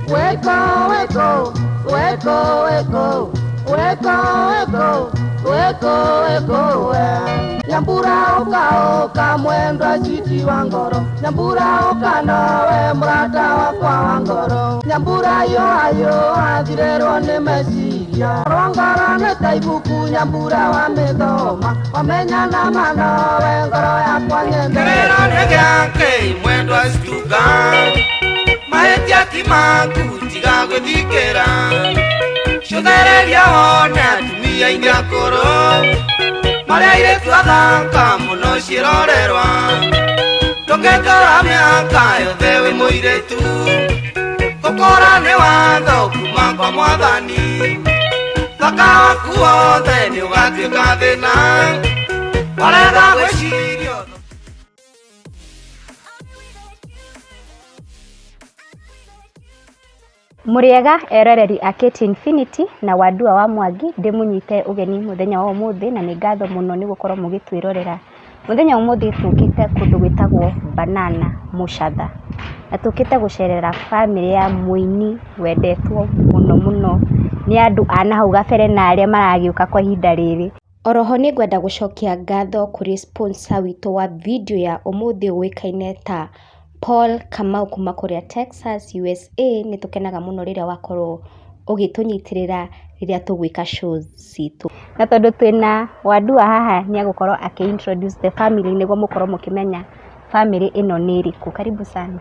Weko weko weko weko weko weko weko weko we. Nyambura oka oka mwendwa chiti wa ngoro Nyambura oka nawe murata wakwa wa ngoro Nyambura yo ayo athirerwo nĩ meciria Rongoro nĩ ta ibuku nyambura wa mĩthoma Wamenya na manowe ngoro yakwa nyende Kĩrĩro nĩ gĩake mwendwa cituka mahĩtia ti maku tiga gwĩthikĩra cũthereria wone atumia aingĩ akũrũ marĩa airĩtu athaka mũno ciĩrorerwa ndũngĩtũra mĩaka yothe wĩ mũirĩtu gũkũra nĩ watho kuma kwa mwathani thaka waku wothe nĩ ũgatuĩka thĩna warega gwĩciria Mũrĩega eroreri a KT Infinity na Wandua wa Mwangi ndĩmũnyite ũgeni mũthenya wa ũmũthĩ na nĩ ngatho mũno nĩ gũkorwo mũgĩtwĩrorera. Mũthenya wa ũmũthĩ tũkĩte kũndũ gwĩtagwo Banana Mũcatha na tũkĩte gũcerera bamĩrĩ ya mũini wendetwo mũno mũno nĩ andũ a nahau gabere na arĩa maragĩũka kwa ihinda rĩrĩ. Oroho nĩ ngwenda gũcokia ngatho kũrĩ sponsor witũ wa video ya ũmũthĩ ũĩkaine ta Paul Kamau kuma kũrĩa Texas, USA. Nĩ tũkenaga mũno rĩrĩa wakorwo ũgĩtũnyitĩrĩra rĩrĩa tũgwĩka shows citũ. Na tondũ twĩna Wandua haha nĩ egũkorwo akĩ introduce the family nĩguo mũkorwo mũkĩmenya family ĩno nĩ ĩrĩkũ. Karibu sana.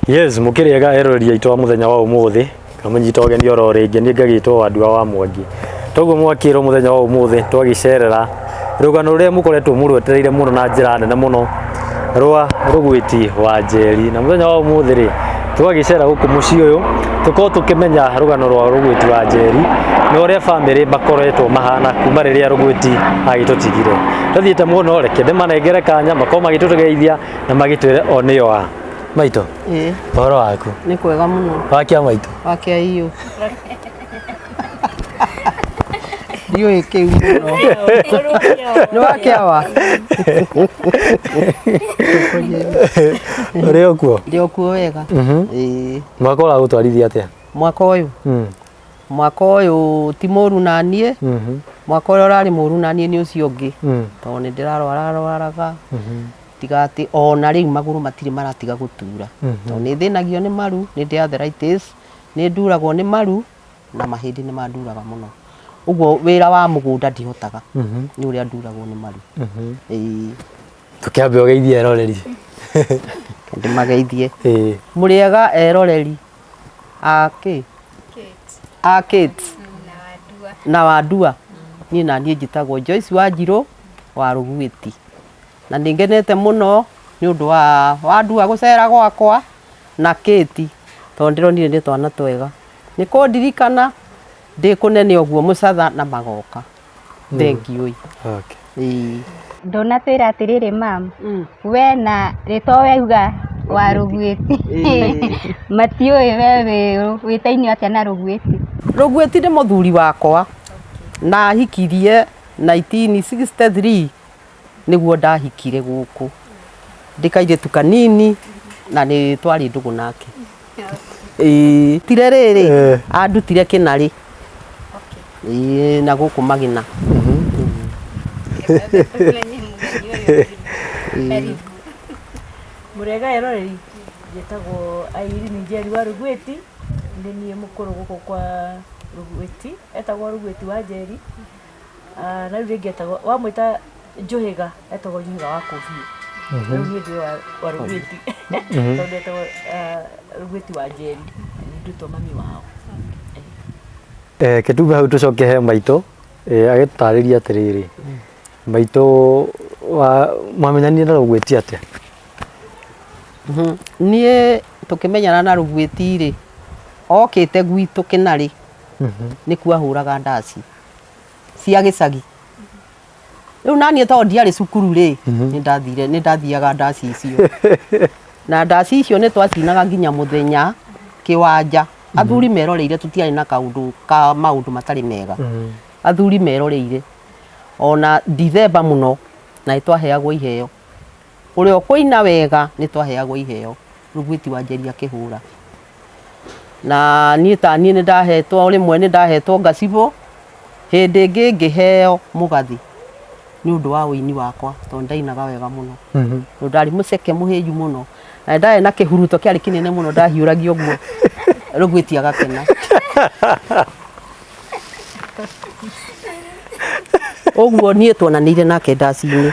Yes, mũkĩrĩega eroreri aitũ a mũthenya wa ũmũthĩ kamũnyita ũgeni oro rĩngĩ niĩ ngagĩtwo Wandua wa Mwangi toguo mwakĩrwo mũthenya wa ũmũthĩ twagĩcerera rũgano rũrĩa mũkoretwo mũrwetereire mũno na njĩra nene mũno rwa Rũgwĩti wa Njeri na mũthenya wa ũmũthĩ rĩ twagĩcera gũkũ mũciĩ ũyũ tũkorwo tũkĩmenya rũgano rwa Rũgwĩti wa Njeri na ũrĩa bamĩrĩ makoretwo mahana kuma rĩrĩa Rũgwĩti agĩtũtigire tũthiĩte mũno reke ndĩmanengere kanya makorwo magĩtũgeithia na magĩtwĩre o nĩo a maitũ. Ĩĩ. Ũhoro waku? Nĩ kwega mũno. Wakia maitũ? Wakia iyũ. Ndiũĩ kĩu mũno. Nĩ wakia wa? Ũrĩ o kuo? Ndĩ o kuo wega. Ĩĩ. Mwaka ũragũtwarithia atĩa? Mwaka ũyũ? Mwaka ũyũ ti mũru na niĩ. Mwaka ũrĩa ũrarĩ mũru na niĩ nĩ ũcio ũngĩ. Tondũ nĩ ndĩrarwararwaraga. Tiga atĩ ona rĩu magũrũ matirĩ maratiga gũtura. Tondũ nĩ thĩnagio nĩ maru, nĩ ndĩ arthritis, nĩ nduragwo nĩ maru na mahĩndĩ nĩ manduraga mũno. Ũguo wĩra wa mũgũnda ndihotaga nĩ ũrĩa nduragwo nĩ maru. Ĩĩ. Tũkĩambe ũgeithie eroreri. Ndĩmageithie. Ĩĩ. Mũrĩega eroreri a kĩ? A Kate. Na Wandua. Niĩ na niĩ njĩtagwo Joyce Wanjirũ wa Rũgwĩti. Na nĩ ngenete mũno nĩ ũndũ wa Wandua gũcera gwakwa na Kate tondũ ndĩronire nĩ twana twega. Nĩ kũndirikana ndĩ kũnene ũguo Mũcatha na magoka. Thengiũi. Okay. Ĩĩ. Ndũnatwĩra atĩrĩrĩ mam, we na rĩtwa wauga wa Rũgwĩti matiũĩ we wĩ wĩtainio atĩa na Rũgwĩti. Rũgwĩti nĩ mũthuri wakwa na ahikirie 1963 nĩguo ndahikire gũkũ ndĩ kairĩtu kanini na nĩ twarĩ ndũgũ nake. Ĩĩ tire rĩrĩ andutire kĩnarĩ. Ĩĩ na gũkũ Magina. Mũrĩega eroreri, njĩtagwo Irene Njeri wa Rũgwĩti, nĩ niĩ mũkũrũ gũkũ kwa Rũgwĩti, etagwo Rũgwĩti wa Njeri, na rĩu rĩngĩ etagwo, wamwĩta Njũhĩga, etagwo Njũhĩga wa Kũbiũ. Rĩu niĩ ndĩ wa Rũgwĩti, tondũ etagwo Rũgwĩti wa Njeri, nĩ nduĩtwo mami wao. Reke tume hau tũcoke he maitũ agĩtũtarĩrie atĩrĩrĩ, maitũ mwamenyanire na Rũgwĩti atĩa? Niĩ tũkĩmenyana na Rũgwĩti rĩ, okĩte gwitũ Kĩnarĩ, nĩkuo ahũraga ndaci cia gĩcagi. Rĩu naniĩ tondũ ndiarĩ cukuru rĩ, nĩ ndathire, nĩ ndathiaga ndaci icio. Na ndaci icio nĩ twacinaga nginya mũthenya kĩwanja. Athuri meroreire tũtiarĩ na kaũndũ ka maũndũ matarĩ mega. Athuri meroreire. Ona Dithemba mũno na nĩ twaheagwo iheo. Ũrĩa ũkũina wega nĩ twaheagwo iheo. Rũgwĩti wa Njeri akĩhũra. Na niĩ ta niĩ nĩ ndahetwo rĩmwe nĩ ndahetwo ngacibũ, hĩndĩ ĩngĩ ngĩheo mũgathĩ nĩ ũndũ wa ũini wakwa tondũ ndainaga wega mũno. Tondũ ndarĩ mũceke mũhĩnju mũno na nĩ ndarĩ na kĩhuruto kĩarĩ kĩnene mũno ndahiũragia ũguo Rũgwĩti agakena. Ũguo niĩ tuonanĩire nake ndaci-inĩ.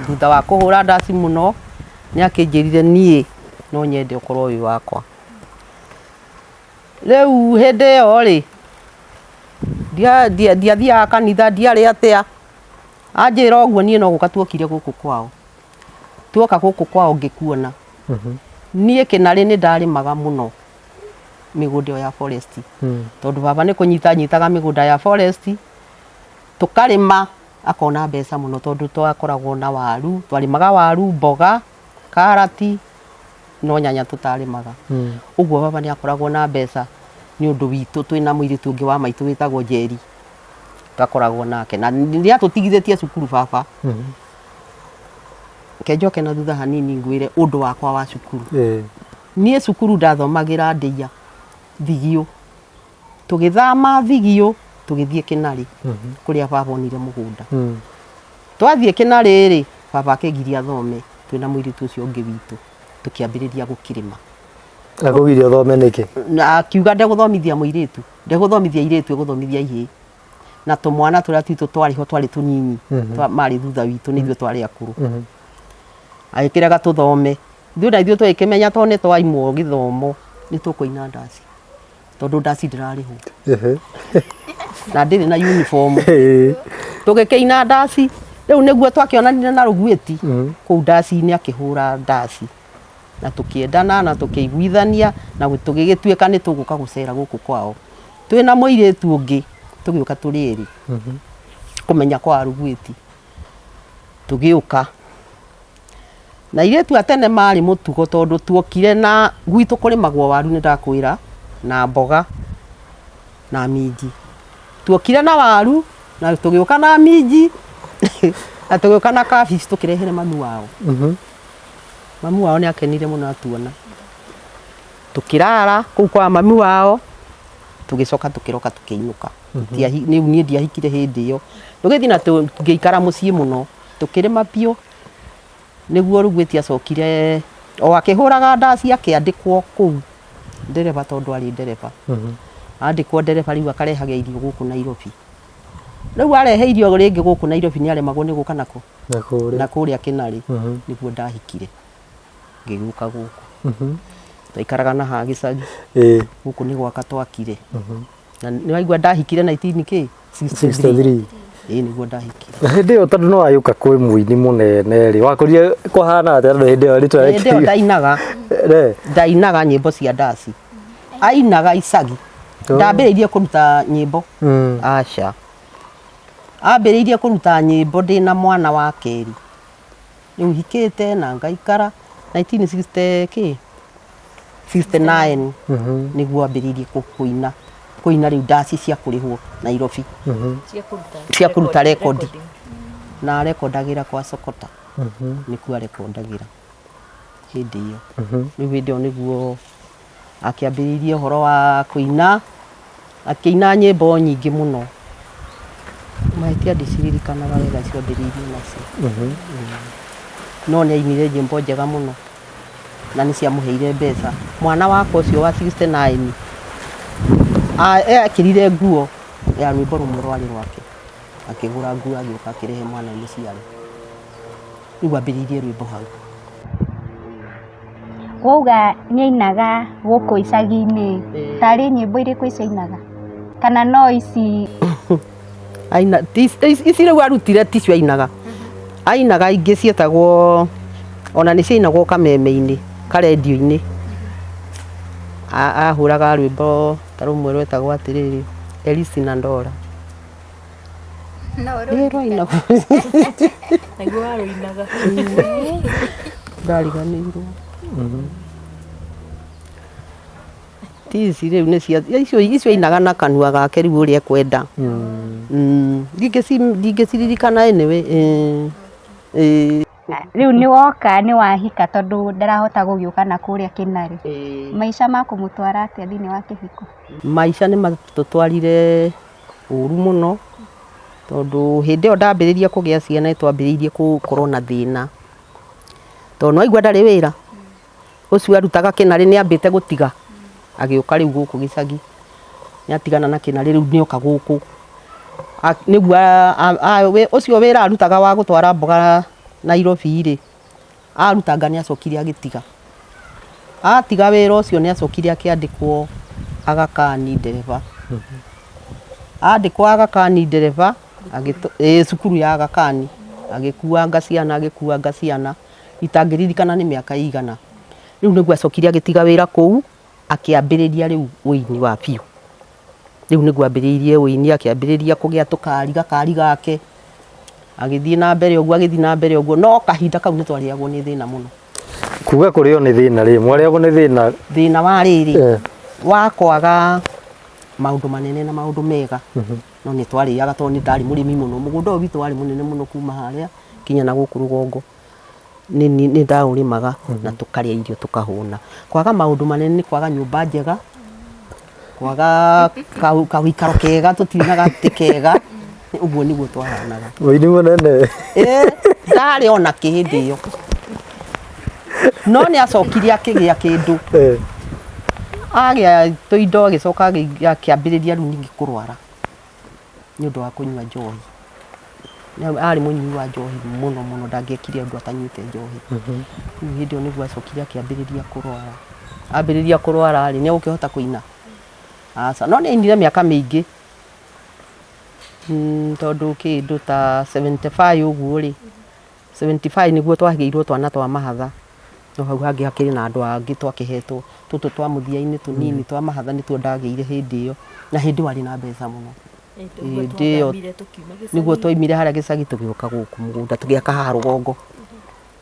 Thutha wa kũhũra ndaci mũno nĩ akĩnjĩrire niĩ no nyende ũkorwo wĩ wakwa. Rĩu hĩndĩ ĩyo rĩ, ndiathiaga kanitha, ndiarĩ atĩa, anjĩra ũguo niĩ no gũka tuokire gũkũ kwao. Tuoka gũkũ kwao ngĩkuona. Niĩ kĩnarĩ nĩ ndarĩmaga mũno mĩgũnda ĩyo ya forest. Tondũ baba nĩ kũnyita anyitaga mĩgũnda ya forest, tũkarĩma akona mbeca mũno tondũ twakoragwo na waru, twarĩmaga waru, mboga, karati, no nyanya tũtarĩmaga. Ũguo baba nĩ akoragwo na mbeca nĩ ũndũ witũ twĩna mũirĩtu ũngĩ wa maitũ wĩtagwo Njeri, twakoragwo nake. Na nĩ atũtigithĩtie cukuru baba. Reke njoke na thutha hanini ngwĩre ũndũ wakwa wa cukuru. Niĩ cukuru ndathomagĩra Ndĩia, Thigio. Tũgĩthama Thigio tũgĩthiĩ Kĩnarĩ kũrĩa baba onire mũgũnda. Twathiĩ Kĩnarĩ rĩ, baba akĩngiria thome twĩna mũirĩtu ũcio ũngĩ witũ, tũkĩambĩrĩria gũkĩrĩma. Akũgiria ũthome nĩkĩ? Na akiuga ndegũthomithia mũirĩtu, ndegũthomithia airĩtu egũthomithia ihĩĩ. Na tũmwana tũrĩa twitũ twarĩ ho twarĩ tũnyinyi, marĩ thutha witũ nĩ ithuĩ twarĩ akũrũ. Agĩkĩrega tũthome. Ithuĩ na ithuĩ tũgĩkĩmenya tondũ nĩ twaimwo gĩthomo nĩ tũkũina ndaci. Tondũ ndaci ndĩrarĩhwo. Na ndĩrĩ na uniform. Tũgĩkĩina ndaci, rĩu nĩguo twakĩonanire na Rũguĩti kũu ndaci-inĩ akĩhũra ndaci. Na tũkĩendana na tũkĩiguithania na tũgĩgĩtuĩka nĩ tũgũka gũcera gũkũ kwao. Twĩna mũirĩtu ũngĩ tũgĩũka tũrĩ erĩ kũmenya kwa Rũguĩti. Tũgĩũka. Na airĩtu a tene marĩ mũtugo tondũ tuokire na gwitũ kũrĩmagwo waru nĩ ndakwĩra, na mboga na minji. Tuokire na waru na tũgĩũka na minji na tũgĩũka na kabici tũkĩrehere mami wao. Mami wao nĩ akenire mũno atuona. Tũkĩrara kũu kwa mami wao, tũgĩcoka tũkĩroka tũkĩinũka. Rĩu niĩ ndiahikire hĩndĩ ĩyo. Tũgĩthiĩ na ngĩikara mũciĩ mũno, tũkĩrĩma biũ. Nĩguo Rugwĩti acokire o akĩhũraga ndaci akĩandĩkwo kũu ndereba tondũ arĩ ndereba. Andĩkwo ndereba rĩu akarehaga irio gũkũ Nairobi. Rĩu arehe irio rĩngĩ gũkũ Nairobi nĩ aremagwo nĩ gũka nakũ? Na kũrĩa Kĩnarĩ nĩguo ndahikire ngĩgĩũka gũkũ. Twaikaraga na haha gĩcagi, gũkũ nĩ gwaka twakire. Na nĩ waigua ndahikire 19 kĩ? 63. Ĩĩ nĩguo ndahikire. Na hĩndĩ ĩyo tondũ nĩ wagĩũka kwĩ mũini mũnene rĩ, wakorire kũhana atĩa tondũ hĩndĩ ĩyo rĩtwa Hĩndĩ ĩyo ndainaga, ndainaga nyĩmbo cia ndaci. Ainaga icagi. Ndambĩrĩirie kũruta nyĩmbo. Aca. Ambĩrĩirie kũruta nyĩmbo ndĩna mwana wa kerĩ. Rĩu hikĩte na ngaikara 1960 kĩ? 69 nĩguo ambĩrĩirie kũina kũina rĩu ndaci cia kũrĩhwo Nairobi. Cia kũruta rekondi. Na arekondagĩra kwa Sokota. Nĩkuo arekondagĩra hĩndĩ ĩyo. Rĩu hĩndĩ ĩyo nĩguo akĩambĩrĩirie ũhoro wa kũina, akĩina nyĩmbo nyingĩ mũno. Mahĩtia ndiciririkanaga wega ciambĩrĩirie nacio. No nĩ ainire nyĩmbo njega mũno na nĩ ciamũheire mbeca. Mwana wakwa ũcio wa 69 ekĩrire nguo ya rwĩmbo rũmwe rwarĩ rwake, akĩgũra nguo agĩũka akĩrehe mwana mũciare. Rĩu ambĩrĩirie rwĩmbo hau. Wauga nĩ ainaga gũkũ icagi-inĩ, tarĩ nyĩmbo irĩkũ icio ainaga? Kana no ici? Aina, ici rĩu arutire ticio ainaga. Ainaga ingĩ ciĩtagwo, ona nĩ ciainagwo kameme-inĩ, karendio-inĩ. Ahũraga rwĩmbo ta rũmwe rwetagwo atĩrĩrĩ, Elisi na Ndora. No Nĩ rwainagwo. Naguo warũinaga. Ndariganĩirwo. Ti ici rĩu nĩ cia icio icio ainaga na kanua gake rĩu ũrĩa ekwenda. Ndingĩciririkana anyway. Ĩĩ. Rĩu nĩ woka nĩ wahika tondũ ndarahota gũgĩũka na kũrĩa Kĩnarĩ. Maica makũmũtwara atĩa thĩinĩ wa kĩhiko? Maica nĩ matũtwarire ũru mũno, tondũ hĩndĩ ĩyo ndambĩrĩria kũgĩa ciana nĩ twambĩrĩirie gũkorwo na thĩna. Tondũ nĩ waigua ndarĩ wĩra, ũcio arutaga Kĩnarĩ nĩ ambĩte gũtiga, agĩũka rĩu gũkũ gĩcagi. Nĩ atigana na Kĩnarĩ rĩu nĩ oka gũkũ. Nĩguo ũcio wĩra arutaga wa gũtwara mboga Nairobi rĩ, arutanga nĩ acokire agĩtiga. Atiga wĩra ũcio nĩ acokire akĩandĩkwo Aga Khan ndereba. Andĩkwo Aga Khan ndereba, ĩĩ cukuru ya Aga Khan, agĩkuanga ciana agĩkuanga ciana, itangĩririkana nĩ mĩaka ĩigana. Rĩu nĩguo acokire agĩtiga wĩra kũu, akĩambĩrĩria rĩu ũini wa biũ. Rĩu nĩguo ambĩrĩirie ũini, akĩambĩrĩria kũgĩa tũkari, gakari gake, agĩthiĩ na mbere ũguo, agĩthiĩ na mbere ũguo, no kahinda kau nĩ twarĩagwo nĩ thĩna mũno. Kuga kũrĩo nĩ thĩna rĩ, mwarĩagwo nĩ thĩna? Thĩna wa rĩrĩ, wa kwaga maũndũ manene na maũndũ mega, no nĩ twarĩaga tondũ nĩ ndarĩ mũrĩmi mũno, mũgũnda ũyũ witũ warĩ mũnene mũno kuma harĩa nginya na gũkũ rũgongo. Nĩ ndaũrĩmaga na tũkarĩa irio tũkahũna. Kwaga maũndũ manene nĩ kwaga nyũmba njega, kwaga kawĩikaro kega tũtirĩ na gatĩ kega, ũguo nĩguo twahanaga. Mũini mũnene. Ĩĩ, ndarĩ ona kĩ hĩndĩ ĩyo. No nĩ acokire akĩgĩa kĩndũ. Agĩa tũindo agĩcoka akĩambĩrĩria rĩu ningĩ kũrwara nĩ ũndũ wa kũnyua njohi. Arĩ mũnyui wa njohi mũno mũno, ndangĩekire ũndũ atanyuĩte njohi. Rĩu hĩndĩ ĩyo nĩguo acokire akĩambĩrĩria kũrwara. Ambĩrĩria kũrwara rĩ, nĩ egũkĩhota kũina? Aca. No nĩ ainire mĩaka mĩingĩ, tondũ kĩndũ ta 75 ũguo rĩ, 75 nĩguo twagĩirwo twana twa mahatha, no hau hangĩ hakĩrĩ na andũ angĩ twakĩhetwo, tũtũ twa mũthia-inĩ tũnini twa mahatha nĩtuo ndagĩire hĩndĩ ĩyo, na hĩndĩ ĩyo arĩ na mbeca mũno. Hĩndĩ ĩyo nĩguo twaumire harĩa gĩcagi tũgĩũka gũkũ mũgũnda tũgĩaka haha rũgongo,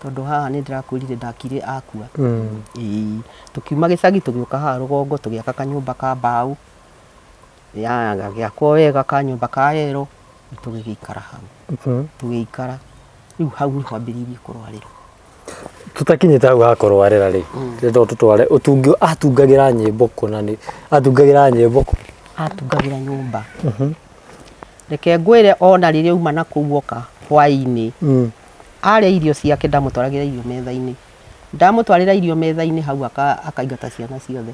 tondũ haha nĩ ndĩrakwĩrire ndakire akua. Ĩĩ, tũkiuma gĩcagi tũgĩũka haha rũgongo tũgĩaka kanyũmba ka mbaũ, gagĩakwo wega kanyũmba ka ero, tũgĩgĩikara hau. Tũgĩikara, rĩu hau nĩho ambĩrĩirie kũrwarĩra. Tũtakinyĩte hau ha kũrwarĩra rĩ, ndĩrenda ũtũtware ũtungi, atungagĩra nyĩmbo kũ na nĩ atungagĩra nyĩmbo kũ? Atungagĩra nyũmba. Reke ngwĩre ona rĩrĩa auma na kũu oka hwainĩ, arĩa irio ciake ndamũtwaragĩra irio metha-inĩ. Ndamũtwarĩra irio metha-inĩ hau akaingata ciana ciothe,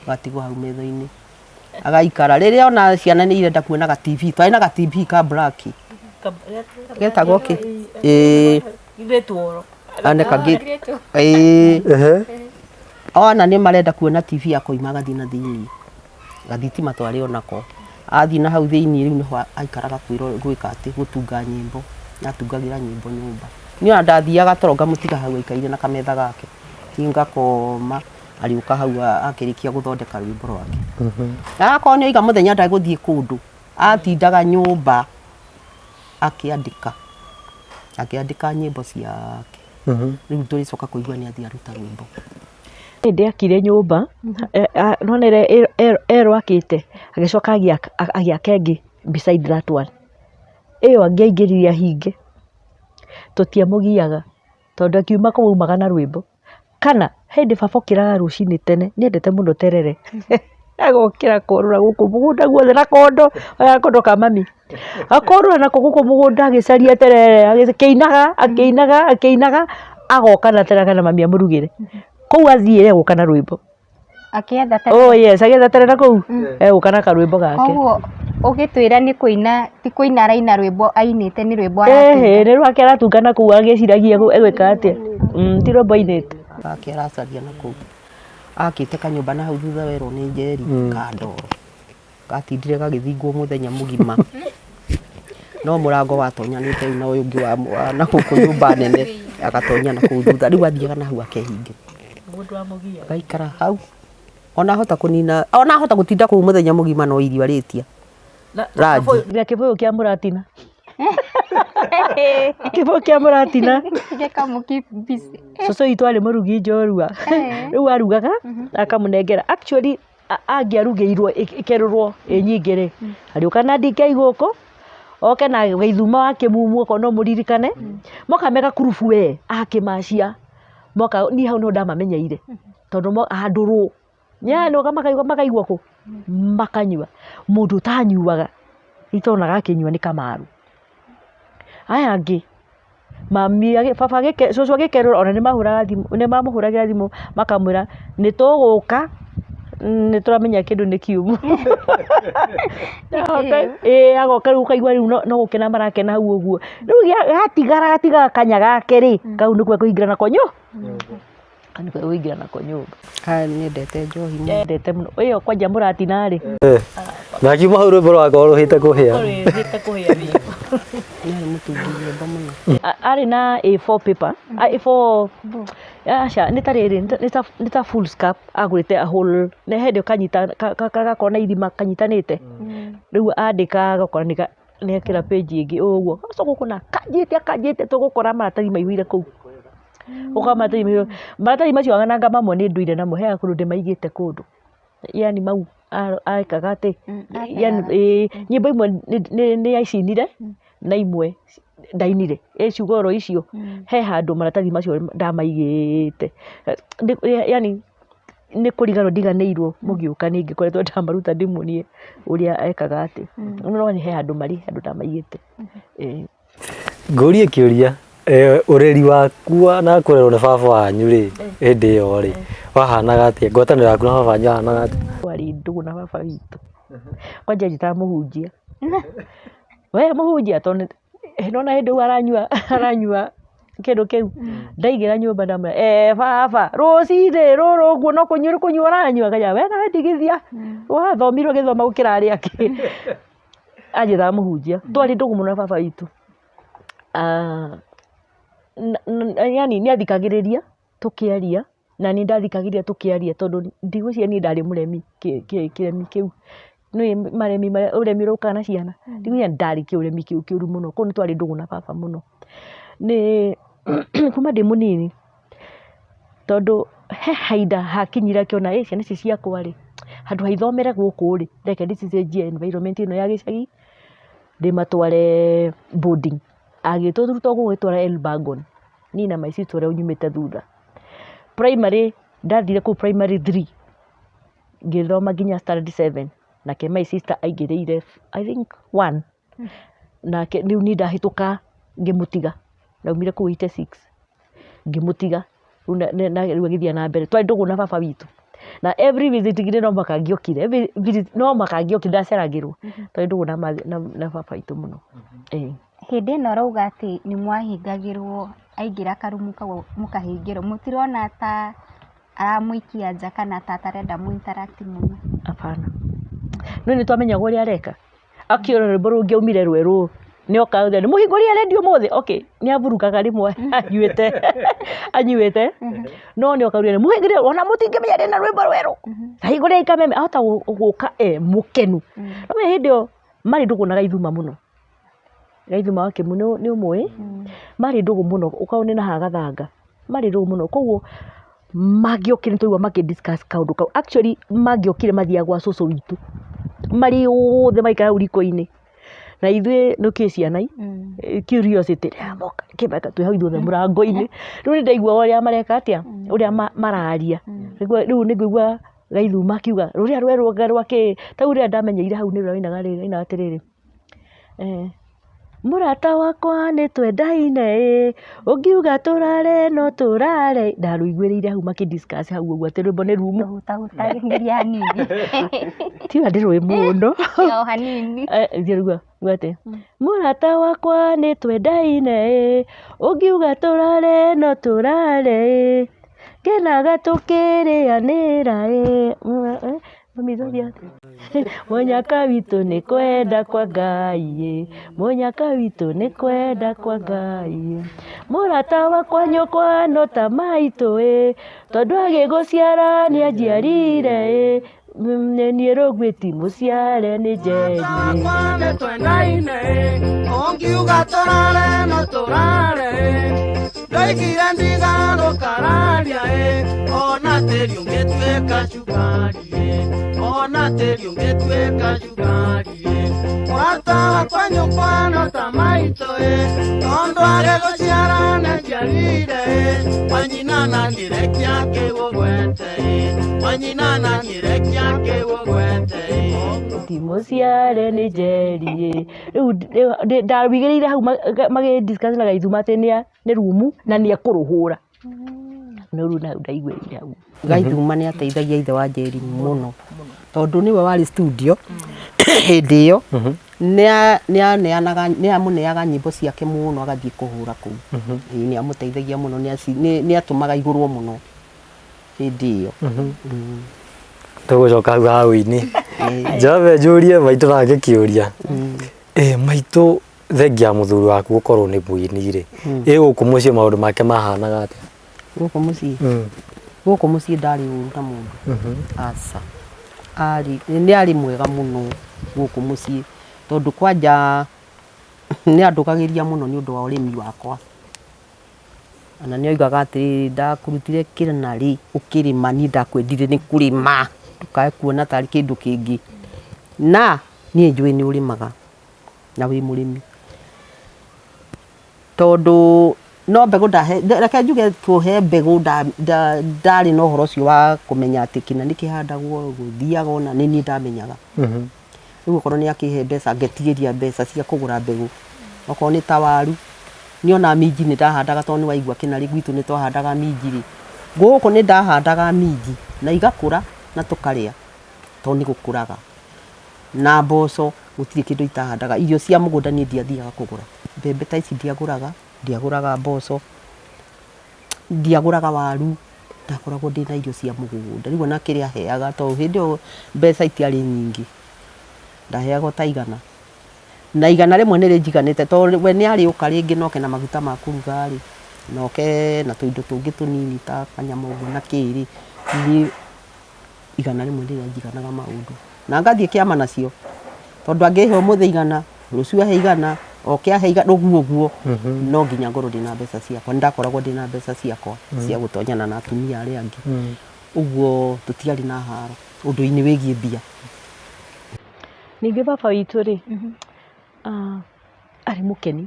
agatigwo hau metha-inĩ. Agaikara, rĩrĩa ona ciana nĩ irenda kuona ga TV, twarĩ na ga TV ka black. Getagwo kĩ? Ĩĩ. Ane kangĩ. Ĩĩ. Ona nĩ marenda kuona TV akoima agathiĩ na thĩiniĩ. Gathitima twarĩ o nako. Athiĩ na hau thĩiniĩ rĩu nĩho aikaraga gwĩka atĩ, gũtunga nyĩmbo. Atungagĩra nyĩmbo nyũmba. Niĩ ona ndathiaga toro ngamũtiga hau aikaire na kametha gake. Niĩ ngakoma arĩũka hau akĩrĩkia gũthondeka rwĩmbo rwake. Na akorwo nĩ oiga mũthenya ndegũthiĩ kũndũ, atindaga nyũmba akĩandĩka, akĩandĩka nyĩmbo ciake. Rĩu tũgĩcoka kũigua nĩ athiĩ aruta rwĩmbo. Nĩ ndĩakire nyũmba, nĩwona ĩrĩa erũ akĩte, agĩcoka agĩaka ĩngĩ beside that one. Ĩyo angĩaingĩrire ahinge, tũtiamũgiaga. Tondũ akiuma kũu aumaga na rwĩmbo. Kana he hĩndĩ baba okĩraga rũcinĩ tene, nĩ endete mũno terere, agokĩra akorũra gũkũ mũgũnda guothe na kondo, oya gakondo ka mami, akorũra nako gũkũ mũgũnda agĩcaria terere, akĩinaga akĩinaga akĩinaga, agoka na terere na mami amũrugĩre. Kũu athiĩ egũka na rwĩmbo. Akĩetha terere. Oh yes, agĩetha terere kũu, egũka na karwĩmbo gake. Koguo ũgĩtwĩra nĩ kũina, ti kũina araina rwĩmbo ainĩte nĩ rwĩmbo aratunga. Ĩhĩ, nĩ rwake aratunga na kũu agĩciragia egwĩka atĩa. Ti rwĩmbo ainĩte. Gake aracaria na kũu. Akĩte kanyũmba na hau thutha werwo nĩ Njeri ka ndoro. Gatindire gagĩthingwo mũthenya mũgima. No mũrango watonyanĩte rĩu na ũyũ ũngĩ wa na gũkũ nyũmba nene, agatonya na kũu thutha. Rĩu athiaga na hau akehingĩra. Agaikara hau. Ona ahota kũnina, ona ahota gũtinda kũu mũthenya mũgima no irio arĩtia. Ranji. Na kĩbũyũ kĩa mũratina. Kĩbũyũ kĩa mũratina. Gĩkamũ keep busy. Cũcũ witũ arĩ mũrugi njorua. Rĩu arugaga, akamũnengera. Actually angĩarugĩirwo ĩkerũrwo ĩ nyingĩ rĩ, arĩũka na ndikei gũkũ, Oke na Gaithuma wa Kĩmumu okorwo no mũririkane. Moka me gakurubu we a Kĩmacia. Moka niĩ hau nĩho ndamamenyeire tondũ handũrũ nyanũka makaigua makaigua kũ makanyua. Mũndũ ũtanyuaga itonaga akĩnyua nĩ Kamaru. Aya angĩ mami baba cũcũ agĩkerũra ona nĩmahũraga thimũ nĩmamũhũragĩra thimũ makamwĩra nĩtũgũka nĩtũramenya kĩndũ nĩ kiumu. Ĩĩ agoka rĩu ũkaigua rĩu no gũkena marakena hau ũguo. Rĩu gatigara gatigaga kanya gake rĩ, kau nĩko ekũingĩra nako kau nĩko ekũingĩra nako nyũmba. Nyendete njohi mũno. Endete mũno. Ĩyo kwanja mũratina rĩ. Na akiuma hau rwĩmbo rwakorwo rũhĩte kũhĩa. Rũhĩte kũhĩa biũ. Nĩ mũtungi nyĩmbo mũno. Arĩ na A4 paper, A4 aca nĩ ta rĩrĩ, nĩ ta foolscap agũrĩte a whole, nĩ hĩndĩ kanyita gagakorwo na irima kanyitanĩte. Rĩu andĩka agakora nĩ ekĩra page ĩngĩ ũguo. Agacoka ũkona kanjĩte akanjĩte tũgũkora maratathi maihũire kũu. Ũkora maratathi maihũire. Maratathi macio nanga mamwe nĩ ndũire namo, he kũndũ ndĩmaigĩte kũndũ. Yani mau ekaga atĩ, yani ĩĩ nyĩmbo imwe nĩ acinire na imwe ndainire. Ĩ ciugo oro icio, he handũ maratathi macio ndamaigĩte. Yani nĩ kũriganĩrwo ndiganĩirwo mũgĩũka nĩ ingĩkoretwo ndamaruta ndĩmuonie ũrĩa ekaga atĩ. No he handũ marĩ, handũ ndamaigĩte. Ĩĩ. Ngũrie kĩũria, ũreri waku na kũrerwo nĩ baba wanyu rĩ, hĩndĩ ĩyo rĩ, wahanaga atĩa? Ngwatanĩro yaku na baba wanyu yahanaga atĩa? Twarĩ ndũgũ na baba witũ. Kwanja anjĩtaga mũhunjia. We mũhunjia tondũ nĩwona hĩndĩ ĩyo aranyua aranyua kĩndũ kĩu. Ndaingĩra nyũmba ndamwĩra ee baba rũcinĩ rũrũ ũguo no kũnyua nĩ kũnyua ũranyua. Akauga we nawe ndigithia wathomire ũgĩthoma gũkĩra arĩa angĩ. Anjĩtaga mũhunjia. Twarĩ ndũgũ mũno na baba witũ. Yani nĩ athikagĩrĩria tũkĩaria na niĩ ndathikagĩrĩria tũkĩaria tondũ ndigwĩciria niĩ ndarĩ mũremi kĩremi kĩu. Nĩũĩ maremi marĩa ũremi ũrĩa ũkaga na ciana. Ndigwĩciria ndarĩ kĩũremi kĩu kĩũru mũno koguo nĩ twarĩ ndũgũ na baba mũno. Nĩ kuma ndĩ mũnini tondũ he hainda hakinyire akĩona ĩ ciana ici ciakwa rĩ, handũ ha ithomere gũkũ rĩ, reke ndĩcicenjie environment ĩno ya gĩcagi ndĩmatware boarding. Agĩtũruta gũgĩtwara Elburgon niĩ na my sister ũrĩa nyumĩte thutha. Primary ndathire kũu primary three ngĩthoma nginya standard seven nake my sister aingĩrĩire I think one nake rĩu niĩ ndahĩtũka ngĩmũtiga, ndaumire kũu 86 ngĩmũtiga rĩu agĩthiĩ na mbere. Twarĩ ndũgũ na baba witũ na every visit no mũhaka angĩokire, every visit no mũhaka angĩokire ndaceragĩrwo. Twarĩ ndũgũ na baba witũ mũno. Ĩĩ. Hĩndĩ ĩno ũrauga atĩ nĩ mwahingagĩrwo aingĩra karumu kau mũkahingĩrwo, mũtirona ta aramũikia nja kana ta atarenda mũ interact mũno? Hapana. No nĩ twamenyaga ũrĩa areka. Akĩona rwĩmbo rũngĩaumire rwerũ nĩ oka nĩ mũhingũrire redio ũmũthĩ okay nĩ aburukaga rĩmwe anyuĩte anyuĩte no nĩ oka nĩ mũhingũrire ona mũtingĩmenya ndĩna rwĩmbo rwerũ hingũrĩrai kameme ahota gũka e mũkenu. No hĩndĩ ĩyo marĩ ndũgũ na Gaithuma mũno. Gaithuma wa Kĩmu nĩ ũmũĩ? Marĩ ndũgũ mũno ũkorwo nĩ na haha Gathanga marĩ ndũgũ mũno koguo mangĩokire nĩ twaigua makĩ discuss kaũndũ kau actually mangĩokire mathiaga gwa cũcũ witũ marĩ othe maikara hau riko-inĩ na ithuĩ nĩ ũkĩũĩ ciana curiosity moka kĩmeka twĩ hau ithuothe mũrango-inĩ rĩu nĩ ndaiguaga ũrĩa mareka atĩa ũrĩa mararia rĩu nĩ ngũigua Gaithuma akiuga rũrĩa rwerũ rwa kĩ ta rĩu rĩrĩa ndamenyeire hau nĩ rũrĩa wainaga rĩrĩ wainaga atĩrĩrĩ mũrata wakwa nĩ twendaine ĩ ũngiuga tũrare no tũrare ndarũiguĩrĩire hau makĩ discuss hau ũguo atĩ rwĩmbo nĩ rumu Hutahutagĩria hanini. Tiga ndĩrũĩ mũno. O hanini. Rũigua atĩ mũrata wakwa nĩ twendaine ĩ ũngiuga tũrare no tũrare ĩ ngenaga tũkĩrĩanĩra ĩ mami tũthiĩ mũnyaka witũ nĩ kwenda kwa Ngai ĩ mũnyaka witũ nĩ kwenda kwa Ngai ĩ mũrata wakwa nyũkwa no ta maitũ ĩ tondũ agĩgũciara nĩ anjiarire ĩ nĩ niĩ Rũgwĩti mũciare nĩ Njeri ĩ. Twendaine ũngiuga tũrare no tũrare ndoigire ndigarũkararia ĩ ona tĩri ũngĩtuĩka cukari ĩ ona tĩri ũngĩtuĩka cukari ĩ mũrata Kwa nyũkwa no ta maitũ ĩ, tondũ arĩ gũciara nĩnjiarire ĩ, wanyina na nirekia kĩgũgwete ĩ, wanyina na nirekia kĩgũgwete ĩ. Ti mũciare nĩ Njeri ĩ. Rĩu ndawigĩrĩire hau magĩ discuss na Gaithuma atĩ nĩ rumu na nĩ ekũrũhũra. No rĩu hau ndaiguĩrĩire hau. Gaithuma nĩ ateithagia ithe wa Njeri mũno tondũ nĩwe warĩ studio hĩndĩ ĩyo nĩ amũneaga nyĩmbo ciake mũno agathiĩ kũhũra kũu. Ĩĩ nĩ amũteithagia mũno nĩ atũmaga igũrwo mũno hĩndĩ ĩyo. Tũgũcoka hau ha ũini. Njambe njũrie maitũ nake kĩũria. Ĩ maitũ thengia ya mũthuri waku gũkorwo nĩ mũini rĩ, ĩ gũkũ mũciĩ maũndũ make mahanaga atĩa? Gũkũ mũciĩ? Gũkũ mũciĩ ndarĩ ũru na mũndũ. Aca. Arĩ, nĩ arĩ mwega mũno gũkũ mũciĩ tondũ kwanja nĩ andũgagĩria mũno nĩ ũndũ wa ũrĩmi wakwa. Ona nĩ oigaga atĩrĩrĩ, ndakũrutire kĩnarĩ ũkĩrĩma niĩ ndakwendire nĩ kũrĩma ndũkae kuona tarĩ kĩndũ kĩngĩ. Na niĩ njũĩ nĩ ũrĩmaga na wĩ mũrĩmi. Tondũ no mbegũ ndahe, reke njuge kũhe mbegũ ndarĩ na ũhoro ũcio wa kũmenya atĩ kĩna nĩ kĩhandagwo, gũthiaga ũna, nĩ niĩ ndamenyaga. Rĩu okorwo nĩ akĩhe mbeca ngetigĩria mbeca cia kũgũra mbegũ. Okorwo nĩ ta waru, niĩ ona minji nĩ ndahandaga tondũ nĩ waigua kĩnarĩ gwitũ nĩ twahandaga minji rĩ, gũkũ nĩ ndahandaga minji na igakũra na tũkarĩa tondũ nĩ gũkũraga. Na mboco gũtirĩ kĩndũ itahandaga, irio cia mũgũnda niĩ ndiathiaga kũgũra. Mbembe ta ici ndiagũraga, ndiagũraga mboco, ndiagũraga waru, ndakoragwo ndĩna irio cia mũgũnda. Rĩu ona kĩrĩa aheaga tondũ hĩndĩ ĩyo mbeca itiarĩ nyingĩ, ndaheagwo ta igana, na igana rĩmwe nĩ rĩnjiganĩte tondũ we nĩ arĩũka rĩngĩ na oke na maguta ma kũruga rĩ, na oke na tũindo tũngĩ tũnini ta kanyama ũguo na kĩ rĩ, niĩ igana rĩmwe nĩ rĩanjiganaga maũndũ. Na ngathiĩ kĩama nacio, tondũ angĩhe ũmũthĩ igana, rũciũ ahe igana, oke ahe igana, ũguo ũguo, no nginya ngorwo ndĩna mbeca ciakwa. Nĩ ndakoragwo ndĩna mbeca ciakwa cia gũtonyana na atumia arĩa angĩ. Ũguo tũtiarĩ na haro ũndũ-inĩ wĩgiĩ mbia. Ningĩ baba witũ rĩ, arĩ mũkeni.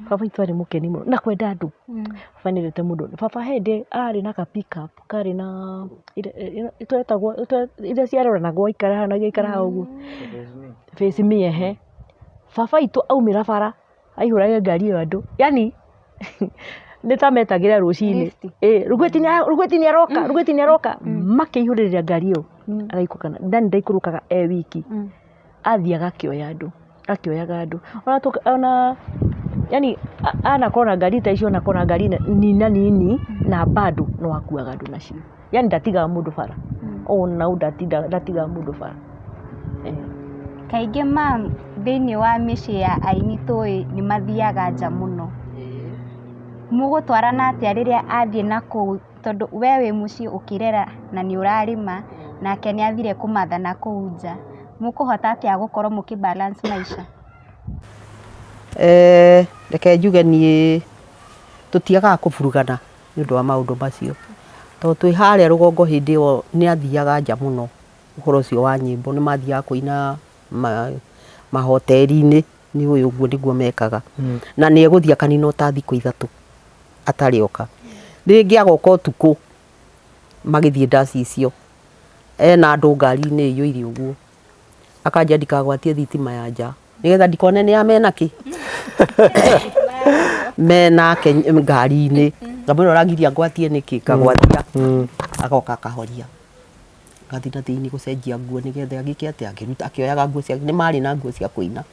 Baba witũ arĩ mũkeni mũno na kwenda andũ. Baba nĩ endete mũndũ. Baba he hĩndĩ arĩ na ka pick up karĩ na twetagwo iria ciaroranagwo waikara haha na igaikara haha ũguo. Face me ehe. Baba witũ aumĩra bara aihũragia ngari ĩyo andũ yani nĩ ta metagĩra rũcinĩ. Rũgwĩti nĩ aroka, Rũgwĩti nĩ aroka. Makĩihũrĩrĩra ngari ĩyo agaikũrũka yani ndaikũrũkaga e wiki. Athiaga akĩoya andũ, akĩoyaga andũ. Ona yani anakorwo na ngari ta icio anakorwo na ngari nina nini na bado no akuaga andũ nacio. Yani ndatigaga mũndũ bara. Ona ũ ndatigaga mũndũ bara. Kaingĩ ma thĩinĩ wa mĩciĩ ya aini tũĩ nĩ mathiaga nja mũno. Mũgũtwarana atĩa rĩrĩa athiĩ na kũu tondũ we wĩ mũciĩ ũkĩrera na nĩ ũrarĩma nake nĩ athire kũmatha na kũu nja. Mũkũhota atĩa gũkorwo mũkĩ balance maica? Reke njuge niĩ tũtiagaga kũburugana nĩ ũndũ wa maũndũ macio. Tondũ twĩ harĩa rũgongo hĩndĩ ĩyo nĩ athiaga nja mũno ũhoro ũcio wa nyĩmbo, nĩ mathiaga kũina mahoteri-inĩ, nĩ ũĩ ũguo nĩguo mekaga. Na nĩ egũthiĩ akanina o ta thikũ ithatũ atarĩ oka. Rĩngĩ agoka ũtukũ magĩthiĩ ndaci icio, ena andũ ngari-inĩ ĩiyũire ũguo, akanjĩra ndikagwatie thitima ya nja nĩgetha ndikone nĩ a mena kĩ menake ngari-inĩ. Ngamwĩra ũragiria ngwatie nĩkĩ? Ngagwatia agoka akahoria. Ngathiĩ na thĩinĩ gũcenjia nguo nĩgetha agĩke atĩa, akĩruta akĩoyaga nguo ciake, nĩ marĩ na nguo cia kũina,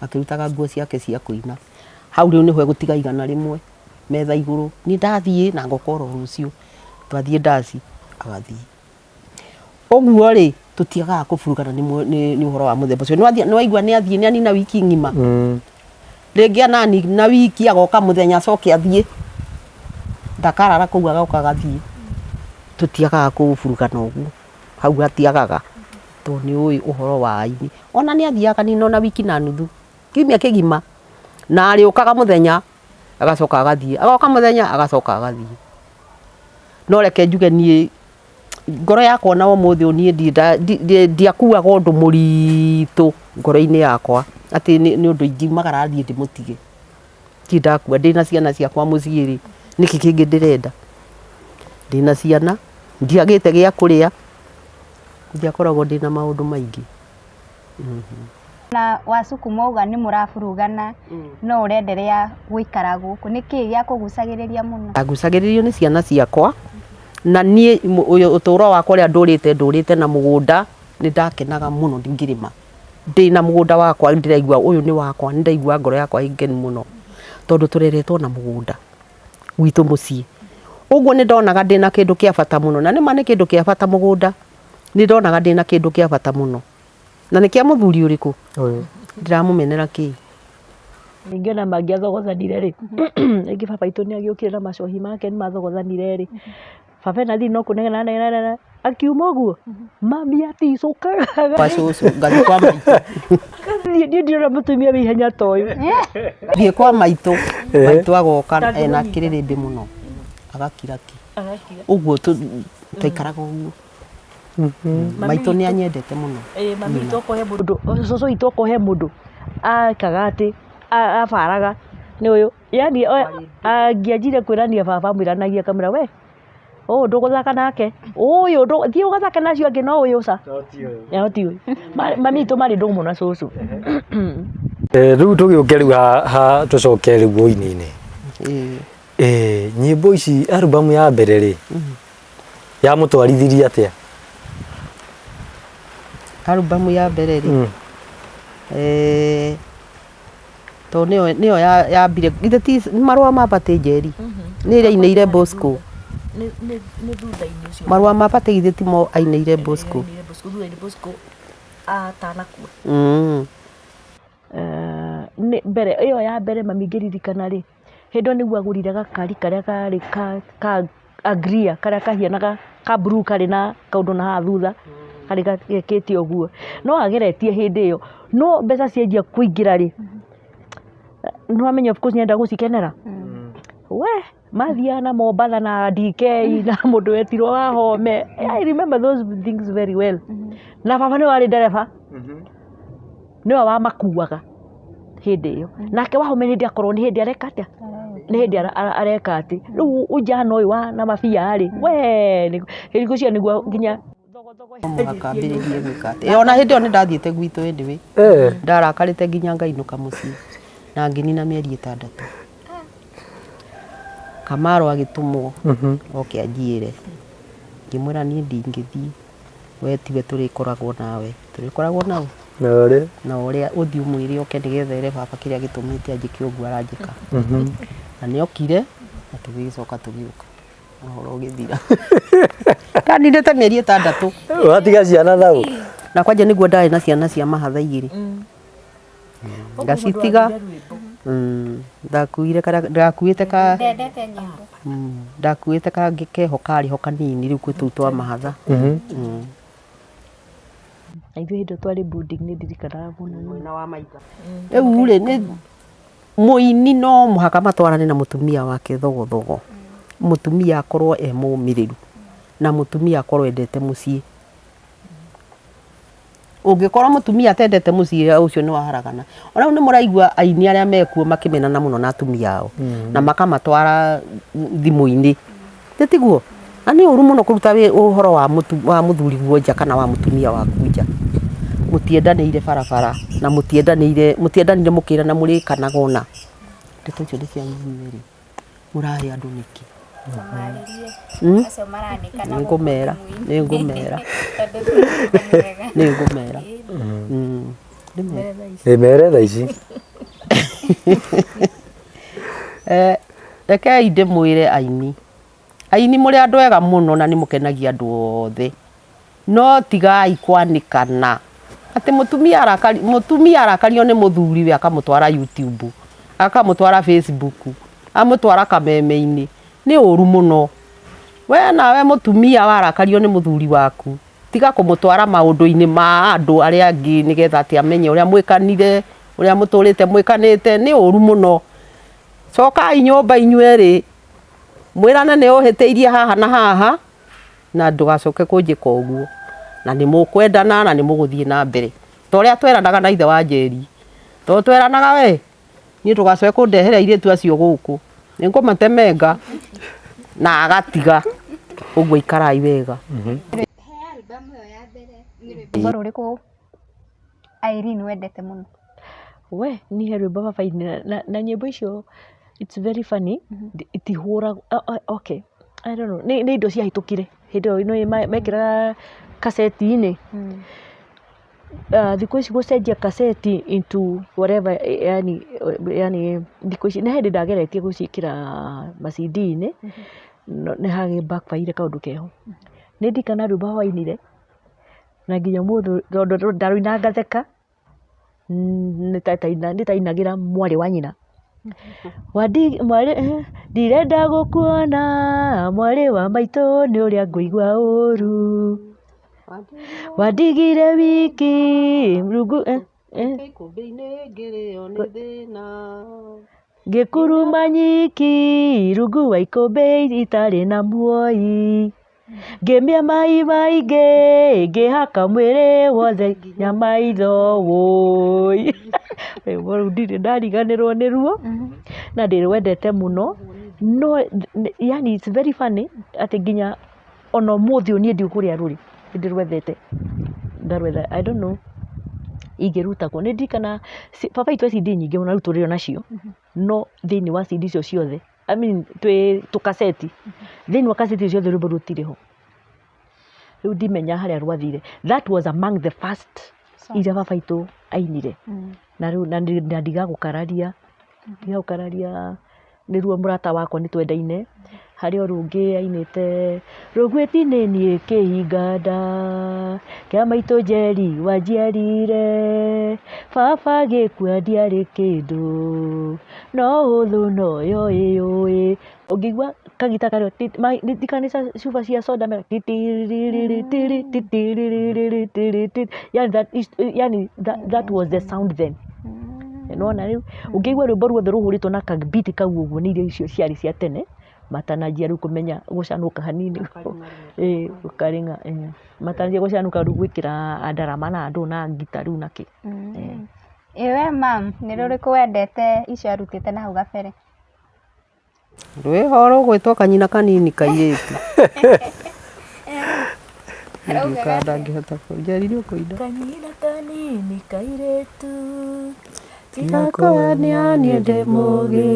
akĩrutaga nguo ciake cia kũina. Hau rĩu nĩho egũtiga 100 metha igũrũ, niĩ ndathiĩ na ngoka oro rũciũ, twathiĩ ndaci, agathiĩ. Ũguo rĩ, tũtiagaga kũburugana nĩ ũhoro wa mũthemba ũcio. Nĩ waigua nĩ athiĩ nĩ anina wiki ng'ima. Rĩngĩ ananina wiki agoka mũthenya acoke athiĩ. Ndakarara kũu agoka agathiĩ. Tũtiagaga kũburugana ũguo, hau hatiagaga tondũ nĩ ũĩ ũhoro wa aini. Ona nĩ athiaga akanina ona wiki na nuthu, kiumia kĩgima. Na arĩũkaga mũthenya agacoka agathiĩ, agoka mũthenya agacoka agathiĩ. No reke njuge niĩ Ngoro yakwa ona ũmũthĩ ũyũ niĩ ndirĩ ndiakuaga ũndũ mũritũ ngoro-inĩ yakwa atĩ nĩ ũndũ ingiumagara thiĩ ndĩmũtige. Ndirĩ ndakua ndĩna ciana ciakwa mũciĩ rĩ, nĩkĩ kĩngĩ ndĩrenda? Ndĩna ciana, ndiagĩte gĩa kũrĩa, ndiakoragwo ndĩna maũndũ maingĩ. Na wasukuma wauga nĩ mũraburugana no ũrenderea gũikara gũkũ, nĩkĩ gĩakũgucagĩrĩria mũno? Ndagucagĩrĩrio nĩ ciana ciakwa na niĩ ũtũro wakwa ũrĩa ndũrĩte ndũrĩte na mũgũnda, nĩ ndakenaga mũno ngĩrĩma. Ndĩna mũgũnda wakwa ndĩraigua ũyũ nĩ wakwa, nĩ ndaiguaga ngoro yakwa ĩ ngenu mũno tondũ tũreretwo na mũgũnda gwitũ mũciĩ. Ũguo nĩ ndonaga ndĩna kĩndũ kĩa bata mũno na nĩma nĩ kĩndũ kĩa bata mũgũnda, nĩ ndonaga ndĩna kĩndũ kĩa bata mũno. Na nĩ kĩa mũthuri ũrĩkũ? Ũyũ. Ndĩramũmenera kĩ? Ningĩ ona mangĩathogothanire rĩ, rĩngĩ baba witũ nĩ agĩũkire na macohi make nĩ mathogothanire rĩ, baba ena thiri no kũnegena anegenaga akiuma ũguo, mami aticũkaga. Kwa cũcũ, ngathiĩ kwa maitũ. Agathiĩ, niĩ ndirona mũtumia wĩ ihenya ta ũyũ. Thiĩ kwa maitũ, maitũ agoka ena kĩrĩrĩmbĩ mũno, agakira ki. Ũguo twaikaraga ũguo. Maitũ nĩ anyendete mũno. Ĩĩ mami witũ okorwo he mũndũ, cũcũ witũ okorwo he mũndũ ekaga atĩ, abaraga nĩ ũyũ. Yaani angĩanjire kwĩrania baba amwĩranagia akamwĩra we ũyũ ndũgũthaka nake, ũyũ thiĩ ũgathake na acio angĩ no ũyũ ca. No ti ũyũ. Mami witũ marĩ ndũgũ mũno na cũcũ. Rĩu tũgĩũke rĩu haha tũcoke rĩu ũini-inĩ. Nyĩmbo ici album ya mbere rĩ, yamũtwarithirie atĩa? Album ya mbere rĩ, tondũ nĩyo nĩyo yambire, githĩ ti marũa ma Batĩ Njeri? Nĩ ĩrĩa ainĩire Bosco. Nĩ thutha-inĩ ũcio. Marũa ma Batĩ githĩ timo ainĩire Bosco? Ainĩire Bosco, thutha-inĩ Bosco atanakua. Nĩ mbere ĩyo ya mbere mami ngĩririkana rĩ, Hĩndĩ ĩyo nĩguo agũrire gakari karĩa karĩ ka Agria karĩa kahianaga ka blue karĩ na kaũndũ na haha thutha, karĩ gekĩte ũguo. No ageretie hĩndĩ ĩyo, no mbeca cianjia kũingĩra rĩ, nĩ wamenya of course nĩ arenda gũcikenera, we mathiaga na Mombatha na DK na mũndũ wetirwo Wahome, I remember those things very well. Na baba nĩwe warĩ ndereba. Nĩwe wamakuaga hĩndĩ ĩyo. Nake Wahome nĩ hĩndĩ akorwo nĩ hĩndĩ areka atĩa? Nĩ hĩndĩ areka atĩ. Rĩu ũnjana ũyũ wa na mabia rĩ, we ngwĩciria nĩguo nginya No mũhaka ambĩrĩrie gwĩka atĩ. Ona hĩndĩ ĩyo nĩ ndathiĩte gwitũ anyway. Ndarakarĩte nginya ngainũka mũciĩ na ngĩnina mĩeri ĩtandatũ. Kamaro agĩtũmwo oke anjiyĩre. Ngĩmwĩra niĩ ndingĩthiĩ. We tiwe tũrĩkoragwo nawe, tũrĩkoragwo na ũ? Na ũrĩa. Na ũrĩa ũthiĩ ũmwĩre oke nĩgetha ere baba kĩrĩa gĩtũmĩte anjĩke ũguo aranjĩka. Na nĩ okire na tũgĩgĩcoka tũgĩũka ũhoro ũgĩthira. Ndaninĩte mĩeri ĩtandatũ. Watiga ciana nau? Na kwanja nĩguo ndarĩ na ciana cia mahatha igĩrĩ. Ngacitiga ndakuire karĩa ndakuĩte ka Ndendete nyĩmbo. Ndakuĩte kangĩ keho karĩ ho kanini rĩu kwĩ tũu twa mahatha. Na ithuĩ hĩndĩ ĩyo twarĩ boarding nĩ ndirikanaga mũno mũno. Rĩu rĩ nĩ mũini no mũhaka matwarane na mũtumia wake thogothogo. Mũtumia akorwo e mũmĩrĩru na mũtumia akorwo endete mũciĩ. Ũngĩkorwo mũtumia atendete mũciĩ ũcio nĩ waharagana. Ona rĩu nĩ mũraigua aini arĩa mekuo makĩmenana mũno na atumia ao na makamatwara thimũ-inĩ. Ĩ tiguo? Na nĩ ũru mũno kũruta ũhoro wa mũthuriguo nja kana wa mũtumia waku nja. Mũtiendanĩire barabara na mũtiendanĩire mũtiendanire mũkĩrana mũrĩkanaga ũna. Ndeto icio nĩ cianyu inyuerĩ. Mũrahe andũ nĩkĩ? Tũmarĩrie Hmm? acio maranĩkana Nĩ gũkũ ngũmera, thimũ-inĩ. nĩ ngũmera. Tondũ ti ũndũ mwega. Nĩ ngũmera. Ndĩmere. Ĩmere thaa ici. Eh, rekei ndĩmwĩre aini. Aini mũrĩ andũ ega mũno na nĩ mũkenagia andũ othe. No tigai kwanĩkana atĩ mũtumia arakari, mũtumia arakario nĩ mũthuriwe akamũtwara YouTube, akamũtwara Facebook, amũtwara kameme-inĩ, nĩ ũru mũno. We nawe mũtumia warakario nĩ mũthuri waku, tiga kũmũtwara maũndũ-inĩ ma andũ arĩa angĩ nĩgetha atĩ amenye ũrĩa mwĩkanire, ũrĩa mũtũrĩte mwĩkanĩte, nĩ ũru mũno. Cokai nyũmba inyuerĩ, mwĩrane nĩ ũhĩtĩirie haha na haha. Na ndũgacoke kũnjĩka ũguo. Na nĩ mũkwendana na nĩ mũgũthiĩ na mbere. Ta ũrĩa tweranaga na ithe wa Njeri. Tondũ tweranaga we, niĩ ndũgacoke kũndehera airĩtu acio gũkũ. Nĩ ngũmatemenga. Na agatiga. Ũguo ikarai wega. Rwĩmbo rũrĩkũ Irene wendete mũno? We niĩ he rwĩmbo baba ainire na nyĩmbo icio it's very funny itihũragwo, okay I don't know, nĩ indo ciahĩtũkire hĩndĩ ĩyo nĩũĩ mekĩraga kaseti-inĩ. Thikũ ici gũcenjia kaseti into whatever yani yani thikũ ici, nĩ hĩndĩ ndageretie gũciĩkĩra ma CD-inĩ, nĩ hagĩ backfire kaũndũ keho. Nĩ ndirikanaga rwĩmbo baba ainire na nginya ũmũthĩ tondũ ndarũinaga ngatheka, nĩ ta ainagĩra mwarĩ wa nyina. Ndirenda gũkuona mwarĩ wa maitũ nĩ ũrĩa ngũigua ũru. Wandigire wiki rungu ngĩkuruma nyiki rungu wa ikũmbĩ itarĩ na muoyi. Ngĩmĩa mai maingĩ ngĩhaka mwĩrĩ wothe nginya maitho wũi. Rwĩmbo rũu ndirĩ ndariganĩrwo nĩruo na ndĩrwendete mũno. No yani it's very funny atĩ nginya ona ũmũthĩ ũyũ niĩ ndiũĩ kũrĩa rũrĩ, nĩ ndĩrwethete ngarwetha I don't know ingĩruta kũ. Nĩ ndirikanaga baba witũ e CD nyingĩ mũno na rĩu tũrĩ o nacio, no thĩinĩ wa CD icio ciothe, I mean twĩ tũkaceti, thĩinĩ wa kaseti icio ciothe rwĩmbo rũu rũtirĩ ho. Rĩu ndimenya harĩa rwathire. That was among the first iria baba witũ ainire. Na rĩu na ndigagũkararia, ndigagũkararia nĩruo mũrata wakwa nĩ twendaine. Harĩ o rũngĩ ainĩte, rũgwĩti nĩ niĩ kĩhinga nda kĩa maitũ Njeri wanjiarire, baba agĩkua ndiarĩ kĩndũ, no ũthũ noyo ĩyũĩ. Ũngĩigua kagita karĩa ndirikana nĩ cuba cia soda yani yani that was the sound then. Nĩwona rĩu, ũngĩigua rwĩmbo ruothe rũhũrĩtwo na kabiti kau ũguo nĩ irio icio ciarĩ cia tene, matananjia rĩu kũmenya gũcanũka hanini, ĩĩ gũkarĩng'a, matananjia gũcanũka rĩu gwĩkĩra ndarama na ndũ na ngita rĩu na kĩ. Ĩ we mam, nĩ rũrĩkũ wendete icio arutĩte na hau gabere? Rwĩho rũgwĩtwo kanyina kanini kairĩtu. Ndiũĩ kana ndangĩhota Njeri nĩ ũkũina. Kanyina kanini kairĩtu Tiga kũhenia niĩ ndĩ mũgĩ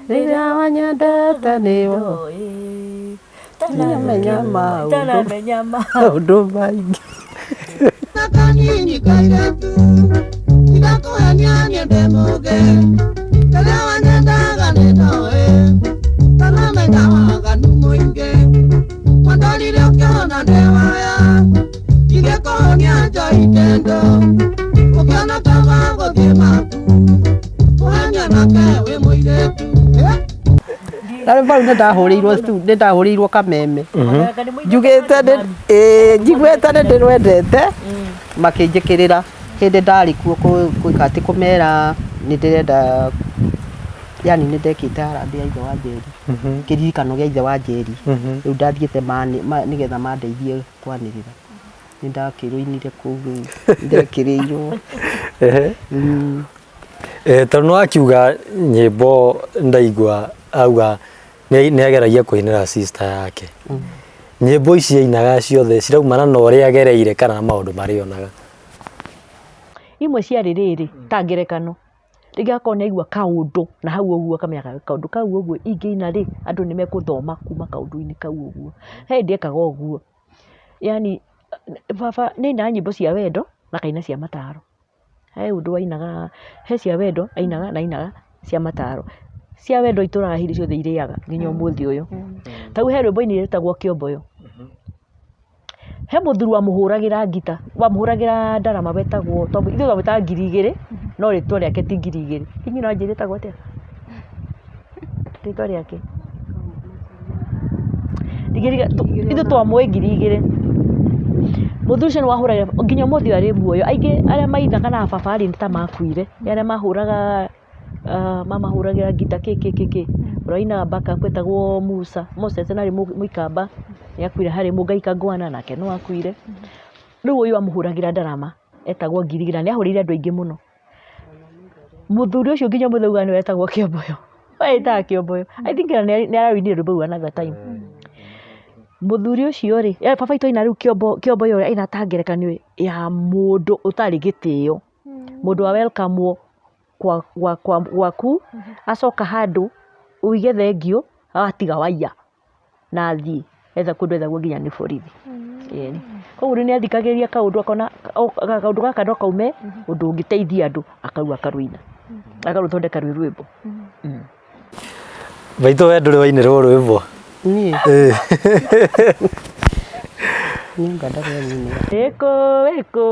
rĩrĩa wanyendete nĩ ndoĩ Taramenya maũndũ taramenya maũndũ maingĩ. Kanini kairĩtu tiga kũhenia niĩ ndĩ mũgĩ rĩrĩa wanyendaga nĩ ndoĩ taramenya waganu mũingĩ wandorire ũkĩona ndĩ waya ingĩkũhũnia njoi kĩndũ ũkĩona kaba gũthiĩ maku ũhenia nake wĩ mũirĩtu. Na rĩu bau nĩ ndahũrĩirwo nĩ ndahũrĩirwo kameme njugĩte nĩ ĩĩ njiguĩte nĩ ndĩrwendete makĩnjĩkĩrĩra hĩndĩ ndarĩ kuo gwĩka atĩ kũmera nĩ ndĩrenda yani nĩ ndekĩte harambee ya ithe wa Njeri kĩririkano gĩa ithe wa Njeri rĩu ndathiĩte nĩgetha mandeithie kwanĩrĩra nĩ ndakĩrũinire kũu rĩu ndekĩrĩirwo. Tondũ nĩ wakiuga nyĩmbo ndaigua auga nĩ ageragia kũinĩra sister yake. Nyĩmbo ici ainaga ciothe ciraumana na ũrĩa agereire kana na maũndũ marĩa onaga? Imwe ciarĩ rĩrĩ ta ngerekano, rĩngĩ agakorwo nĩ aigua kaũndũ na hau ũguo akamenya kaũndũ kau ũguo ingĩina rĩ, andũ nĩ mekũthoma kuma kaũndũ-inĩ kau ũguo. He hĩndĩ ekaga ũguo, yani baba nĩ ainaga nyĩmbo cia wendo na akaina cia mataro. He ũndũ ainaga, he cia wendo ainaga na ainaga cia mataro. Cia wendo itũraga hĩndĩ ciothe irĩaga nginya ũmũthĩ ũyũ. Ta rĩu he rwĩmbo ainire rwĩtagwo kĩomboyo. He mũthuri wamũhũragĩra ngita, wamũhũragĩra ndarama wetagwo, ithuĩ twamwĩtaga ngiri igĩrĩ, no rĩtwa rĩake ti ngiri igĩrĩ. Hihi no anjĩre etagwo atĩa? Rĩtwa rĩake? Ithuĩ twamũĩ ngiri igĩrĩ. Mũthuri ũcio nĩ wahũragĩra, nginya ũmũthĩ ũyũ arĩ muoyo. Aingĩ arĩa mainaga na baba rĩ, nĩ ta makuire. Nĩ arĩa mahũraga mamahũragĩra ngita kĩ kĩ kĩ kĩ. Ũrĩa wainaga backup etagwo Musa, Moses na arĩ mũikamba. Nĩ akuire harĩ Mũngai Kangwana nake no akuire. Rĩu ũyũ amũhũragĩra ndarama etagwo Ngirigĩra, nĩ ahũrĩire andũ aingĩ mũno. Mũthuri ũcio nginya ũmũthĩ augaga nĩwe etagwo Kĩomboyo. Eĩtaga Kĩomboyo. I think ona nĩ araũinire rwĩmbo rũu another time. Mũthuri ũcio rĩ, baba witũ aina rĩu Kĩomboyo aina ta ngerekanio ya mũndũ ũtarĩ gĩtĩo. Mũndũ wa welcome wo gwaku, acoka handũ uige thengiũ, agatiga waiya na athiĩ etha kũndũ ethagwo nginya nĩ borithi. Ĩni. Koguo rĩu nĩ athikagĩrĩria kaũndũ akona kaũndũ gaka no kaume ũndũ ũngĩteithia andũ akau akarũina. Akarũthondeka rwĩ rwĩmbo. Maitũ we ndũrĩ wainĩrwo rwĩmbo? Niĩ? Niĩ anga ndarĩ anyinĩra. Ĩkũ ĩkũ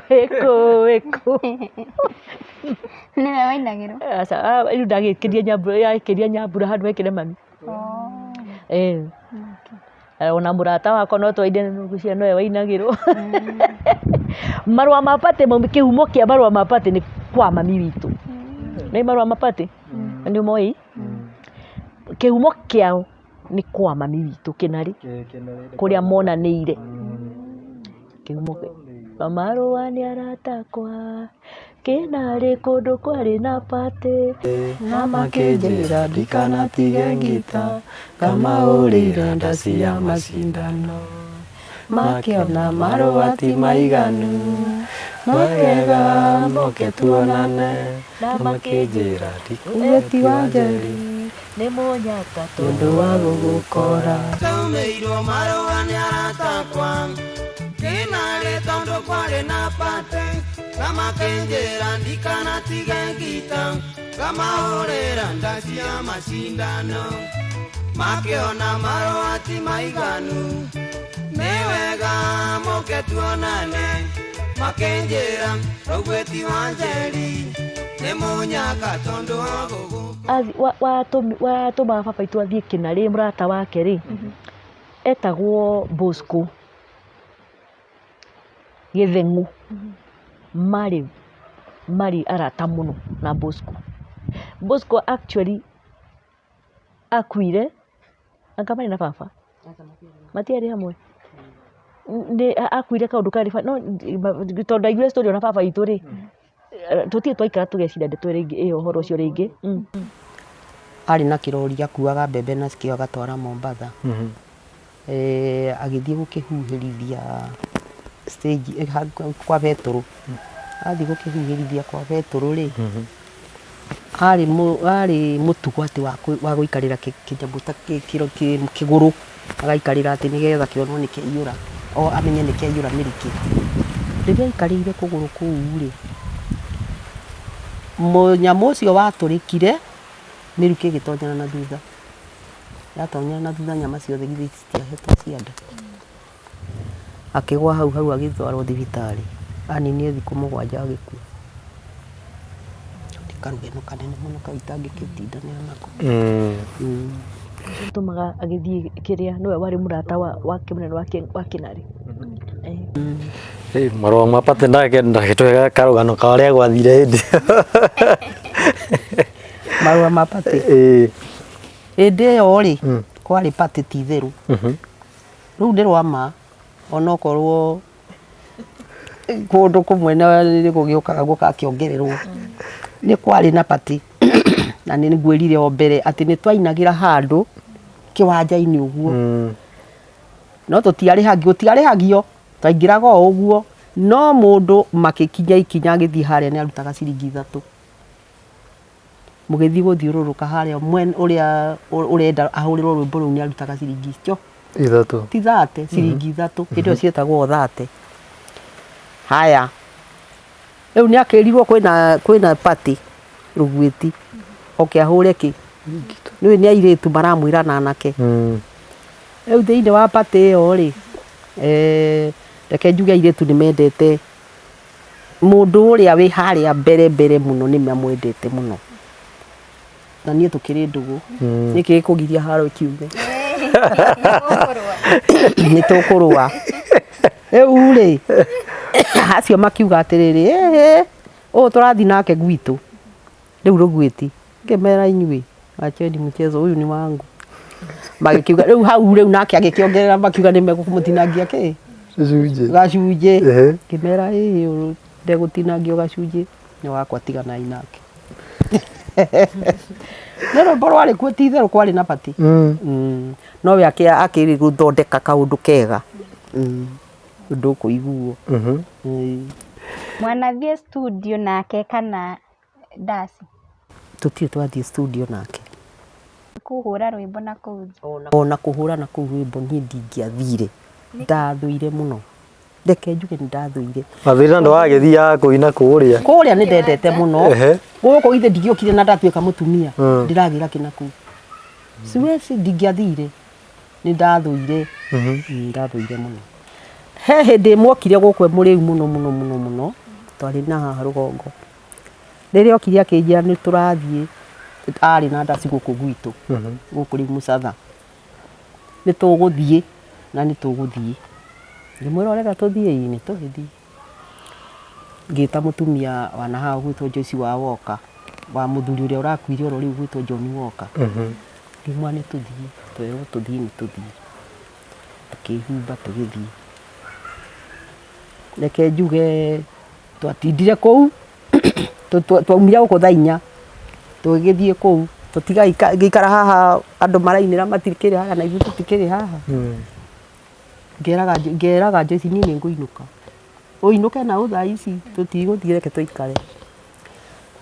ĩkũ ĩkũ. Nĩwe wainagĩrwo? Aca, rĩu ndagĩkĩria nyambura, yakĩria nyambura handũ hekĩre mami. Eh. Ona mũrata wakwa no twaine ngwĩciria nowe wainagĩrwo. Marũa ma party maumĩ kĩhumo kĩa marũa ma party nĩ kwa mami witũ. Nĩ marũa ma party? Nĩ ũmoĩ? Kĩhumo kĩao nĩ kwa mami witũ Kĩnarĩ, kũrĩa monanĩire. Kĩhumo marũa nĩ arata akwa, Kĩnarĩ kũndũ kwarĩ na party. Na makĩnjĩra ndikanatige ngita, ngamahũrĩra ndaci ya macindano. Makĩona marũa ti maiganu, makĩenda moke tuonane, na makĩnjĩra Uge ti wa Njeri nĩ mũnyaka tondũ wa gũgũkora. Ndaumĩirwo marũa nĩ arata akwa, kĩnarĩ tondũ kwarĩ na party, na makĩnjĩra ndikanatige ngita, ngamahũrĩra ndaci ya macindano. Makĩona marũa ti maiganu, nĩ wega moke tuonane, makĩnjĩra rũguĩ ti wa Njeri, nĩ mũnyaka tondũ wa gũgũkora. Watũmaga baba witũ athiĩ Kĩnarĩ mũrata wake rĩ, etagwo Bosco Gĩtheng'ũ. Marĩ arata mũno na Bosco. Bosco actually akuire anga marĩ na baba matiarĩ hamwe nĩ akuire kaũndũ karĩ no tondũ ndaiguire story ona baba witũ rĩ tũtirĩ twaikara tũgeciria ndeto rĩngĩ ĩyo ũhoro ũcio rĩngĩ. Arĩ na kĩrori gĩakuaga mbembe na cikĩo agatwara Mombatha. Agĩthiĩ gũkĩhuhĩrithia stage kwa betũrũ. Athiĩ gũkĩhuhĩrithia kwa betũrũ rĩ, arĩ mũtugo atĩ wa gũikarĩra kĩnyamũ ta kĩgũrũ, agaikarĩra atĩ nĩgetha kĩonwo nĩ kĩaiyũra, o amenye nĩ kĩaiyũra mĩrukĩ. Rĩrĩa aikarĩire kũgũrũ kũu rĩ, mũnyamũ ũcio watũrĩkire, mĩrukĩ ĩgĩtonyera na thutha. Yatonyera na thutha nyama ciothe githĩ citiahetwo cia nda. Akĩgwa hau hau agĩtwarwo thibitarĩ, aninire thikũ mũgwanja agĩkua. Nĩ karũgano kanene mũno kau itangĩgĩtindanĩra nako. Tũmaga agĩthiĩ kĩrĩa nĩwe warĩ mũrata wake mũnene wa Kĩnarĩ. Marũa ma party ndagĩtwĩra karũgano ka ũrĩa gwathire hĩndĩ ĩyo. Marũa ma party? Hĩndĩ ĩyo rĩ, kwarĩ party ti itherũ. Rũu nĩ rwa ma onokorwo kũndũ kũmwe nĩ gũgĩũkaga gũgakĩongererwo. Nĩ kwarĩ na party na nĩ ngwĩrire o mbere atĩ nĩ twainagĩra handũ kĩwanja-inĩ ũguo. No tũtiarĩhagio, gũtiarĩhagio, twaingĩraga o ũguo, no mũndũ makĩkinya ikinya agĩthiĩ harĩa nĩ arutaga ciringi ithatũ. Mũgĩthiĩ gũthiũrũrũka harĩa mwena ũrĩa ũrenda ahũrĩrwo rwĩmbo rũu nĩ arutaga ciringi icio. Ithatũ. Ti thate, ciringi ithatũ, hĩndĩ ĩyo ciĩtagwo thate. Haya, rĩu nĩ akĩrirwo kwĩna party Rũguĩti, oke ahũre kĩ? Nĩũĩ nĩ airĩtu maramwĩra na anake. Rĩu thĩinĩ wa party ĩyo rĩ, reke njuge airĩtu nĩ mendete mũndũ ũrĩa wĩ harĩa mbere mbere mũno nĩ mamwendete mũno. Na niĩ tũkĩrĩ ndũgũ, nĩkĩ gĩkũgiria haro ĩkiume? Nĩ tũkũrũa. Rĩu rĩ, acio makiuga atĩrĩrĩ, ĩhĩ, ũyũ tũrathiĩ nake gwitũ, rĩu Rũguĩti. Ngĩmera inyuĩ, acheni mchezo, huyu ni wangu. Magĩkiuga rĩu hau rĩu nake agĩkĩongerera makiuga nĩ megũmũtinangia kĩ Gĩcunjĩ. gacunjĩ. Ehe. Ngĩmera ĩĩ ũyũ ndegũtinangio gacunjĩ nĩ wakwa tiganai nake. Nĩ rwĩmbo rwarĩ kuo ti itherũ kwarĩ na pati. Nowe akĩrĩ gũthondeka kaũndũ kega. Ũndũ ũkũiguo. Ĩĩ. Mwanathiĩ studio nake kana ndaci? Tũtirĩ twathiĩ studio nake. Kũhũra rwĩmbo na kũu nja. Ona kũhũra na kũu rwĩmbo niĩ ndingĩathire. Ndathũire mũno. Reke njuge nĩ ndathũire. Mathĩna na ndwagĩthiaga kũina kũrĩa. Kũrĩa nĩ ndendete mũno. Ehe. Gũkũ ithe ndingĩokire na ndatuĩka mũtumia. Mm. Ndĩragĩra kĩna kũu. Siwezi ndingĩathire. Nĩ ndathũire. Ndathũire mũno. He hĩndĩ ĩmwe okire gũkũ e mũrĩu mũno mũno mũno mũno. Twarĩ na haha rũgongo. Rĩrĩa okire akĩnjĩra nĩ tũrathiĩ, arĩ na ndaci gũkũ gwitũ. Gũkũ rĩu Mũcatha. Nĩ tũgũthiĩ na nĩ tũgũthiĩ. Ngĩmwĩra ũrenda tũthiĩ? Ĩĩ nĩ tũgĩthiĩ. Ngĩta mũtumia wa na haha ũgwĩtwo Joyce wa Walker, wa mũthuri ũrĩa ũrakuire oro rĩu ũgwĩtwo John Walker. Ngĩmwĩra nĩ tũthiĩ, twerwo tũthiĩ nĩ tũthiĩ. Tũkĩhumba tũgĩthiĩ. Reke njuge twatindire kũu, twaumire gũkũ thaa inya, tũgĩgĩthiĩ kũu, tũtigaikara haha andũ marainĩra matikĩrĩ haha na ithuĩ tũtikĩrĩ haha. Ngeraga Joyce niĩ nĩ ngũinũka. Ũinũke na ũ thaa ici tũtigũthiĩ reke tũikare.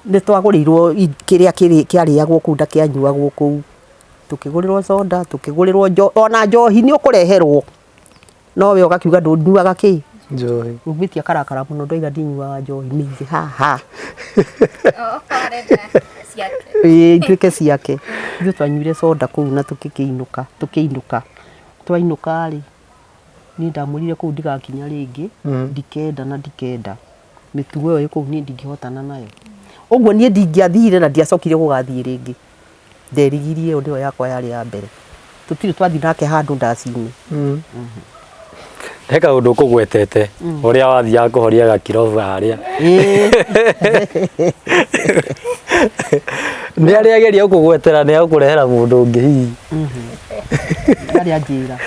Nĩ twagũrĩirwo kĩrĩa kĩarĩagwo kũu na kĩanyuagwo kũu. Tũkĩgũrĩrwo soda, tũkĩgũrĩrwo ona njohi nĩ ũkũreherwo. No we ũgakiuga ndũnyuaga kĩ? Njohi. Ũgwĩtia karakara mũno ndoiga ndinyuaga njohi mĩige haha. Ĩĩ ituĩke ciake. Ithuĩ twanyuire soda kũu na tũgĩkĩinũka, tũkĩinũka. Twainũka rĩ, niĩ ndamwĩrire kũu ndigakinya rĩngĩ, ndikenda na ndikenda. Mĩtugo ĩyo ĩ kũu niĩ ndingĩhotana nayo. Ũguo niĩ ndingĩathire na ndiacokire gũgathiĩ rĩngĩ. Nderigirie ĩyo nĩyo yakwa yarĩ ya mbere. Tũtirĩ twathiĩ nake handũ ndaci-inĩ. He kaũndũ ũkũgwetete ũrĩa wathiaga kũhoria gakirobu harĩa. Ĩĩ. Nĩ arĩa ageria gũkũgwetera nĩ agũkũrehera mũndũ ũngĩ hihi. Ndarĩ anjĩra.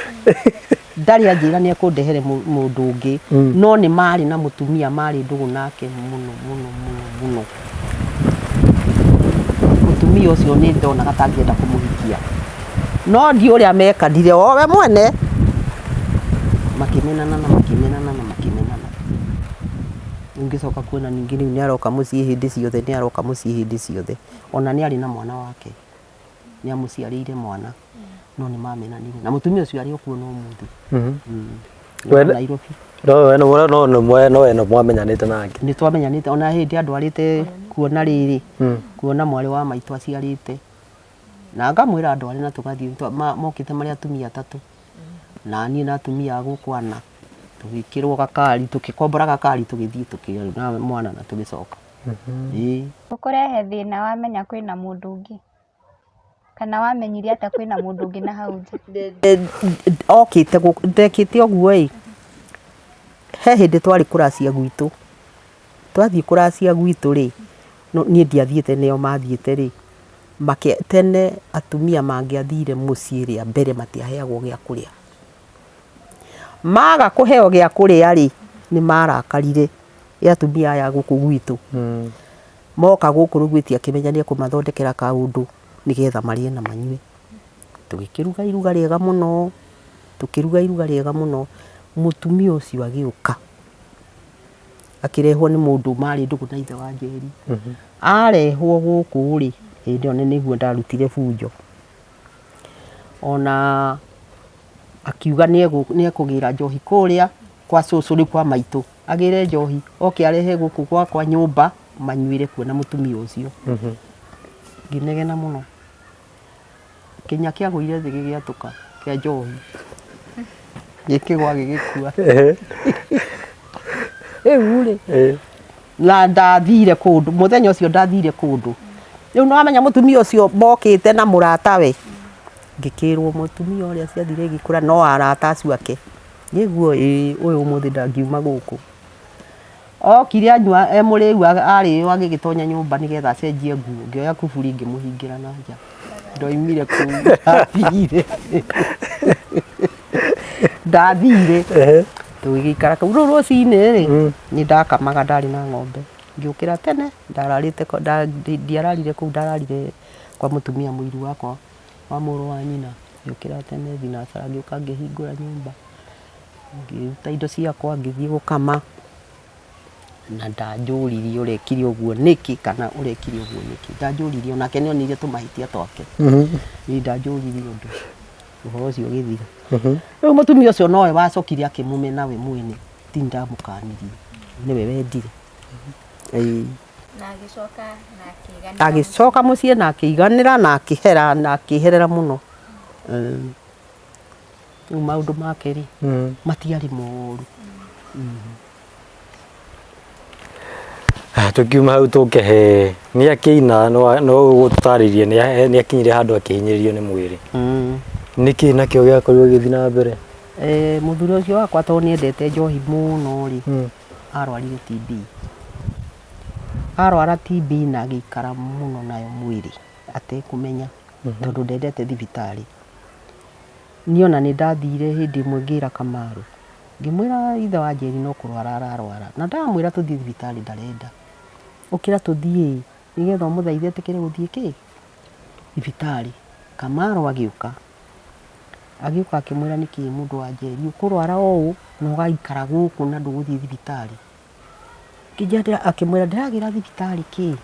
Ndarĩ anjĩra nĩ ekũndehere mũndũ ũngĩ. No nĩ marĩ na mũtumia marĩ ndũgũ nake mũno mũno mũno mũno. Mũtumia ũcio nĩ ndonaga ta angĩenda kũmũhikia. No ndiũ ũrĩa mekanire o we mwene makĩmenana na makĩmenana na makĩmenana. Rĩu ngĩcoka kuona ningĩ rĩu nĩ aroka mũciĩ hĩndĩ ciothe, nĩ aroka mũciĩ hĩndĩ ciothe. Ona nĩ arĩ na mwana wake. Nĩ amũciarĩire mwana. No nĩ mamenanire. Na mũtumia ũcio arĩ o kuo na ũmũthĩ. We- Nairobi. No we no no no mwe no we no mwamenyanĩte nake. Nĩ twamenyanĩte ona hĩndĩ andwarĩte kuona rĩrĩ kuona mwarĩ wa maitũ aciarĩte na ngamwĩra andware na tũgathiĩ mokĩte marĩ atumia atatũ na niĩ na atumia a gũkũ ana tũgĩkĩrwo gakari tũgĩkombora gakari tũgĩthiĩ tũkĩona mwana na tũgĩcoka. Ĩĩ. Ũkũrehe thĩna wamenya kwĩna mũndũ ũngĩ? Kana wamenyire atĩa kwĩna mũndũ ũngĩ na hau nja? Okĩte ndekĩte ũguo ĩ, he hĩndĩ twarĩ kũracia gwitũ, twathiĩ kũracia gwitũ rĩ, niĩ ndiathiĩte nĩo mathiĩte rĩ, tene atumia mangĩathire mũciĩ rĩa mbere matiaheagwo gĩa kũrĩa. Maga kũheo gĩa kũrĩa rĩ, nĩ marakarire ĩ atumia aya a gũkũ gwitũ. Moka gũkũ Rũgwĩti akĩmenya nĩ ekũmathondekera kaũndũ nĩgetha marĩe na manyue. Tũgĩkĩruga iruga rĩega mũno, tũkĩruga iruga rĩega mũno, mũtumia ũcio agĩũka, akĩrehwo nĩ mũndũ marĩ ndũgũ na ithe wa Njeri. Arehwo gũkũ rĩ, hĩndĩ ĩyo nĩguo ndarutire bunjo. Ona akiuga nĩ ekũgĩra njohi kũrĩa kwa cũcũ rĩu kwa maitũ, agĩre njohi oke arehe gũkũ gwakwa nyũmba manyuĩre kuo na mũtumia ũcio. Ngĩnegena mũno. Kĩnya kĩagũire thĩ gĩgĩatũka kĩa njohi. Gĩkĩgwa gĩgĩkua. Rĩu rĩ, na ndathire kũndũ, mũthenya ũcio ndathire kũndũ. Rĩu nĩ wamenya mũtumia ũcio mokĩte na mũratawe. Ngĩkĩrwo mũtumia ũrĩa ciathire igĩkũra no arata acio ake. Nĩguo ĩĩ ũyũ ũmũthĩ ndangiuma gũkũ. Okire anyua e mũrĩu arĩo agĩgĩtonya nyũmba nĩgetha acenjie nguo. Ngĩoya kuburi ngĩmũhingĩra na nja. Ndoimire kũu, ndathire. Ndathire. Tũgĩgĩikara kũu. Rĩu rũcinĩ rĩ, nĩ ndakamaga ndarĩ na ng'ombe. Ngĩũkĩra tene, ndararĩte ndiararire kũu ndararire kwa mũtumia mũiru wakwa wa mũrũ wa nyina. Ngĩũkĩra tene thinacara ngĩũka ngĩhingũra nyũmba, ngĩruta indo ciakwa ngĩthiĩ gũkama. Na ndanjũririe ũrekire ũguo nĩkĩ kana ũrekire ũguo nĩkĩ. Ndanjũririe onake nĩ onire tũmahĩtia twake. Niĩ ndanjũririe ũndũ, ũhoro ũcio ũgĩthira. Rĩu mũtumia ũcio nowe wacokire akĩmũmena we mwene, ti niĩ ndamũkanirie, nĩwe wendire. Ĩĩ. Na agĩcoka na akĩiganĩra. Agĩcoka mũciĩ na akĩiganĩra na akĩhera na akĩherera mũno. Rĩu maũndũ make rĩ, matiarĩ moru. Tũkiuma hau tũke he nĩ akĩina no ũgũtũtarĩrie nĩ akinyire handũ akĩhinyĩrĩrio nĩ mwĩrĩ. Nĩkĩ nakĩo gĩakorirwo gĩgĩthiĩ na mbere? Mũthuri ũcio wakwa tondũ nĩ endete njohi mũno rĩ, arwarire TB. Arwara TB na agĩikara mũno nayo mwĩrĩ atekũmenya tondũ ndendete thibitarĩ. Niĩ ona nĩ ndathire hĩndĩ ĩmwe ngĩra Kamaru, ngĩmwĩra ithe wa Njeri no kũrwara ararwara, na ndamwĩra tũthiĩ thibitarĩ ndarenda. Ũkĩra tũthiĩ nĩgetha ũmũthaithe etĩkĩre gũthiĩ kĩ? Thibitarĩ. Kamaru agĩũka, agĩũka akĩmwĩra nĩkĩ mũndũ wa Njeri ũkũrwara ũũ na ũgaikara gũkũ na ndũgũthiĩ thibitarĩ. Ngĩnjĩra akĩmwĩra ndĩragĩra thibitarĩ kĩ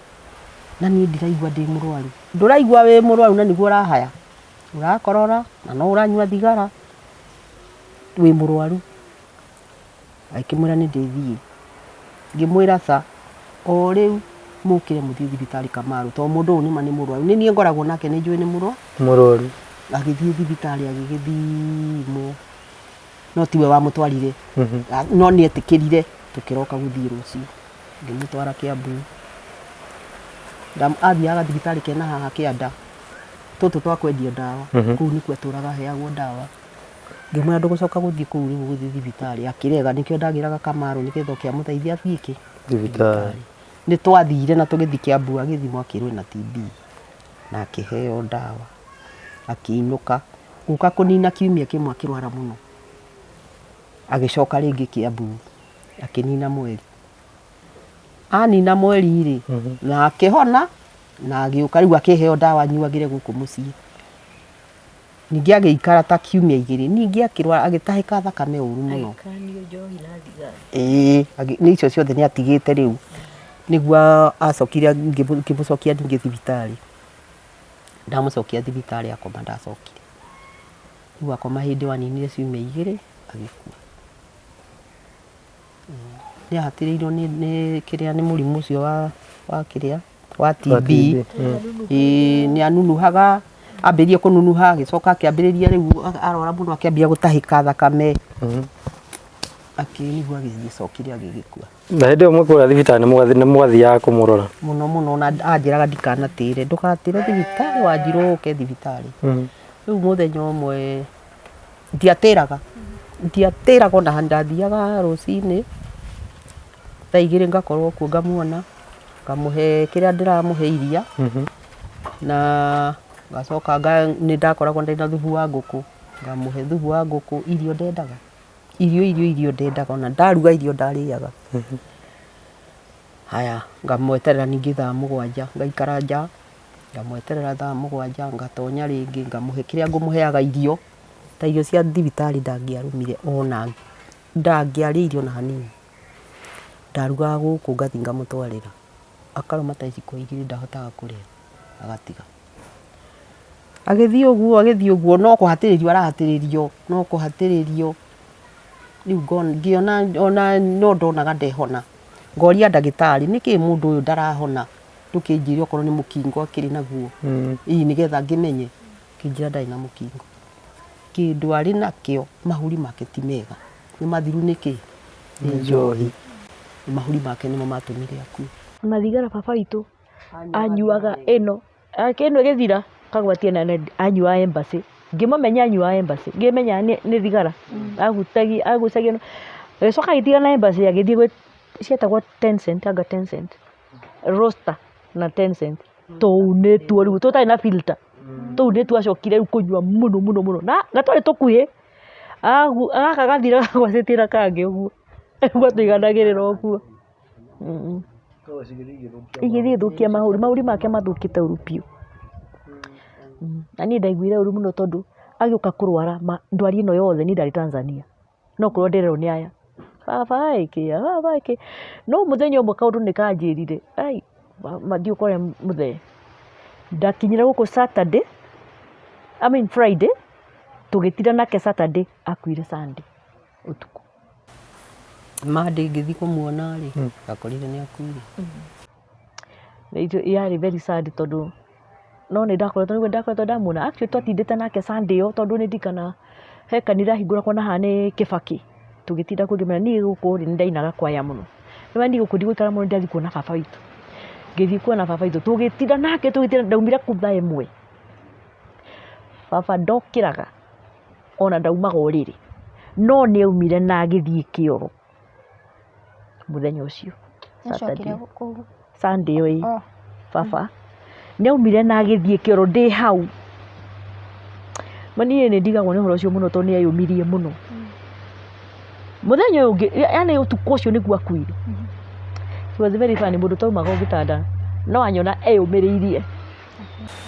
na niĩ ndiraigua ndĩ mũrwaru. Ndũraigua wĩ mũrwaru na nĩguo ũrahaya? Ũrakorora na no ũranyua thigara, wĩ mũrwaru. Agĩkĩmwĩra nĩ ndĩthiĩ. Ngĩmwĩra ca, o rĩu mũkĩre mũthiĩ thibitarĩ Kamaru tondũ mũndũ ũyũ nĩma nĩ mũrwaru. Nĩ niĩ ngoragwo nake nĩ njũĩ nĩ mũrwaru. Mũrwaru. Agĩthiĩ thibitarĩ agĩgĩthimwo, no tiwe wamũtwarire, no nĩ etĩkĩrire tũkĩroka gũthiĩ rũciũ. Ngĩmũtwara Kiambu. Athiaga thibitarĩ kena haha kĩanda. Tũtũ twa kwendio ndawa, kũu nĩkuo atũraga aheagwo ndawa. Ngĩmwĩra ndũgũcoka gũthiĩ kũu rĩu ũgũthiĩ thibitarĩ, akĩrega nĩkĩo ndagĩraga Kamaru nĩgetha oke amũteithie athiĩ kĩ? Thibitarĩ. Nĩ twathire na tũgĩthiĩ Kiambu agĩthimwo akĩrwo ena TB na akĩheo ndawa akĩinũka. Gũka kũnina kiumia kĩmwe akĩrwara mũno, agĩcoka rĩngĩ Kiambu akĩnina mweri. Anina mweri rĩ, na akĩhona na agĩũka rĩu akĩheo ndawa anyuagĩre gũkũ mũciĩ. Ningĩ agĩikara ta kiumia igĩrĩ, ningĩ akĩrwara agĩtahĩka thakame ũru mũno. Agĩkanio njohi na thigara. Ĩĩ, nĩ icio ciothe nĩ atigĩte rĩu, nĩguo acokire ngĩmũcokia ningĩ thibitarĩ. Ndamũcokia thibitarĩ akoma ndacokire. Rĩu akoma hĩndĩ ĩyo aninire ciumia igĩrĩ agĩkua. Nĩ ahatĩrĩirio nĩ nĩ kĩrĩa nĩ mũrimũ ũcio wa wa kĩrĩa wa TB. Ĩĩ nĩ anunuhaga, ambĩrĩria kũnunuha agĩcoka akĩambĩrĩria rĩu arwara mũno akĩambia gũtahĩka thakame. Nĩguo agĩcokire agĩgĩkua. Na hĩndĩ ĩyo mwĩ kũrĩa thibitarĩ nĩ mwathiaga kũmũrora? Mũno mũno ona anjĩraga ndikanatĩre, ndũgatĩre thibitarĩ wanjirũ ũke thibitarĩ. Rĩu mũthenya ũmwe ndiatĩraga, ndiatĩraga ona hanini, ndathiaga rũcinĩ thaa igĩrĩ ngakorwo kuo ngamuona, ngamũhe kĩrĩa ndĩramũhe iria, na ngacoka nĩ ndakoragwo ndĩna thubu wa ngũkũ, ngamũhe thubu wa ngũkũ, irio ndendaga, irio irio irio ndendaga, ona ndaruga irio ndarĩaga. Haya ngamweterera ningĩ thaa mũgwanja, ngaikara nja. Ngamweterera thaa mũgwanja, ngatonya rĩngĩ ngamũhe kĩrĩa ngũmũheaga irio, ta irio cia thibitarĩ ndangĩarũmire ona, ndangĩarĩire ona hanini. Ndarugaga gũkũ ngathiĩ ngamũtwarĩra, akarũma ta iciko igĩrĩ ndahotaga kũrĩa, agatiga. Agĩthiĩ ũguo agĩthiĩ ũguo no kũhatĩrĩrio arahatĩrĩrio, no kũhatĩrĩrio, rĩu ngĩona ona no ndonaga ndehona, ngoria ndagĩtarĩ nĩkĩ mũndũ ũyũ ndarahona? Ndũkĩnjĩre okorwo nĩ mũkingo akĩrĩ naguo, ĩĩ nĩgetha ngĩmenye. Akĩnjĩra ndarĩ na mũkingo. Kĩndũ arĩ nakĩo mahũri make ti mega. Nĩ mathiru nĩ kĩ? Nĩ njohi. Mahũri make nĩmo matũmire akue. Ona thigara baba witũ anyuaga ĩno, ĩno ĩgĩthira akagwatia na anyuaga Embassy. Ngĩmũmenya anyuaga Embassy, ngĩmenya nĩ thigara ahutagia agucagia, agĩcoka agĩtigana na Embassy agĩthiĩ gwĩ cietagwo Ten Cent anga Ten Cent. Roster na Tencent tũu nĩtuo rĩu tũtarĩ na filter. Tũu nĩ twacokire rĩu kũnyua mũno mũno mũno na na twarĩ tũkuhĩ, gaka gathira gagwacĩtie na kangĩ ũguo, ũguo tũiganagĩrĩra ũguo. Igĩthiĩ igĩthũkia mahũri, mahũri make mathũkĩte ũru biũ. Na niĩ ndaiguire ũru mũno tondũ agĩũka kũrwara ndwari ĩno yothe niĩ ndarĩ Tanzania. No korwo ndĩrerwo nĩ aya, baba ĩ kĩa, baba ĩ kĩ. No mũthenya ũmwe kaũndũ nĩ kanjĩrire, ai mathiĩ ũkore mũthee. Ndakinyire gũkũ Saturday, I mean Friday, tũgĩtinda nake Saturday, akuire Sunday ũtukũ. Monday ngĩthiĩ kũmuona rĩ, ndakorire nĩ akuire. Yarĩ very sad tondũ no nĩ ndakoretwo nĩguo ndakoretwo ndamuona actually twatindĩte nake Sunday ĩyo tondũ nĩ ndirikanaga he kanitha ahingũragwo na haha nĩ Kĩbakĩ tũgĩtinda kũu ngĩmwĩra niĩ gũkũ rĩ nĩ ndainaga kwaya mũno nĩwona niĩ gũkũ ndigũikara mũno ndathiĩ kuona baba witũ, ngĩthiĩ kuona baba witũ tũgĩtinda nake tũgĩtinda ndaumire kũu thaa ĩmwe, baba ndokĩraga ona ndaumaga ũrĩrĩ no nĩ aumire na agĩthiĩ kĩoro. Mũthenya ũcio Nĩacokire kũu. Sunday ĩyo ĩ baba nĩ aumire na agĩthiĩ kĩoro ndĩ hau. Ma niĩ nĩ ndigagwo nĩ ũhoro ũcio mũno tondũ nĩ eyũmirie mũno. Mũthenya ũyũ ũngĩ yaani ũtukũ ũcio nĩguo akuire. He was very funny mũndũ ũtaumaga gĩtanda no anyona eyũmĩrĩirie.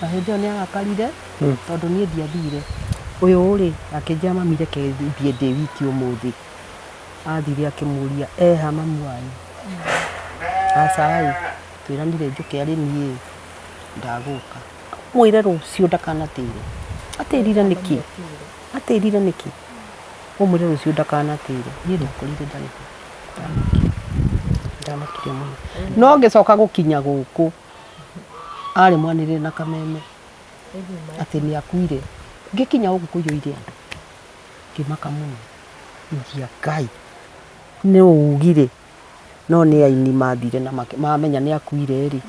Na hĩndĩ ĩyo nĩ arakarire tondũ niĩ ndiathire. Ũyũ rĩ akĩnjĩra mami reke thiĩ ndĩ wiki ũmũthĩ. Athire akĩmũria eha mamu wanyu? Aca ĩ, twĩranire njũke arĩ niĩ ĩ, ndagũka. Mwĩre rũciũ ndakanatĩre. Atĩrire nĩkĩ? Atĩrire nĩkĩ? Ũmwĩre rũciũ ndakanatĩre. Niĩ ndakorire ndarĩ ho. Ndamakire. Ndamakire mũno. No ngĩcoka gũkinya gũkũ, arĩ mwanĩrĩre na kameme atĩ nĩ akuire. Ngĩkinya gũkũ kũiyũire andũ, ngĩmaka mũno. Njia Ngai nĩ ugire no nĩ aini mathire na mamenya nĩ akuire rĩ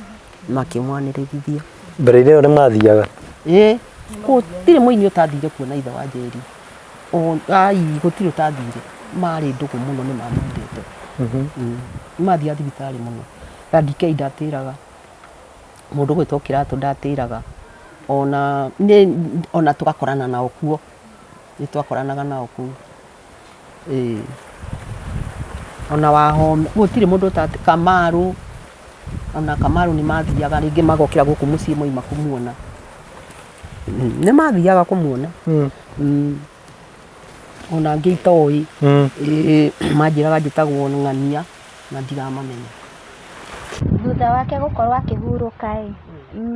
makĩmwanĩrĩrithia. Mbere-inĩ ĩyo nĩ mathiaga? Ĩĩ gũtirĩ mũini ũtathire kuona ithe wa Njeri. Ai gũtirĩ ũtathire, marĩ ndũgũ mũno nĩ mamwendete. Nĩ mathiaga thibitarĩ mũno. Daddy K ndatĩraga, mũndũ ũgwĩtwo Kĩratũ ndatĩraga, ona ona tũgakorana nao kuo. Nĩ twakoranaga nao kũu. Ĩĩ. Ona Wahome, gũtirĩ mũndũ ũta, Kamaru, ona Kamaru nĩ mathiaga rĩngĩ magokĩra gũkũ mũciĩ moima kũmuona. Nĩ mathiaga kũmuona. Ona angĩ itoĩ, ĩĩ manjĩraga njĩtagwo ng'ania na ndiramamenya. Thutha wake gũkorwo akĩhurũka ĩ,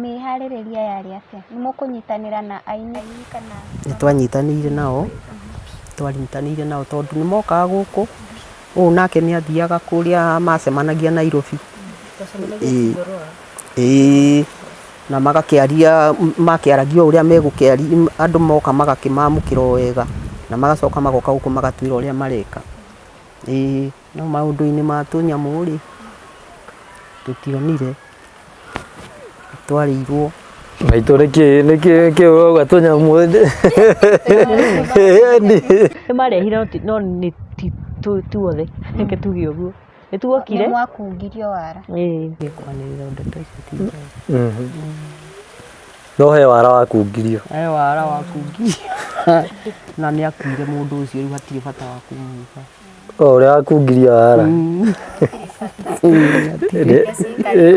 mĩharĩrĩria yarĩ atĩa? Nĩ mũkũnyitanĩra na aini kana? Nĩ twanyitanĩire nao, twanyitanĩire nao tondũ nĩ mokaga gũkũ, ũyũ nake nĩ athiaga kũrĩa macemanagia Nairobi. Ĩĩ na magakĩaria, makĩaragia o ũrĩa megũkĩaria, andũ moka magakĩmamũkĩra o wega, na magacoka magoka gũkũ magatwĩra ũrĩa mareka. Ĩĩ. No maũndũ-inĩ ma tũnyamũ rĩ, tũtionire, twarĩirwo. Maitũ nĩkĩ nĩkĩ nĩkĩ ũrauga tũnyamũ ĩni. Nĩ marehire no ti no nĩ ti ti othe reke tuge ũguo. Nĩ tuokire. Nĩ mwakungirio wara. Ĩĩ. Kwanĩrĩra ũndũ ta ũcio ti njega. No he wara wakungirio. He wara wakungirio na nĩ akuire mũndũ ũcio rĩu hatirĩ bata wa kũmuga. O ũrĩa wakungirie wara.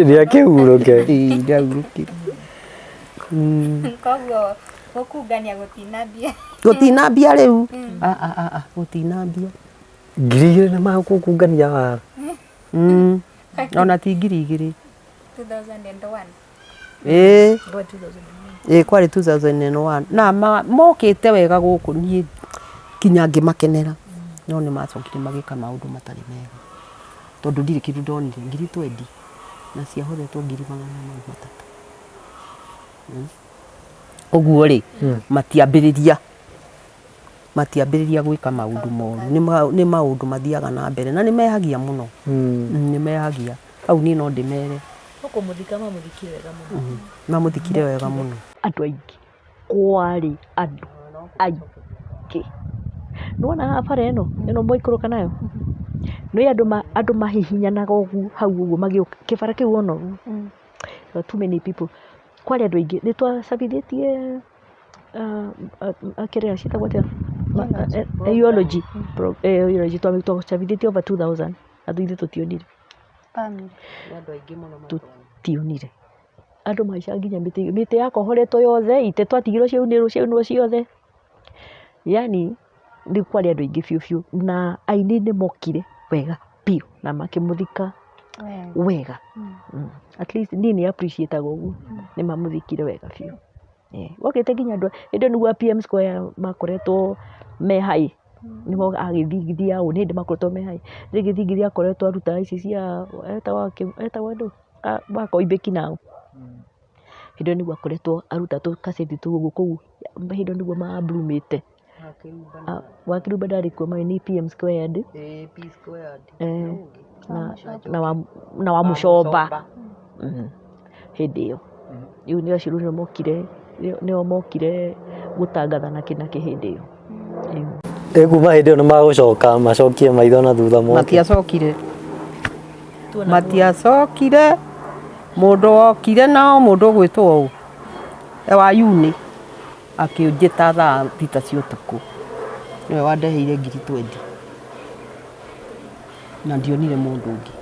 Nĩ akĩhurũke. Ĩĩ nĩ ahurũkire. Koguo gũkungania gũtinambia. Gũtinambia rĩu. Gũtinambia. 2000 nĩ magũkungania wara. Ona ti 2000. 2001. Ĩĩ. Ĩĩ kwarĩ 2001 na mokĩte wega gũkũ niĩ nginya ngĩmakenera no nĩ macokire magĩka maũndũ matarĩ mega tondũ ndirĩ kĩndũ ndonire ngiri twendi na ciahothetwo ngiri magana mau matatũ. Ũguo rĩ matiambĩrĩria matiambĩrĩria gwĩka maũndũ moru nĩ maũndũ mathiaga na mbere na nĩ mehagia mũno nĩ mehagia hau niĩ no ndĩmere. No kũmũthika mamũthikire wega mũno. Mamũthikire wega mũno. Andũ aingĩ, kwarĩ andũ aingĩ. Nĩwona haha bara ĩno, ĩno mwaikũrũka nayo, nĩũĩ andũ andũ mahihinyanaga ũguo hau ũguo magĩũka, kĩbara kĩu wona ũguo, there were too many people. Kwarĩ andũ aingĩ nĩ twacabithĩtie kĩrĩa ciĩtagwo atĩa eulogy eulogy twacabithĩtie over 2000 na ithuĩ tũtionire. Tũtionire. Andũ mahaicaga nginya mĩtĩ, mĩtĩ yakohoretwo yothe, itĩ twatigirwo ciaunĩrwo ciaunwo ciothe. Yaani nĩ kwarĩ andũ aingĩ biũ biũ na aini nĩ mokire wega biũ na makĩmũthika wega. At least niĩ nĩ appreciate aga ũguo, nĩ mamũthikire wega biũ. Gũokĩte nginya andũ, hĩndĩ ĩyo nĩguo a PM Square makoretwo me high, nĩho agĩthingithia ũ, nĩ hĩndĩ makoretwo me high. Rĩu gĩthingithia akoretwo aruta ici cia etagwo ndũ? Wa Koimbĩki nao. Hĩndĩ ĩyo nĩguo akoretwo aruta tũkaceti tũu ũguo kũu, hĩndĩ ĩyo nĩguo ma bloom ĩte. Wakĩrumba ndarĩ kuo marĩ nĩ PM Squared na wa Mũcomba hĩndĩ ĩyo. Rĩu nĩ acio nĩo mokire, nĩo mokire gũtangatha nakĩ nakĩ hĩndĩ ĩyo. Ĩ kuma hĩndĩ ĩyo nĩ magũcoka macokie maitho na thutha moke? Matiacokire. Matiacokire, mũndũ wokire nao mũndũ ũgwĩtwo ũ, wa Yuni, akĩnjĩta thaa thita cia ũtukũ, nĩwe wandeheire ngiri twendi, na ndionire mũndũ ũngĩ.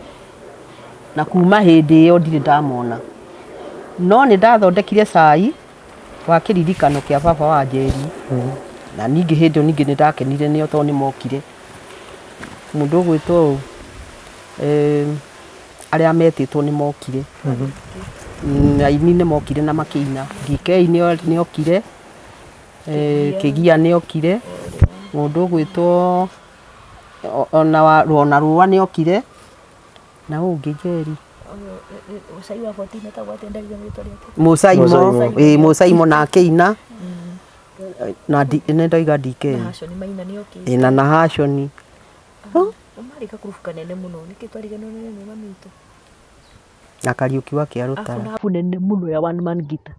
Na kuma hĩndĩ ĩyo ndirĩ ndamona. No nĩ ndathondekire cai wa kĩririkano kĩa baba wa Njeri, na ningĩ hĩndĩ ĩyo ningĩ nĩ ndakenire nĩo tondũ nĩ mokire. Mũndũ ũgwĩtwo ũ, arĩa metĩtwo nĩ mokire, aini nĩ mokire na makĩina, DK nĩ okire, Kĩgia nĩ okire, mũndũ ũgwĩtwo ona Rũa nĩ okire, na ũũ ũngĩ Njeri. Mũcaimo, ĩĩ Mũcaimo na akĩina, na nĩ ndoiga DK, ĩĩ na Nahashoni. Na Kariũki wa Kĩarũtara. Ngurubu nene mũno ya one man guitar.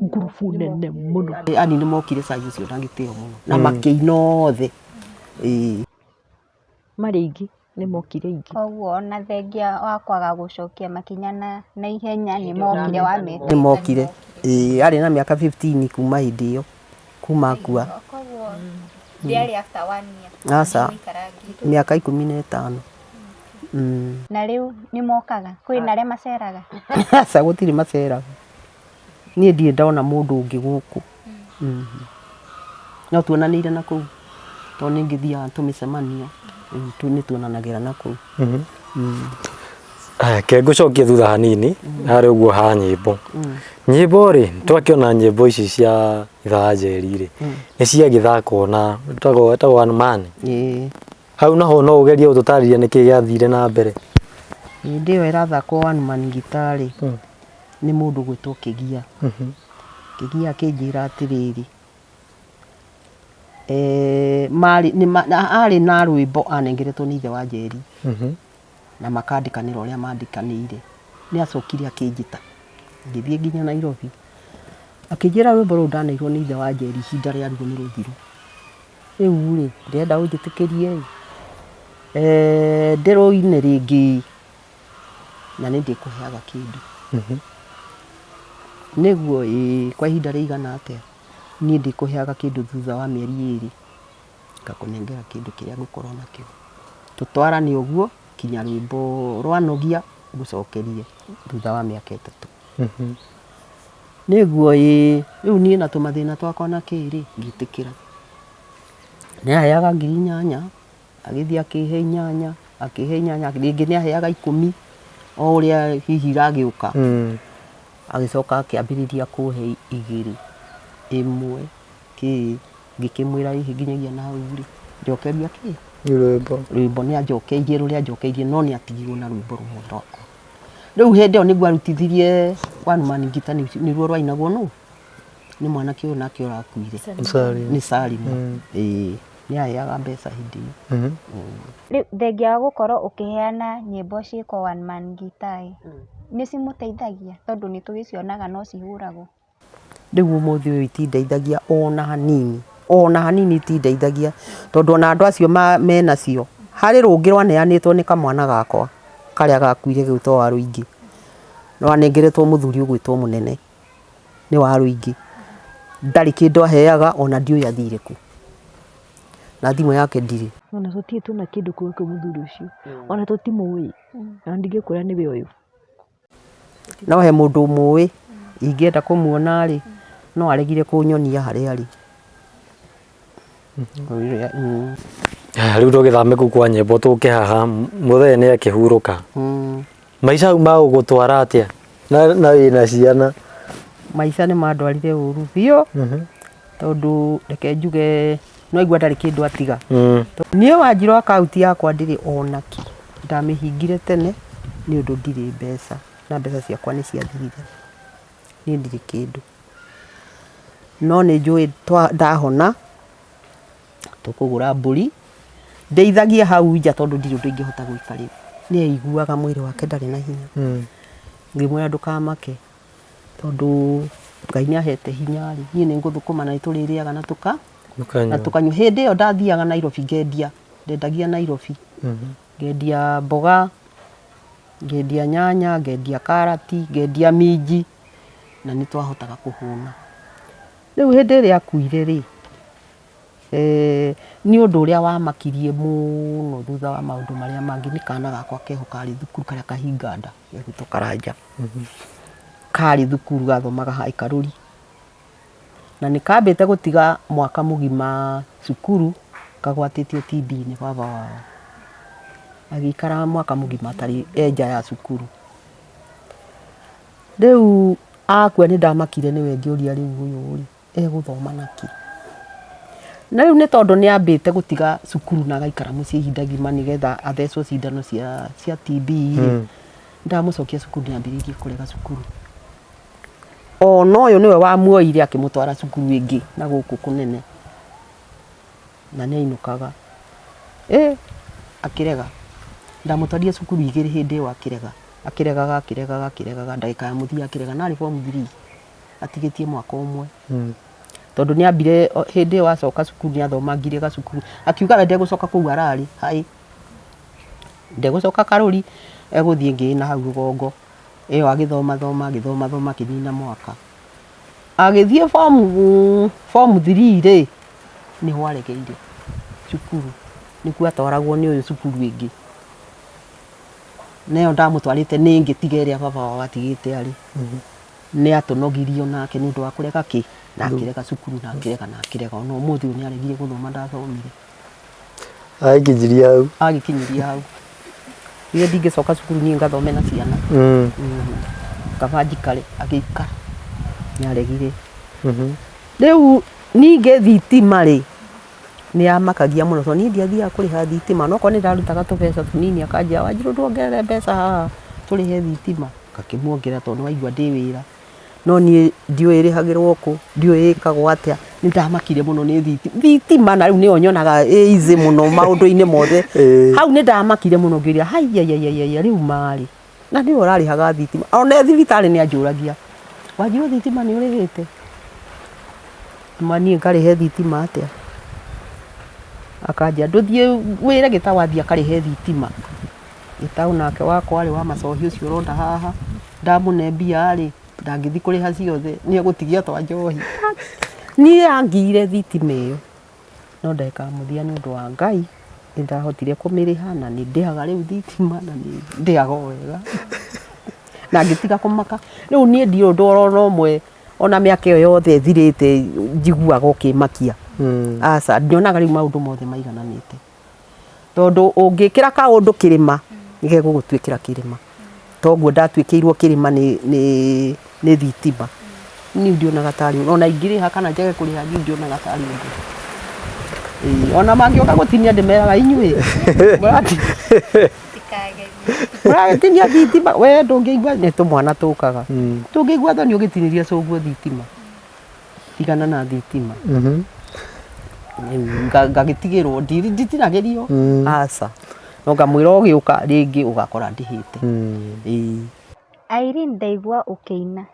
Ngurubu nene mũno. Ani nĩ mokire cai ũcio na gĩtĩo mũno na makĩina othe. Ĩĩ. Marĩ aingĩ, nĩ mokire aingĩ. Koguo ona thengia wa kwaga gũcokia makinya na ihenya nĩ mokire wameta. Nĩ mokire. Ĩĩ arĩ na mĩaka 15 kuma hĩndĩ ĩyo, kuma akua. Koguo ndĩarĩ after one year. Aca, mĩaka 15. Na rĩu nĩ mokaga? Kwĩna arĩa maceraga? Aca gũtirĩ maceraga. Niĩ ndirĩ ndona mũndũ ũngĩ gũkũ. No tuonanĩire na kũu tondũ nĩ ngĩthiaga tũmĩcemanio, rĩu nĩ tuonanagĩra na kũu. Aya, ke ngũcokie thutha hanini harĩ ũguo ha nyĩmbo. Nyĩmbo rĩ, twakĩona nyĩmbo ici cia Itha wa Njeri rĩ, nĩ ciagĩthakwo na etagwo One Man. Ĩĩ. Hau naho no ũgerie gũtũtarĩria nĩkĩ gĩathire na mbere. Hĩndĩ ĩyo ĩrathakwo One Man guitar rĩ, nĩ mũndũ ũgwĩtwo Kĩgia. Kĩgia akĩnjĩra atĩrĩrĩ, marĩ arĩ na rwĩmbo anengeretwo nĩ ithe wa Njeri, na makandĩkanĩra ũrĩa mandĩkanĩire. Nĩ acokire akĩnjĩta, ngĩthiĩ nginya Nairobi, akĩnjĩra rwĩmbo rũu ndaneirwo nĩ ithe wa Njeri ihinda rĩaruo nĩ rũthiru. Rĩu rĩ, ndĩrenda ũnjĩtĩkĩrie ĩ, ndĩrũine rĩngĩ na nĩ ndĩkũheaga kĩndũ. Nĩguo ĩĩ, kwa ihinda rĩigana atĩa? Niĩ ndĩkũheaga kĩndũ thutha wa mĩeri ĩrĩ, ngakũnengera kĩndũ kĩrĩa ngũkorwo nakĩo. Tũtwarane ũguo nginya rwĩmbo rwanogia ngũcokerie thutha wa mĩaka ĩtatũ. Nĩguo ĩĩ, rĩu niĩ na tũmathĩna twakwa na kĩ rĩ, ngĩtĩkĩra. Nĩ aheaga ngiri inyanya, agĩthiĩ akĩhe inyanya, akĩhe inyanya, rĩngĩ nĩ aheaga ikũmi, o ũrĩa hihi iragĩũka. Agĩcoka akĩambĩrĩria kũhe igĩrĩ, ĩmwe, kĩ, ngĩkĩmwĩra hihi nginyagia na hau rĩ, njokeria kĩ? Rwĩmbo. Rwĩmbo nĩ anjokeirie rũrĩa anjokeirie no nĩ atigirwo na rwĩmbo rũmwe rwakwa. Rĩu hĩndĩ ĩyo nĩguo arutithirie One Man Guitar nĩruo rwainagwo nũ? Nĩ mwanake ũyũ nake ũrakuire. Salim. Nĩ Salim. Ĩĩ nĩ aheaga mbeca hĩndĩ ĩyo. Rĩu thengia wa gũkorwo ũkĩheana nyĩmbo ciĩkwo One Man Guitar ĩ, nĩ cimũteithagia tondũ nĩ tũgĩcionaga no cihũragwo? Rĩu ũmũthĩ ũyũ itindeithagia ona hanini, ona hanini itindeithagia, tondũ ona andũ acio menacio, harĩ rũngĩ rwaneanĩtwo nĩ kamwana gakwa karĩa gakuire gegwĩtwo Warũingĩ, rwanengeretwo mũthuri ũgwĩtwo Mũnene. Nĩ wa rũingĩ. Ndarĩ kĩndũ aheaga ona ndiũĩ athire kũ. Na thimũ yake ndirĩ. Ona tũtirĩ tuona kĩndũ kuma kwĩ mũthuri ũcio, ona tũtimũĩ, ona ndingĩkwĩra nĩwe ũyũ. No he mũndũ ũmũĩ, ingĩenda kũmuona rĩ, no aregire kũnyonia harĩa arĩ. Rĩu tũgĩthame kũu kwa nyĩmbo tũke haha mũthee nĩ akĩhurũka. Maica hau magũgũtwara atĩa na wĩna ciana? Maica nĩ mandwarire ũru biũ tondũ reke njuge nĩ waigua ndarĩ kĩndũ atiga. Niĩ wanjirwo akaunti yakwa ndĩrĩ ona kĩ, ndamĩhingire tene nĩ ũndũ ndirĩ mbeca na mbeca ciakwa nĩ ciathirire, niĩ ndirĩ kĩndũ. No nĩ njũĩ ndahona tũkũgũra mbũri ndeithagie hau nja tondũ ndirĩ ũndũ ingĩhota gwĩka rĩu. Nĩ aiguaga mwĩrĩ wake ndarĩ na hinya. Ngĩmwĩra ndũkamake tondũ Ngai nĩ ahete hinya rĩ, niĩ nĩ ngũthũkũma na nĩ tũrĩrĩaga na na tũkanyua. Hĩndĩ ĩyo ndathiaga Nairobi ngendia, ndendagia Nairobi. Ngendia mboga, ngendia nyanya, ngendia karati, ngendia minji na nĩ twahotaga kũhũna. Rĩu hĩndĩ ĩrĩa akuire rĩ, nĩ ũndũ ũrĩa wamakirie mũno thutha wa maũndũ marĩa mangĩ nĩ kana gakwa keho karĩ thukuru karĩa kahinga nda gegwĩtwo Karanja. Karĩ thukuru gathomaga High Karũri. Na nĩ kambĩte gũtiga mwaka mũgima cukuru kagwatĩtio TB nĩ baba wao. Agĩikara mwaka mũgima atarĩ e nja ya cukuru. Rĩu akua nĩ ndamakire nĩwe ngĩũria rĩu ũyũ rĩ, egũthoma nakĩ? Na rĩu nĩ tondũ nĩ ambĩte gũtiga cukuru na agaikara mũciĩ ihinda igima nĩgetha athecwo cindano cia TB rĩ, ndamũcokia cukuru nĩ ambĩrĩirie kũrega cukuru. Ona ũyũ nĩwe wamuoire akĩmũtwara cukuru ĩngĩ na gũkũ kũnene, na nĩ ainũkaga. Ĩ akĩrega, ndamũtwarire cukuru igĩrĩ hĩndĩ ĩyo akĩrega, akĩregaga akĩregaga akĩregaga ndagĩka ya mũthia akĩrega na arĩ form three atigĩtie mwaka ũmwe. Tondũ nĩ ambire hĩndĩ ĩyo acoka cukuru nĩ athomangire gacukuru, akiuga we ndegũcoka kũu ararĩ, haĩ, ndegũcoka Karũri, egũthiĩ ĩngĩ ĩna hau rũgongo. Ĩyo agĩthoma thoma agĩthoma thoma akĩnina mwaka. Agĩthiĩ form three rĩ, nĩho aregeire cukuru, nĩkuo atwaragwo nĩ ũyũ cukuru ĩngĩ. Na ĩyo ndamũtwarĩte nĩ ĩngĩ tiga ĩrĩa baba wao atigĩte arĩ. Nĩ atũnogirio nake nĩ ũndũ wa kũrega kĩ? Na akĩrega cukuru na akĩrega na akĩrega. Ona ũmũthĩ ũyũ nĩ aregire gũthoma ndathomire. Agĩkinyirie hau. Agĩkinyirie hau. Niĩ ndingĩcoka cukuru niĩ ngathome na ciana. Kaba njikare, agĩikara. Nĩ aregire. Rĩu ningĩ thitima rĩ, nĩ yamakagia mũno tondũ niĩ ndiathiaga kũrĩha thitima, no okorwo nĩ ndarutaga tũbeca tũnini akanjĩra Wanjirũ ndwongerere mbeca haha tũrĩhe thitima, ngakĩmuongerera tondũ nĩ waigua ndĩ wĩra. No niĩ ndiũĩ ĩrĩhagĩrwo kũ, ndiũĩ ĩkagwo atĩa, nĩ ndamakire mũno nĩ thitima, thitima na rĩu nĩyo nyonaga ĩ easy mũno maũndũ-inĩ mothe. Hau nĩ ndamakire mũno ngĩũria haiya rĩu ma rĩ, na nĩwe ũrarĩhaga thitima, ona e thibitarĩ nĩ anjũragia, Wanjirũ thitima nĩ ũrĩhĩte? Ma niĩ ngarĩhe thitima atĩa? Akanjĩra ndũthiĩ wĩre Gĩtaũ athiĩ akarĩhe thitima. Gĩtaũ nake wakwa rĩ wa macohi ũcio ũrona haha, ndamũne mbia rĩ, ndangĩthiĩ kũrĩha ciothe, nĩ egũtigia twa njohi. Niĩ angiire thitima ĩyo, no ndagĩka ya mũthia nĩ ũndũ wa Ngai, nĩ ndahotire kũmĩrĩha na nĩ ndĩhaga rĩu thitima na nĩ ndĩhaga o wega. Na ngĩtiga kũmaka. Rĩu niĩ ndirĩ ũndũ oro ũmwe ona mĩaka ĩyo yothe ĩthirĩte njiguaga ũkĩmakia. Aca, nyonaga rĩu maũndũ mothe maigananĩte. Tondũ ũngĩkĩra kaũndũ kĩrĩma, nĩ gegũgũtuĩkĩra kĩrĩma. Toguo ndatuĩkĩirwo kĩrĩma nĩ thitima. Niĩ ndionaga tarĩ ũndũ, ona ingĩrĩha kana njage kũrĩha niĩ ndionaga tarĩ ũndũ. Ĩĩ, ona mangĩũka gũtinia ndĩmeraga inyuĩ, mũragĩtinia thitima, we ndũngĩigua, nĩ tũmwana tũkaga, ndũngĩigua thoni ũgĩtinĩria cũguo thitima. Tigana na thitima. Ngagĩtigĩrwo, nditinagĩrio, aca. No ngamwĩra ũgĩũka rĩngĩ ũgakora ndĩhĩte. Ĩĩ. Irene ndaigua ũkĩina.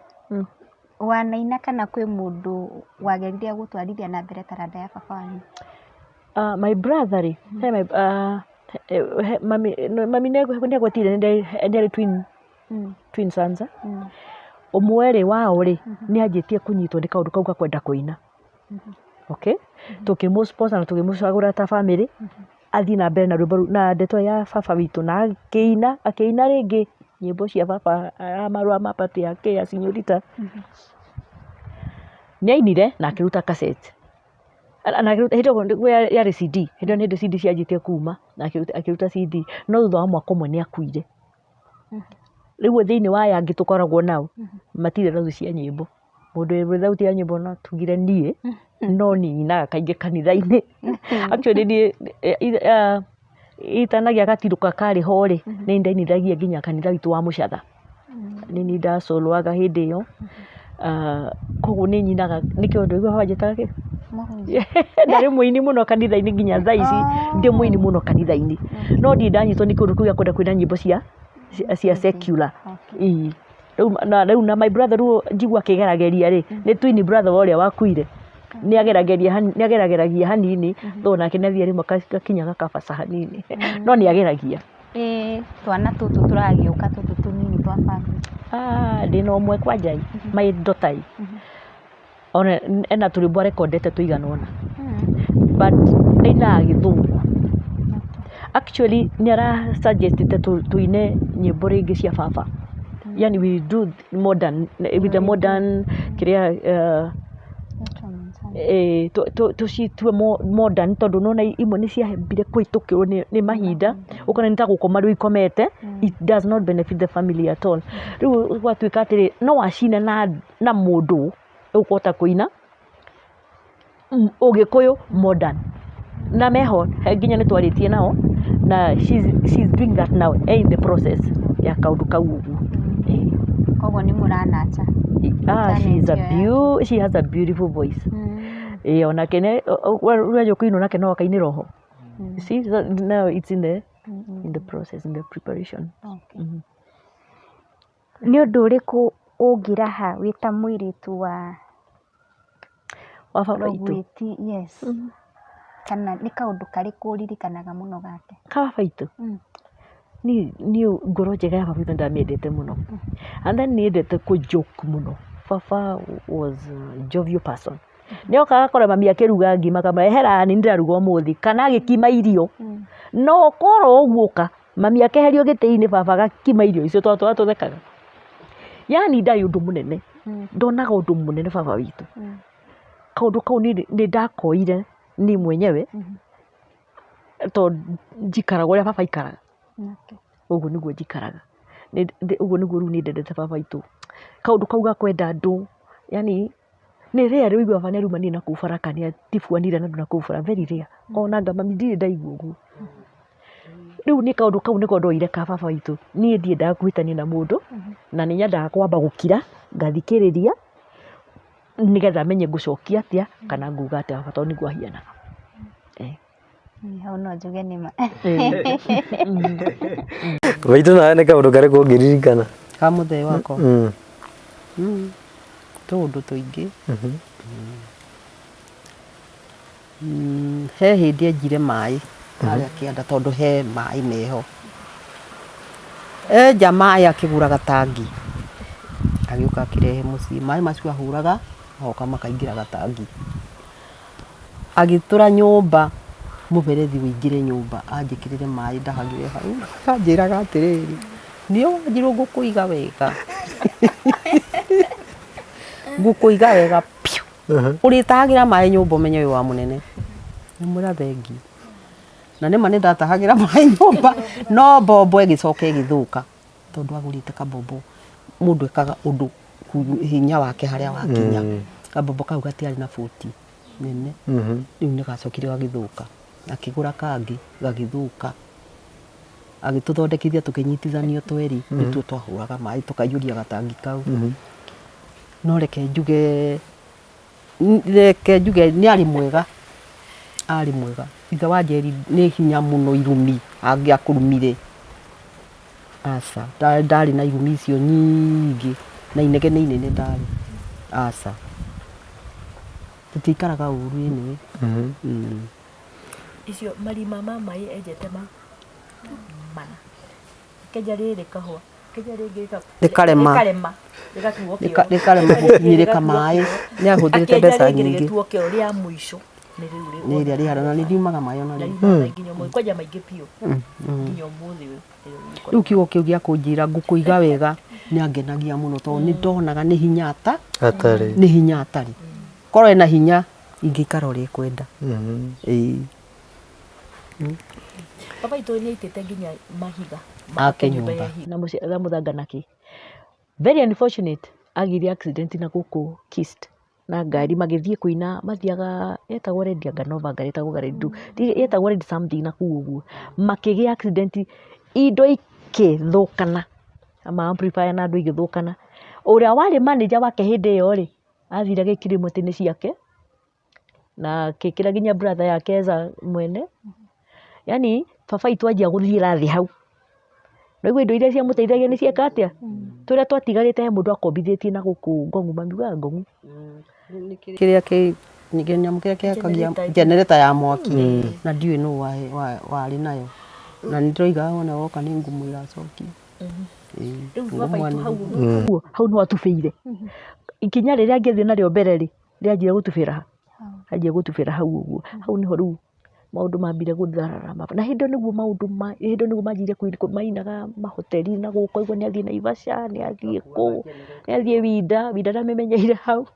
Wanaina kana kwĩ mũndũ wageririe gũtwarithia na mbere taranda ya baba wanyu? My brother rĩ, he my, he mami, mami nĩ agwetire nĩ arĩ twin, twin sons. Ũmwe rĩ wao rĩ nĩ anjĩtie kũnyitwo nĩ kaũndũ kau ga kwenda kũina. Okay? Tũkĩmũ sponsor na tũkĩmũcagũra ta bamĩrĩ athiĩ na mbere na rwĩmbo rũu na ndeto ya baba witũ na akĩina, akĩina rĩngĩ nyĩmbo cia baba ya marũa ma party ya Sinyorita. Nĩ ainire na akĩruta cassette. Na hĩndĩ ĩyo yarĩ CD, hĩndĩ ĩyo nĩ hĩndĩ CD cianjĩtie kuma na akĩruta CD, no thutha wa mwaka ũmwe nĩ akuire. Rĩu thĩinĩ wa aya angĩ tũkoragwo nao, matirĩ thauti cia nyĩmbo. Mũndũ wĩ thauti ya nyĩmbo no tugire niĩ, no niĩ nyinaga kaingĩ kanitha-inĩ. Actually niĩ itanagĩa gatirũ karĩ ho rĩ, nĩ ndainithagia nginya kanitha witũ wa Mũcatha. Nĩ niĩ ndacolwaga hĩndĩ ĩyo, koguo nĩ nyinaga, nĩkĩo ndũigua banjĩtaga kĩ? Ndarĩ mũini mũno kanitha-inĩ nginya thaa ici ndĩ mũini mũno kanitha-inĩ. No ndirĩ ndanyitwo nĩ kĩũndũ kĩu gĩa kwenda kũina nyĩmbo cia secular. Ĩĩ. Rĩu na my brother rĩu njigua akĩgerageria rĩ, nĩ twin brother wa ũrĩa wakuire. Nĩ agerageragia hanini, though onake nĩ athiaga rĩmwe gakinya gakabaca hanini, no nĩ ageragia. Ĩ twana tũtũ tũragĩũka tũtũ tũnini twa bamĩrĩ? Ah, ndĩna ũmwe kwanja ĩ, my daughter ĩ, ona ena tũrwĩmbo arekondete tũigana ũna, but ainaga gĩthũngũ. Actually nĩ ara suggest ĩte tũine nyĩmbo rĩngĩ cia baba, yani we do modern, with the modern kĩrĩa tũcitue modern tondũ nĩ wona imwe nĩ ciambire kũhĩtũkĩrwo nĩ mahinda, ũkona nĩ ta gũkoma rĩu ikomete, it does not benefit the family at all. Rĩu gwatuĩka atĩrĩ, no wacina na mũndũ ũkũhota kũina ũgĩkũyũ modern. Na meho nginya nĩ twarĩtie nao na she is doing that now, e in the process ya kaũndũ kau ũguo. Koguo nĩ mũrananja. Ah, she is a beau she has a beautiful voice. Ĩĩ onake nĩ wanjia kũina onake no akainĩra oho. You see, so now it's in the process, in the preparation. Nĩ ũndũ ũrĩkũ ũngĩraha wĩ ta mũirĩtu wa Wa baba witũ. Rũgwĩti, yes. Kana nĩ kaũndũ karĩkũ ũririkanaga mũno gake? Ka baba witũ? Niĩ ngoro njega ya baba witũ nĩndamĩendete mũno. And then nĩendete kũ joke mũno. Baba was a jovial person. Nĩokaga agakora mami akĩruga ngima akamwĩra ehera nĩ niĩ ndĩraruga ũmũthĩ, kana agĩkima irio. No korwo ũguo ũka, mami akeherio gĩtĩ-inĩ baba agakima irio icio tondũ tũthekaga. Yani ndarĩ ũndũ mũnene, ndonaga ũndũ mũnene baba witũ. Kaũndũ kau niĩ nĩ ndakoire niĩ mwenyewe, tondũ njikaraga ũrĩa baba aikaraga. Ũguo nĩguo njikaraga. Ũguo nĩguo rĩu niĩ ndendete baba witũ. Kaũndũ kau ga kwenda andũ, yani nĩ rare ũiguaga baba nĩ araumanire na kũu bara kana nĩ atibuanire na andũ na kũu bara, very rare. Ona anga mami ndirĩ ndaigua ũguo. Rĩu niĩ kaũndũ kau nĩko ndoire ka baba witũ. Niĩ ndiendaga kũhĩtania na mũndũ, na nĩ nyendaga kwamba gũkira, ngathikĩrĩria, nĩgetha menye ngũcokia atĩa, kana nguga atĩa baba tondũ nĩguo ahianaga. Hau no njuge nĩ ma. Maitũ nawe nĩ kaũndũ karĩkũ ũngĩririkana? Ka mũthee wakwa? Tũũndũ tũingĩ. He hĩndĩ enjire maĩ harĩa kĩanda tondũ he maĩ meho. Enja maĩ akĩgũra gatangi, agĩũka akĩrehe mũciĩ. Maĩ macio ahũraga magoka makaingĩra gatangi. Agĩtũra nyũmba mũberethi ũingĩre nyũmba anjĩkĩrĩre maĩ ndahagĩre hau. Anjĩraga atĩrĩrĩ, nĩ wanjirũ ngũkũiga wega, ngũkũiga wega biũ. Ũrĩtahagĩra maĩ nyũmba ũmenye wĩ wa mũnene. Ngĩmwĩra thengiũ. Na nĩma nĩ ndatahagĩra maĩ nyũmba, no mbombo ĩgĩcoka ĩgĩthũka tondũ agũrĩte kambombo mũndũ ekaga ũndũ hinya wake harĩa wakinya. Kambombo kau gatiarĩ na bũti nene, rĩu nĩ gacokire gagĩthũka. Akĩgũra kangĩ gagĩthũka, agĩtũthondekithia tũkĩnyitithanio twerĩ, nĩtuo twahũraga maĩ tũkaiyũria gatangi kau. No reke njuge, reke njuge nĩ arĩ mwega, arĩ mwega. Ithe wa Njeri nĩ hinya mũno irumi, angĩakũrumire, aca, ndarĩ na irumi icio nyingĩ, na inegene inene ndarĩ, aca. Tũtiaikaraga ũru anyway. Akĩenja rĩngĩ Rĩkarema. rĩkarema rĩgatuo kĩoro. Rĩkarema gũkinyĩrĩka maĩ. Nĩ ahũthĩrĩte Akĩenja mbeca rĩngĩ nyingĩ. rĩgĩtuo kĩoro rĩa mũico nĩ rĩu rĩ- Nĩ rĩrĩa rĩhana na nĩ riumaga maĩ ona Na rĩu. riumaga maĩ nginya ũmũthĩ kwanja maingĩ biũ nginya ũmũthĩ ũyũ nĩrĩo Rĩu kiugo kĩu gĩa kũnjĩra ngũkũiga wega nĩ angenagia mũno tondũ nĩ ndonaga nĩ hinya ata Atarĩ. nĩ hinya atarĩ. Korwo ena hinya ingĩikara ũrĩa ekwenda. Ĩĩ. Baba itũ nĩ aitĩte nginya mahiga Ake make nyũmba nyũmba. ya ihiga. Na mũci- na mũthanga na kĩ very unfortunate agĩire accident na gũkũ Kist na ngari magĩthiĩ kũina mathiaga yetagwo Red Ganova ngari yetagwo Red yetagwo Red something na kũu ũguo makĩgĩa accident indo ikĩthũkana ma amplifier na andũ igĩthũkana ũrĩa warĩ manager wake hĩndĩ ĩyo rĩ athire agĩkire mũtĩ-inĩ ciake na akĩkĩra nginya brother yake Eza mwene yani baba itũ anjia gũthiĩra thĩ hau naigua indo iria ciamũteithagia nĩ cieka atĩa tũrĩa twatigarĩte he mũndũ akombithĩtie na gũkũ ngong'u mamiugaga ngong'u Kĩrĩa kĩ kĩnyamũ kĩrĩa kĩakagia generator ya mwaki na ndiũĩ nũ warĩ nayo na nĩ ndĩroiga wona woka nĩ ngũmwĩra acokie. Ĩĩ, rĩu baba itũ hau ngũmwanĩrĩria. ũguo hau nĩho atubĩire ikinya rĩrĩa angĩthiĩ narĩo mbere rĩ rĩanjire gũtubĩra ha anjia gũtubĩra hau ũguo hau nĩho rĩu maũndũ mambire gũtharara na hĩndĩ ĩyo nĩguo maũndũ ma hĩndĩ ĩyo nĩguo manjire kũina mainaga mahoteri na gũkũ ũkaigua nĩ athiĩ Naivasha nĩ athiĩ kũ nĩ athiĩ Winda Winda ndamĩmenyeire hau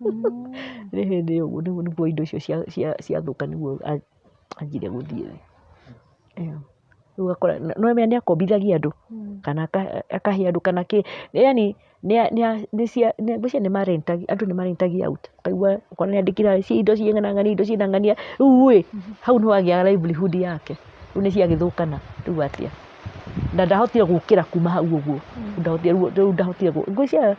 nĩ hĩndĩ ĩyo ũguo nĩguo nĩguo indo icio ciathũka nĩguo anjire gũthiĩ thĩ. Rĩu ũgakora no ũmenye nĩ akombithagia andũ kana akahe andũ kana kĩ yani ngwĩciria nĩ marentagia andũ nĩ marentagia out ũkaigua okorwo nĩ andĩkire indo cigana ng'ania indo cina ng'ania rĩu ĩ hau nĩho agĩaga livelihood yake rĩu nĩ ciagĩthũkana rĩu atĩa na ndahotire gũkĩra kuma hau ũguo ndahotire rĩu ndahotire ngwĩciria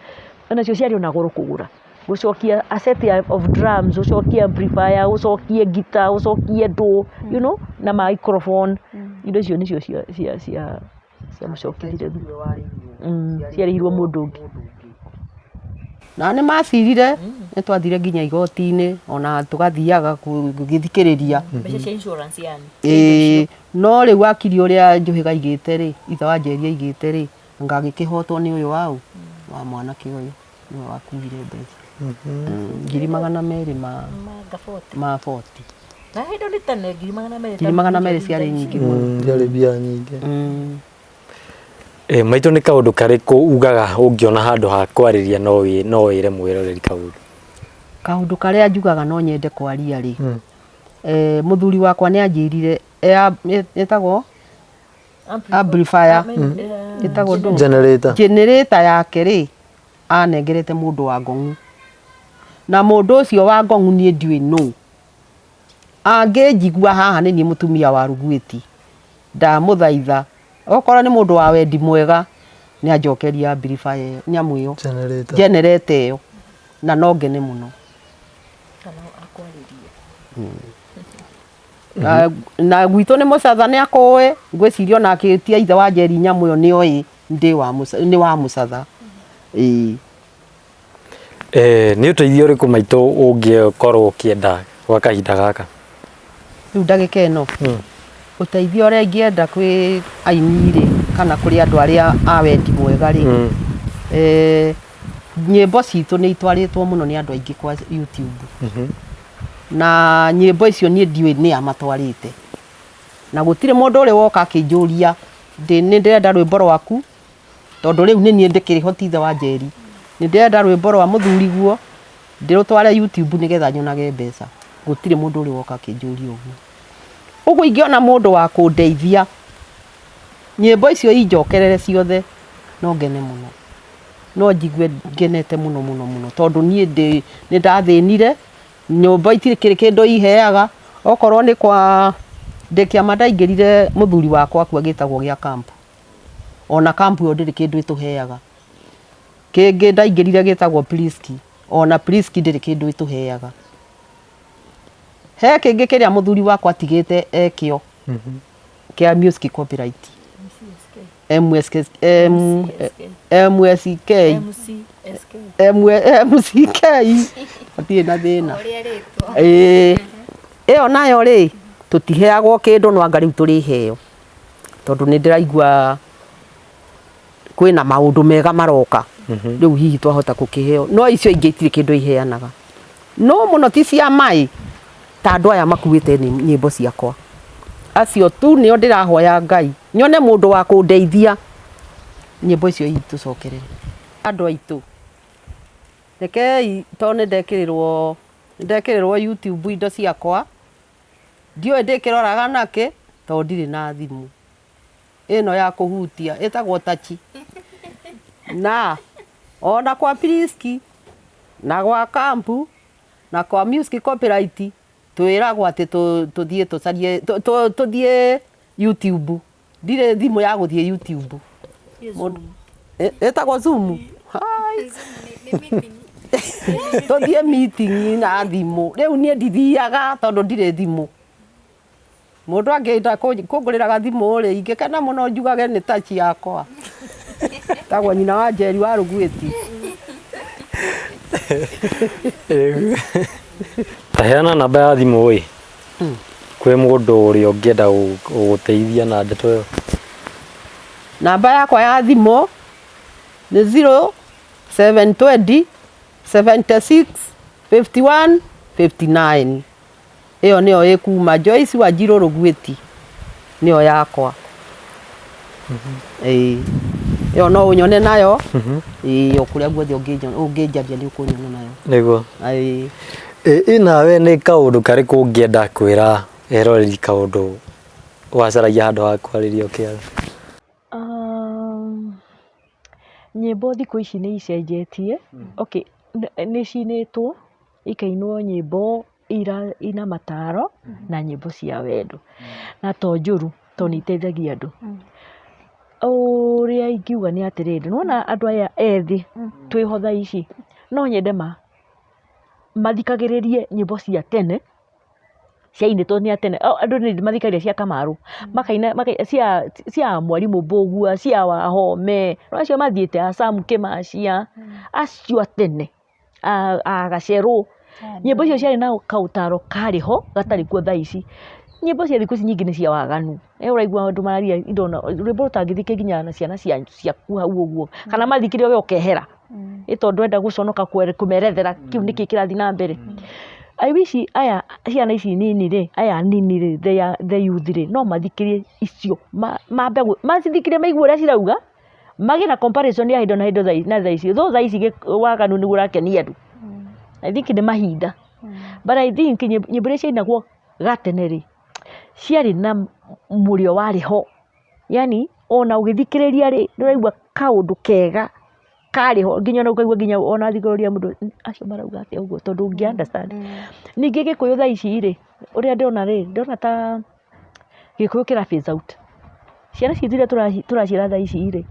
onacio ciarĩ ona goro kũgũra gũcokia a set of drums ũcokie amplifier ũcokie guitar ũcokie ndũ you know na microphone indo icio nĩcio cia ciamũcokithirie ciarĩhirwo mũndũ ũngĩ. Na nĩ macirire nĩ twathire nginya igoti-inĩ ona tũgathiaga gũgĩthikĩrĩria. Mbeca cia insurance yani. Ĩĩ no rĩu wakiri ũrĩa Njũhĩga aigĩte rĩ, ithe wa Njeri aigĩte rĩ, anga agĩkĩhotwo nĩ ũyũ waũ wa mwanake ũyũ nĩwe wakuire mbeca 200,000 ma 40. Na hĩndĩ nĩ tene 200,000. 200,000 ciarĩ nyingĩ mũno. Ciarĩ mbia nyingĩ. Maitũ nĩ kaũndũ karĩkũ ugaga ũngĩona handũ ha kwarĩria no wĩre mwĩroreri kaũndũ? Kaũndũ karĩa njugaga no nyende kwaria rĩ, mũthuri wakwa nĩ anjĩrire ĩtagwo amplifier ĩtagwo ndũ? Generator. Generator yake rĩ, anengerete mũndũ wa ngong'u na mũndũ ũcio wa ngong'u niĩ ndiũĩ nũ. Angĩnjigua haha nĩ niĩ mũtumia wa Rũguĩti, ndamũthaitha okorwo nĩ mũndũ wa wendi mwega nĩ anjokeria amplifier ĩyo nyamũ ĩyo Generator. generator ĩyo na no ngene mũno. Kana akwarĩrie. Na gwitũ nĩ mũcatha nĩ akũĩ ngwĩciria ona akĩtia ithe wa Njeri nyamũ ĩyo nĩ oĩ ndĩ wa nĩ wa mũcatha. Ĩĩ. Nĩ ũteithio ũrĩkũ maitũ ũngĩkorwo ũkĩenda gwa kahinda gaka? Rĩu ndagĩka ĩno ũteithio ũrĩa ingĩenda kwĩ aini rĩ kana kũrĩ andũ arĩa a wendi mwega rĩ, nyĩmbo citũ nĩ itwarĩtwo mũno nĩ andũ aingĩ kwa YouTube. Na nyĩmbo icio niĩ ndiũĩ nĩa matwarĩte na gũtirĩ mũndũ ũrĩ woka akĩnjũria nĩ ndĩrenda rwĩmbo rwaku tondũ rĩu nĩ niĩ ndĩkĩrĩ ho ti ithe wa Njeri nĩ ndĩrenda rwĩmbo rwa mũthuriguo ndĩrũtware YouTube nĩgetha nyonage mbeca gũtirĩ mũndũ ũrĩ woka akĩnjũria ũguo. Ũguo ingĩona mũndũ wa kũndeithia nyĩmbo icio injokerere ciothe no ngene mũno no njigue ngenete mũno mũno mũno tondũ niĩ nĩ ndathĩnire nyũmba itirĩ kĩndũ iheaga okorwo nĩ kwa ndĩ kĩama ndaingĩrire mũthuri wakwa akua gĩtagwo gĩa kampu ona kampu ĩyo ndĩrĩ kĩndũ ĩtũheaga kĩngĩ ndaingĩrire gĩtagwo Priski ona Priski ndĩrĩ kĩndũ ĩtũheaga he kĩngĩ kĩrĩa mũthuri wakwa atigĩte ekĩo kĩa music copyright MSK MSK MCK hatirĩ na thĩna ĩĩ ĩyo nayo rĩ tũtiheagwo kĩndũ no anga rĩu tũrĩheo tondũ nĩ ndĩraigua Kwĩna maũndũ mega maroka. Rĩu hihi twahota gũkĩheo. No icio ingĩ itirĩ kĩndũ iheanaga. No mũno ti cia maĩ ta andũ aya makuĩte nyĩmbo ciakwa. Acio tu nĩo ndĩrahoya Ngai nyone mũndũ wa kũndeithia nyĩmbo icio itũcokerere. Andũ aitũ, rekei tondũ nĩ ndekĩrĩrwo nĩ ndekĩrĩrwo YouTube indo ciakwa, ndiũĩ ndĩkĩroraga nakĩ tondũ ndirĩ na thimũ ĩno ya kũhutia ĩtagwo touch. Na ona kwa Priski na gwa Kampu na kwa Music Copyright twĩragwo atĩ tũthiĩ tũcarie tũthiĩ YouTube. Ndirĩ thimũ ya gũthiĩ YouTube. Ĩtagwo Zoom? Hai. Tũthiĩ meeting na thimũ. Rĩu niĩ ndithiaga tondũ ndirĩ thimũ. Mũndũ angĩenda kũngũrĩra gathimũ rĩ, ingĩkena mũno njugage nĩ touch yakwa. Tagwo nyina wa Njeri wa Rũguĩti. Ta heana namba ya thimũ ĩ kwĩ mũndũ ũrĩa ũngĩenda gũgũteithia na ndeto ĩyo. Namba yakwa ya thimũ nĩ 0720 76 51 59. Ĩyo nĩyo ĩkuma Joyce Wanjirũ Rũguĩti nĩyo yakwa. Ĩĩ ĩyo no ũnyone nayo. Ĩĩ o kũrĩa guothe ũngĩnjaria nĩ ũkũnyona nayo. Nĩguo. Ĩĩ. Ĩ nawe nĩ kaũndũ karĩkũ ũngĩenda kwĩra eroreri kaũndũ wacaragia handũ ha kwarĩria ũkĩaga? Nyĩmbo thikũ ici nĩ icenjetie, okay nĩ cinĩtwo ikainwo nyĩmbo ina mataro na nyĩmbo cia wendo. Na to njũru tondũ nĩ iteithagia andũ. Ũrĩa ingiuga nĩ atĩrĩrĩ, nĩ wona andũ aya ethĩ twĩho thaa ici, no nyende mathikagĩrĩrie nyĩmbo cia tene, ciainĩtwo nĩ a tene. Andũ nĩ mathikagĩrĩria cia Kamaru, makaina cia Mwarimũ Mbũgua, cia Wahome, acio mathiĩte a Sam Kĩmacia, acio a tene. A Gacerũ, nyĩmbo icio ciarĩ na kaũtaro karĩ ho gatarĩ kuo thaa ici. Nyĩmbo cia thikũ ici nyingĩ nĩ cia waganu, he ũraigua andũ mararia indo rwĩmbo ũtangĩthikĩrĩria nginya na ciana ciaku hau ũguo, kana mathikĩrĩria we ũkehera, ĩ tondũ ndũrenda gũconoka kũmerethera kĩu nĩkĩ kĩrathiĩ na mbere. I wish aya ciana ici nini rĩ, aya anini rĩ, the youth rĩ, no mathikĩrĩrie icio, mambe macithikĩrĩrie maigue ũrĩa cirauga. Magĩe na comparison ya hĩndĩ na hĩndĩ na thaa ici. Though thaa ici waganu nĩguo ũrakenia andũ. I think nĩ mahinda. But I think nyĩmbo iria ciainagwo gatene rĩ, ciarĩ na mũrĩo warĩ ho. Yaani ona ũgĩthikĩrĩria rĩ, nĩ ũraigua kaũndũ kega karĩ ho nginya ona ũkaigua nginya ona wathikĩrĩria mũndũ acio marauga atĩa ũguo tondũ ndũngĩ understand. Ningĩ gĩkũyũ thaa ici rĩ, ũrĩa ndĩrona rĩ, ndĩrona ta Gĩkũyũ kĩra phase out. Ciana citũ iria tũraciara thaa ici rĩ,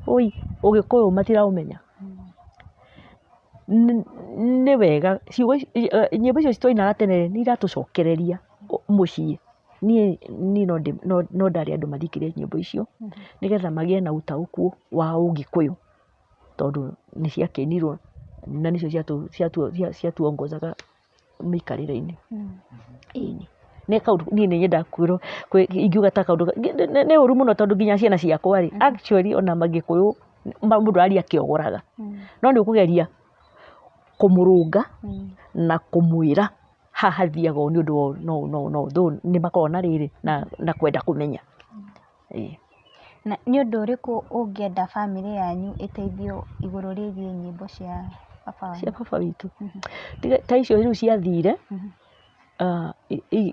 ũi ũgĩkũyũ matiraũmenya. Nĩ wega ciugo ici nyĩmbo icio twainaga tene nĩ iratũcokereria mũciĩ. Niĩ no ndare andũ mathikĩrĩrie nyĩmbo icio, nĩgetha magĩe na ũtaũku wa ũgĩkũyũ, tondũ nĩ ciakĩinirwo na nĩcio ciatuongozaga mĩikarĩre-inĩ. Ĩni, nĩ kaũndũ niĩ nĩ nyendaga kwĩrwo, ingiuga ta kaũndũ, nĩ ũru mũno tondũ nginya ciana ciakwa rĩ, actually ona Gĩkũyũ mũndũ aria akĩogoraga, no nĩ ũkũgeria kũmũrũnga na kũmwĩra haha hathiaga ũũ nĩ ũndũ wa ũũ na ũũ na ũũ na ũũ, though nĩ makoragwo na rĩrĩ na kwenda kũmenya. Ĩĩ. Na nĩ ũndũ ũrĩkũ ũngĩenda bamĩrĩ yanyu ĩteithio igũrũ rĩgiĩ nyĩmbo cia baba wanyu? Cia baba witũ? Ta icio rĩu ciathire,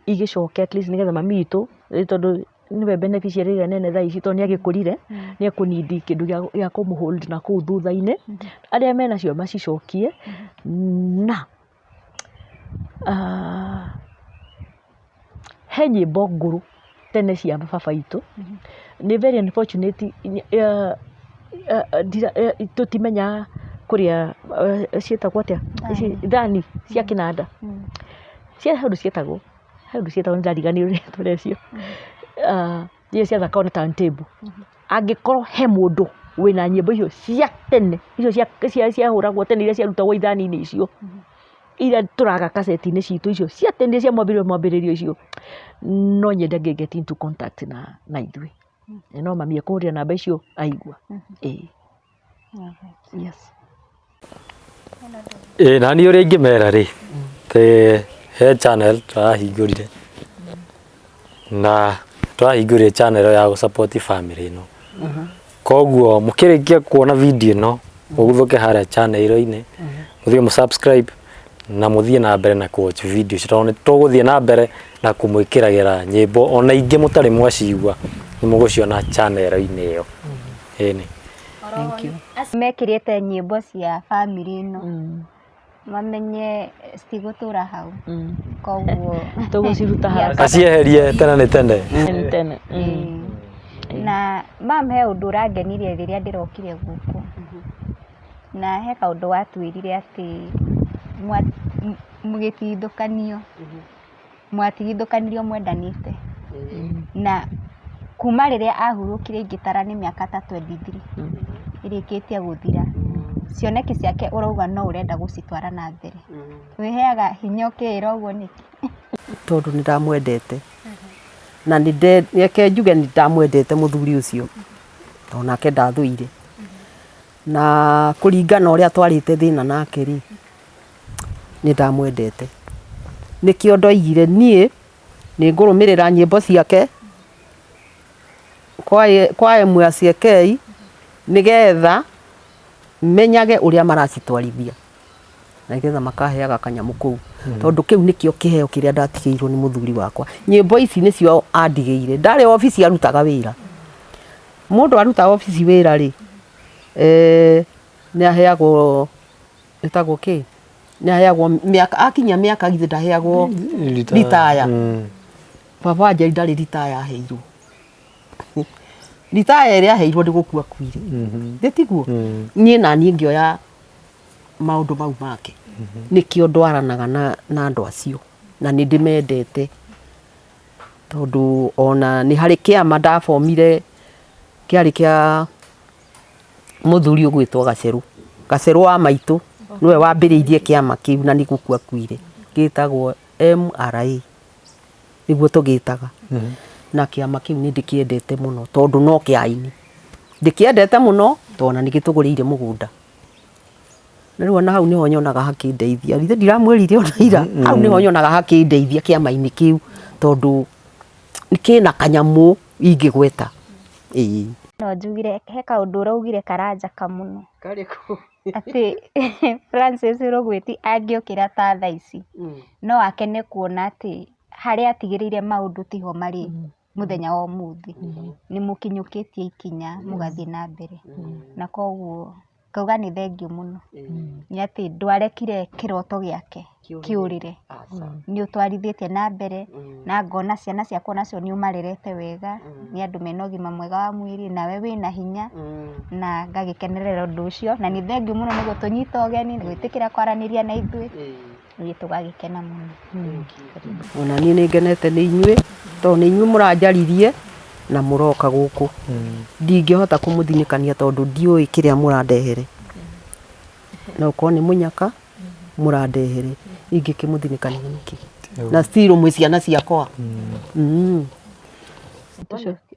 igĩcoke at least nĩgetha mami witũ, tondũ nĩwe beneficiary ĩrĩa nene thaa ici tondũ nĩ agĩkũrire, nĩ ekũ need kĩndũ gĩa kũmũ hold nakũu thutha-inĩ. Arĩa menacio macicokie na He nyĩmbo ngũrũ tene cia baba witũ, nĩ very unfortunate tũtimenyaga kũrĩa ciĩtagwo atĩa, thani cia kĩnanda, he ũndũ cietagwo, he ũndũ cietagwo nĩ ndariganĩrwo rĩtwa rĩacio, iria ciathakagwo na turntable. Angĩkorwo he mũndũ wĩna nyĩmbo icio cia tene, icio ciahũragwo tene iria ciarutagwo ithani-inĩ icio, iria tũraga kaseti-inĩ citũ icio cia tene cia mwambĩrĩrio mwambĩrĩrio icio, no nyende ngĩ get into contact na ithuĩ. Na no mami ekũhũrĩra namba icio aigua, ĩĩ. Yes. Ĩ na niĩ ũrĩa ingĩmera rĩ, te he channel tũrahingũrire na tũrahingũrire channel ya gũ support family ĩno. Koguo mũkĩrĩkia kuona video ĩno mũguthũke harĩa channel-inĩ mũthiĩ mũ subscribe na mũthiĩ na mbere na kũ watch video icio tondũ nĩ tũgũthiĩ na mbere na kũmwĩkĩragĩra nyĩmbo ona ingĩ mũtarĩ mwacigua nĩ mũgũciona channel-inĩ ĩyo. Ĩni. Thank you. Mekĩrĩte nyĩmbo cia bamĩrĩ ĩno mamenye citigũtũra hau, koguo Tũgũciruta haraka. Acieherie tene nĩ tene. Tene tene. Ĩĩ. Na mam, he ũndũ ũrangenirie rĩrĩa ndĩrokire gũkũ, na he kaũndũ watwĩrire atĩ mũgĩtigithũkanio mwatigithũkanirio mwendanĩte, na kuma rĩrĩa ahurũkire ingĩtara nĩ mĩaka ta 23 ĩrĩkĩtie gũthira. Cioneki ciake ũrauga no ũrenda gũcitwara na mbere. Wĩheaga hinya ũkĩĩra ũguo nĩkĩ? Tondũ nĩ ndamwendete na nĩ reke njuge nĩ ndamwendete mũthuri ũcio, tondũ nake ndathũire, na kũringana ũrĩa twarĩte thĩna nake rĩ, nĩ ndamwendete. Nĩkĩo ndoigire niĩ nĩ ngũrũmĩrĩra nyĩmbo ciake kwa MCK nĩgetha menyage ũrĩa maracitwarithia na nĩgetha makaheaga kanyamũ kũu, tondũ kĩu nĩkĩo kĩheo kĩrĩa ndatigĩirwo nĩ mũthuri wakwa. Nyĩmbo ici nĩcio andigĩire. Ndarĩ obici arutaga wĩra. Mũndũ aruta obici wĩra rĩ, nĩ aheagwo, ĩtagwo kĩ, nĩ aheagwo mĩaka, akinyia mĩaka githĩ ndaheagwo ritaya. Baba wa Njeri ndarĩ ritaya aheirwo. Ritaya ĩrĩa aheirwo nĩ gũkua akuire. Thĩ tiguo? Niĩ naniĩ ngĩoya maũndũ mau make. Nĩkĩo ndwaranaga na andũ acio na nĩ ndĩmendete, tondũ ona nĩ harĩ kĩama ndabomire kĩarĩ kĩa mũthuri ũgwĩtwo Gacerũ. Gacerũ wa maitũ nĩwe wambĩrĩirie kĩama kĩu na nĩ gũkua akuire, gĩtagwo MRA nĩguo tũgĩtaga. Na kĩama kĩu nĩ ndĩkĩendete mũno tondũ no kĩa aini. Ndĩkĩendete mũno tondũ ona nĩ gĩtũgũrĩire mũgũnda. Na rĩu ona hau nĩho nyonaga hakĩndeithia. Githĩ ndiramwĩrire ona ira? Hau nĩho nyonaga hakĩndeithia kĩama-inĩ kĩu, tondũ kĩna kanyamũ ingĩgweta. Ĩĩ. No njugire he kaũndũ ũraugire karanjaka mũno. Karĩkũ? Atĩ Francis Rũgwĩti angĩũkĩra ta thaa ici no akene kuona atĩ harĩa atigĩrĩire maũndũ tiho marĩ mũthenya wa ũmũthĩ. Nĩ mũkinyũkĩtie ikinya mũgathiĩ na mbere, na koguo ngauga nĩ thengiũ mũno nĩ atĩ ndwarekire kĩroto gĩake kĩũrĩre. Nĩ ũtwarithĩtie na mbere, na ngona ciana ciakwa nacio nĩ ũmarerete wega, nĩ andũ mena ũgima mwega wa mwĩrĩ, nawe wĩna hinya, na ngagĩkenerera ũndũ ũcio. Na nĩ thengiũ mũno nĩ gũtũnyita ũgeni, nĩ gwĩtĩkĩra kwaranĩria na ithuĩ, ithuĩ tũgagĩkena mũno. Ona niĩ nĩ ngenete nĩ inyuĩ, tondũ nĩ inyuĩ mũranjaririe na mũroka gũkũ. Ndingĩhota kũmũthinĩkania tondũ ndiũĩ kĩrĩa mũrandehere. No ũkorwo nĩ mũnyaka mũrandehere, ingĩkĩmũthinĩkania nĩkĩ? Na still mwĩ ciana ciakwa.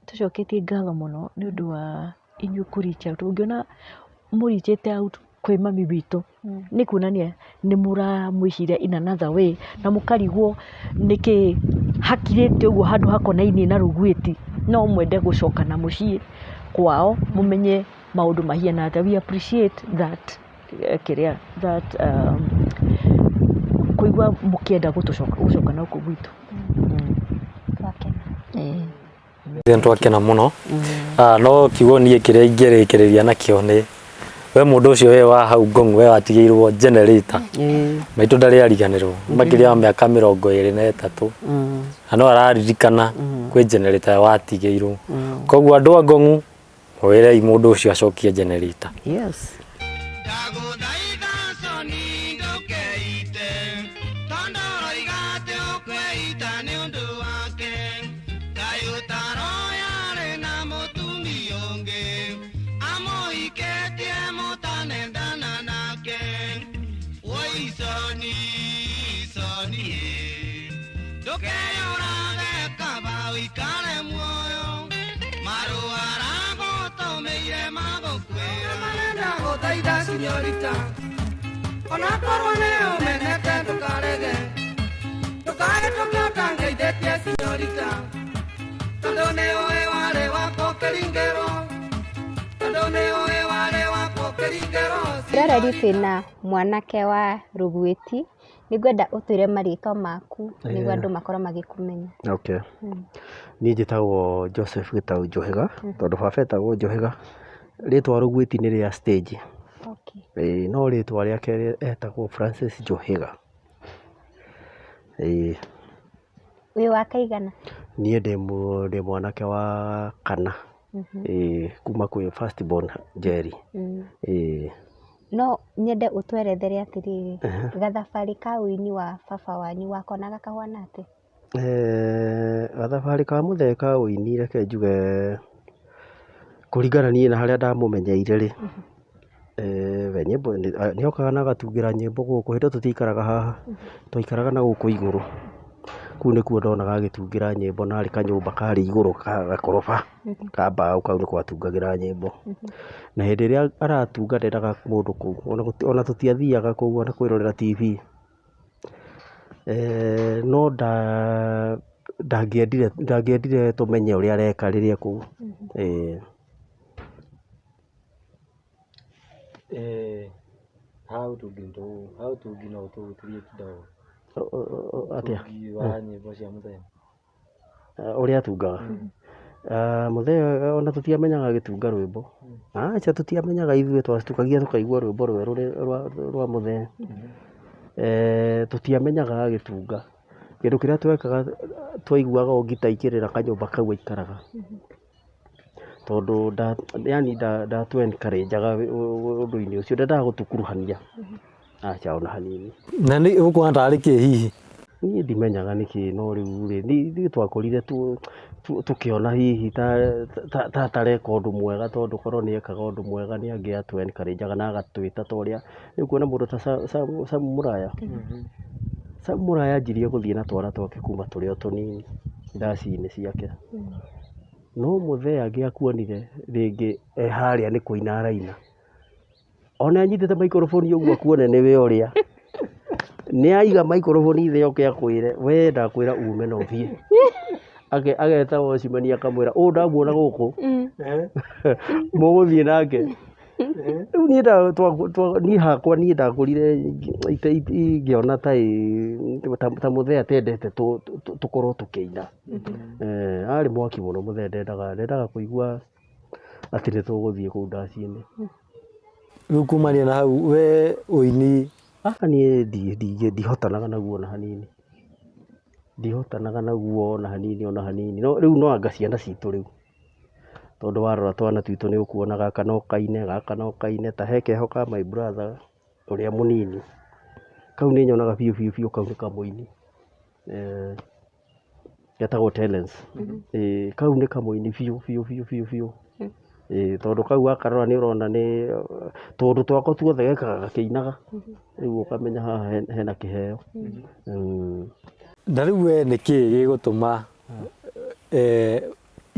Tũcoketie ngatho mũno nĩ ũndũ wa inyuĩ kũ reach out. Ũngĩona mũrichĩte out kwĩ mami witũ, nĩ kuonania nĩ mũramwĩciria in another way, na mũkarigwo nĩkĩ hakirĩte ũguo handũ hakonainie na Rũgwĩti. No mwende gũcoka na mũciĩ kwao mũmenye maũndũ mahiana atĩa. We appreciate that kĩrĩa that kũigua mũkĩenda gũcoka na gũkũ gwitũ. Twakena. Nĩ twakena mũno. No kiugo niĩ kĩrĩa ingĩrĩkĩrĩria nakĩo nĩ we mũndũ ũcio we wa hau Ngong, we watigĩirwo generator, maitũ ndarĩ ariganĩrwo makĩria wa mĩaka 23, na no araririkana kwĩ generator watigĩirwo. Koguo andũ a Ngong, mwĩrei mũndũ ũcio acokie generator. Yes. Ndagũthaitha Soni ndũkeite, tondũ ũroiga atĩ ũkweita nĩ ũndũ wake. Kaĩ ũtaroyarĩ na mũtumia ũngĩ, amũhikĩtie mũtanendana nake. Woi Soni, Soni ĩ, ndũkeyũrage kaba ũikare muoyo. Marũa aragũtũmĩire magũkuĩra. Sinyorita, onakorwo nĩ ũmenete ndũkarege, ndũkahĩtũke ũtangeithĩtie sinyorita, tondũ nĩ ũĩ warĩ wakwa ũkĩringĩrwo, tondũ nĩ ũĩ warĩ wakwa ũkĩringĩrwo. Rĩrĩa twĩna mwanake wa Rũgwĩti, nĩngwenda ũtwĩre marĩtwa maku nĩguo andũ makorwo magĩkũmenya. Okay. Niĩ njĩtagwo Joseph Gĩtau Njohiga, tondũ baba etagwo Njohiga. Rĩtwa Rũgwĩti nĩ rĩa stage. Okay. Ĩĩ, no rĩtwa rĩake etagwo Francis Njohiga. Ĩĩ. Wĩ wa kaigana? Niĩ ndĩ mwanake wa kana. Ĩĩ, kuma kwĩ first born Njeri. Ĩĩ. No nyende ũtwerethere atĩrĩrĩ, gathabarĩ ka ũini wa baba wanyu wakonaga kahuana atĩa? Gathabarĩ ka mũthee ka ũini reke njuge kũringana niĩ na harĩa ndamũmenyeire rĩ, we nyĩmbo nĩ okaga na agatungĩra nyĩmbo gũkũ, hĩndĩ ĩyo tũtiaikaraga haha, twaikaraga na gũkũ igũrũ. Kũu nĩkuo ndonaga agĩtungĩra nyĩmbo na arĩ kanyũmba karĩ igũrũ ka gakoroba ka mbaũ, kau nĩko atungagĩra nyĩmbo. Na hĩndĩ ĩrĩa aratunga ndendaga mũndũ kũu, ona tũtiathiaga kũu ona kwĩrorera TV. No ndangĩendire tũmenye ũrĩa areka rĩrĩa e kũu. Ha ũtungi no ũtũhutĩrie kidogo. Atĩa? Ũtungi wa nyĩmbo cia mũthee. Ũrĩa atungaga? Mũthee ona tũtiamenyaga agĩtunga rwĩmbo. Aca tũtiamenyaga ithuĩ, twatukagia tũkaigua rwĩmbo rwerũ rwa mũthee. Tũtiamenyaga agĩtunga. Kĩndũ kĩrĩa twekaga twaiguaga o ngita ikĩrĩra kanyũmba kau aikaraga. Tondũ yani ndatũ encourage aga ũndũ-inĩ ũcio, ndendaga gũtũkuruhania. Aca ona hanini. Na nĩ ũkuona tarĩ kĩ hihi? Niĩ ndimenyaga nĩkĩ, no rĩu rĩ, ithuĩ twakorire tũkĩona hihi ta atareka ũndũ mwega, tondũ korwo nĩ ekaga ũndũ mwega nĩ angĩatũ encourage aga na agatwĩta ta ũrĩa, nĩ ũkuona mũndũ ta Sam Mũraya. Sam Mũraya anjirie gũthiĩ na twana twake kuma tũrĩ o tũnini ndaci-inĩ ciake. No mũthee angĩakuonire rĩngĩ e harĩa nĩ kũina araina, ona anyitĩte maikoroboni ũguo akuone nĩwe ũrĩa, nĩ aiga maikoroboni thĩ oke akwĩre we ndakwĩra ume na ũthiĩ. Ageta watchman akamwĩra ũũ ndamuona gũkũ, mũgũthiĩ nake. Rĩu niĩ hakwa niĩ ndakũrire ngĩona ta mũthee atendete tũkorwo tũkĩina. Arĩ mwaki mũno mũthee, ndendaga kũigua atĩ nĩ tũgũthiĩ kũu ndaci-inĩ. Rĩu kumania na hau we ũini? Niĩ ndihotanaga naguo ona hanini. Ndihotanaga naguo ona hanini ona hanini. No rĩu no anga ciana citũ rĩu. Tondũ warora twana twitũ nĩ ũkuona gaka no kaine, gaka no kaine, ta he keho ka my brother ũrĩa mũnini. Kau nĩ nyonaga biũ biũ biũ kau nĩ kamũini. Getagwo Terence. Kau nĩ kamũini biũ biũ biũ biũ biũ. Tondũ kau wakarora nĩ ũrona nĩ tũũndũ twako tuothe gekaga gakĩinaga. Rĩu ũkamenya haha hena kĩheo. Na rĩu we nĩkĩ gĩgũtũma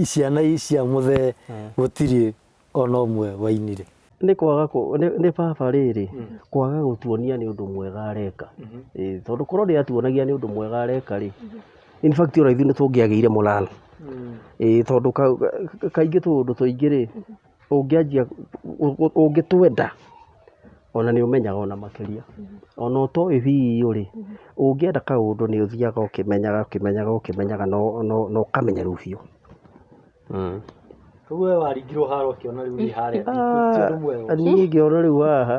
ciana cia mũthee gũtirĩ ona ũmwe wainire? Nĩ kwaga nĩ baba rĩrĩ, kwaga gũtuonia nĩ ũndũ mwega areka. Tondũ korwo nĩ atuonagia nĩ ũndũ mwega areka rĩ, in fact ona ithuĩ nĩ tũngĩagĩire morale. Tondũ kaingĩ tũũndũ tũingĩ rĩ, ũngĩanjia ũngĩtwenda ona nĩ ũmenyaga ona makĩria. Ona ũtoĩ biũ rĩ, ũngĩenda kaũndũ nĩ ũthiaga ũkĩmenyaga ũkĩmenyaga ũkĩmenyaga na ũkamenya rĩu biũ. Koguo we waringirwo harĩa ũkĩona rĩu nĩ harĩa, ti ũndũ mwega. Niĩ ngĩona rĩu haha,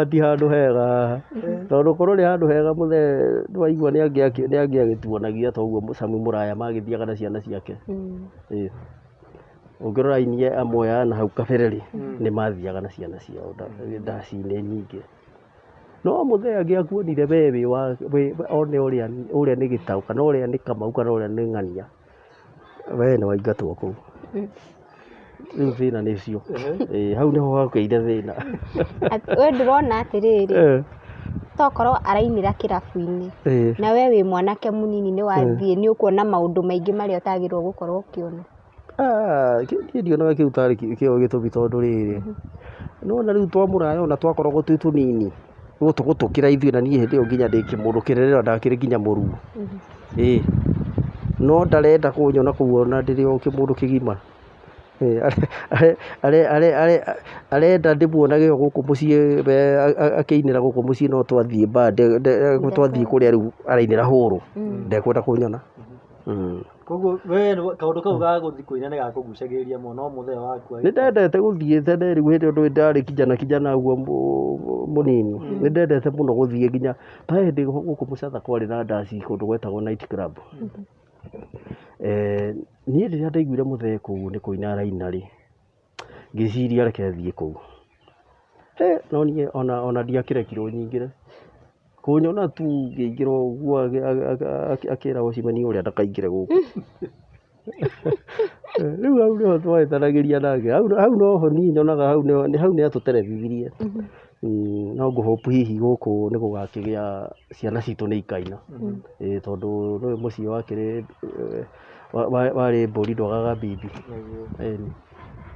ti handũ hega haha. Tondũ korwo nĩ handũ hega mũthee nĩwaigua nĩ angĩagĩtuonagia ta ũguo Samu Mũraya magĩthiaga na ciana ciake. Ũngĩrora aini amwe a na hau kabere rĩ, nĩ mathiaga na ciana ciao ndaci-inĩ nyingĩ. No mũthee angĩakuonire we wĩ wa one ũrĩa ũrĩa nĩ gĩtaũ kana ũrĩa nĩ Kamau kana ũrĩa nĩ ng'ania, we nĩ waingatwo kũu. Rĩu thĩna nĩ ũcio. Hau nĩho hokĩire thĩna. We ndũrona atĩrĩrĩ, tokorwo arainĩra kĩrabu-inĩ na we wĩ mwanake mũnini nĩ wathiĩ nĩ ũkuona maũndũ maingĩ marĩa ũtagĩrĩirwo gũkorwo ũkĩona. Niĩ ndionaga kĩu tarĩ kĩo gĩtũmi tondũ rĩrĩ, Nĩwona rĩu twa mũraya ona twakoragwo twĩ tũnini, gũtũgũtũkĩra ithuĩ na niĩ hĩndĩ ĩyo nginya ndĩ kĩmũndũ kĩnene ona ndakĩrĩ nginya mũruu. Ĩĩ, no ndarenda kũnyona kũu ona ndĩrĩ o kĩmũndũ kĩgima. Arenda ndĩmuonage o gũkũ mũciĩ akĩinĩra gũkũ mũciĩ no twathiĩ bar twathiĩ kũrĩa rĩu arainĩra hũrũ, ndekwenda kũnyona. Koguo we kaũndũ kau ga gũthiĩ kũina nĩ gakũgucagĩrĩria mũno mũthee waku. Nĩ ndendete gũthiĩ tene rĩu hĩndĩ ĩyo ndarĩ kijana kijana ũguo mũnini, nĩ ndendete mũno gũthiĩ nginya ta he hĩndĩ gũkũ Mũcatha kwarĩ na ndaci kũndũ gwetagwo night club. Niĩ rĩrĩa ndaiguire mũthee kũu nĩ kũina araina rĩ, ngĩciria reke thiĩ kũu. Hĩ, no niĩ ona ndiakĩrekirwo nyingĩre. Kũnyona tu ngĩingĩra ũguo akĩra watchman ũrĩa ndakaingĩre gũkũ. Rĩu hau nĩho twahĩtanagĩria nake, hau noho niĩ nyonaga hau hau nĩ atũterethirie. No ngũ hope hihi gũkũ nĩ gũgakĩgĩa ciana citũ nĩ ikaina. Ĩĩ tondũ nĩũĩ mũciĩ wakĩrĩ warĩ mbũri ndwagaga mbimbi. Ĩni.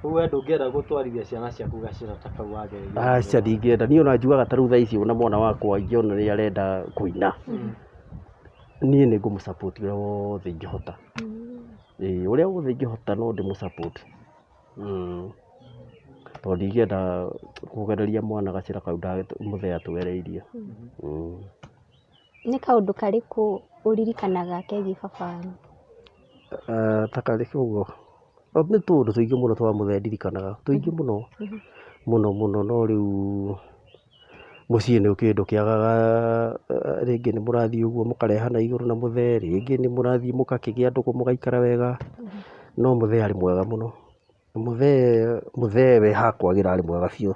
Koguo we ndũngĩenda gũtwarithia ciana ciaku gacĩra ta kau wagereire? Aca ndingĩenda, niĩ ona njugaga ta rĩu thaa ici ona mwana wakwa ingĩona nĩ arenda kũina, niĩ nĩ ngũmũ support ũrĩa wothe ingĩhota. Ĩĩ ũrĩa wothe ingĩhota no ndĩmũ support. Tondũ ndingĩenda kũgereria mwana gacĩra kau mũthee atũgereirie. Nĩ kaũndũ karĩkũ ũririkanaga kegiĩ baba wanyu? Ta karĩkũ ũguo? Nĩ tũũndũ tũingĩ mũno twa mũthee ndirikanaga, tũingĩ mũno mũno mũno, no rĩu mũciĩ nĩ kĩndũ kĩagaga, rĩngĩ nĩ mũrathiĩ ũguo mũkarehana igũrũ na mũthee, rĩngĩ nĩ mũrathiĩ mũgakĩgĩa ndũgũ mũgaikara wega, no mũthee arĩ mwega mũno. Mũthee mũthee we hakwagĩra arĩ mwega biũ,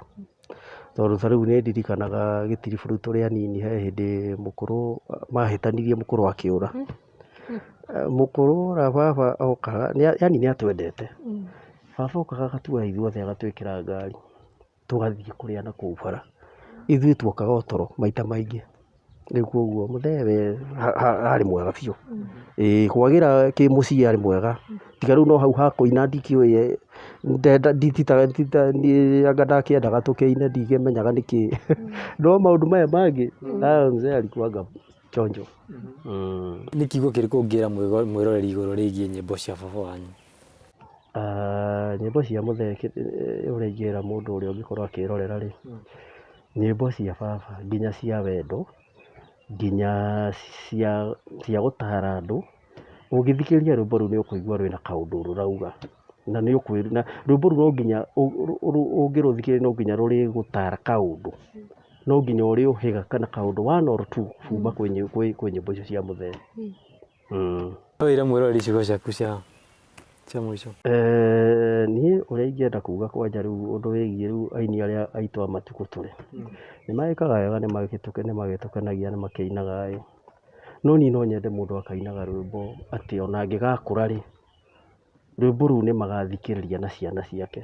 tondũ ta rĩu nĩ ndirikanaga gĩtiribũrũ tũrĩ anini he hĩndĩ mũkũrũ mahĩtanirie mũkũrũ akĩũra. Mũkũrũ ora baba okaga, yaani nĩ atwendete, baba okaga agatuoya ithuothe agatwĩkĩra ngari, tũgathiĩ kũrĩa na kũu bara, ithuĩ tuokaga o toro maita maingĩ, rĩu koguo mũthee we arĩ mwega biũ, ĩĩ kwagĩra kĩmũciĩ arĩ mwega, tiga rĩu no hau ha kũina ndikĩũĩ anga ndakĩendaga tũkĩine ndikĩmenyaga nĩkĩ, no maũndũ maya mangĩ mzee alikuwanga chonjo. Nĩ kiugo kĩrĩkũ ũngĩra mwĩroreri igũrũ rĩgiĩ nyĩmbo cia baba wanyu? Nyĩmbo cia mũthee ũrĩa ingĩra mũndũ ũrĩa ũngĩkorwo akĩrorera rĩ, nyĩmbo cia baba nginya cia wendo, nginya cia gũtara andũ, ũngĩthikĩrĩria rwĩmbo rũu nĩ ũkũigua rwĩna kaũndũ rũrauga, na nĩ na rwĩmbo rũu no nginya ũngĩrũthikĩrĩria no nginya rũrĩgũtara kaũndũ, no nginya ũrĩũhĩga kana kaũndũ one or two kuma kwĩ nyĩmbo icio cia mũthee. No wĩre mwĩroreri ciugo ciaku cia mũico. Niĩ ũrĩa ingĩenda kuga kwanja rĩu ũndũ wĩgiĩ rĩu aini arĩa aitũ a matukũ tũrĩ, nĩ magĩkaga wega nĩ magĩtũkenagia nĩ makĩinaga ĩ, no niĩ no nyende mũndũ akainaga rwĩmbo atĩ ona angĩgakũra rĩ, rwĩmbo rũu nĩ magathikĩrĩria na ciana ciake,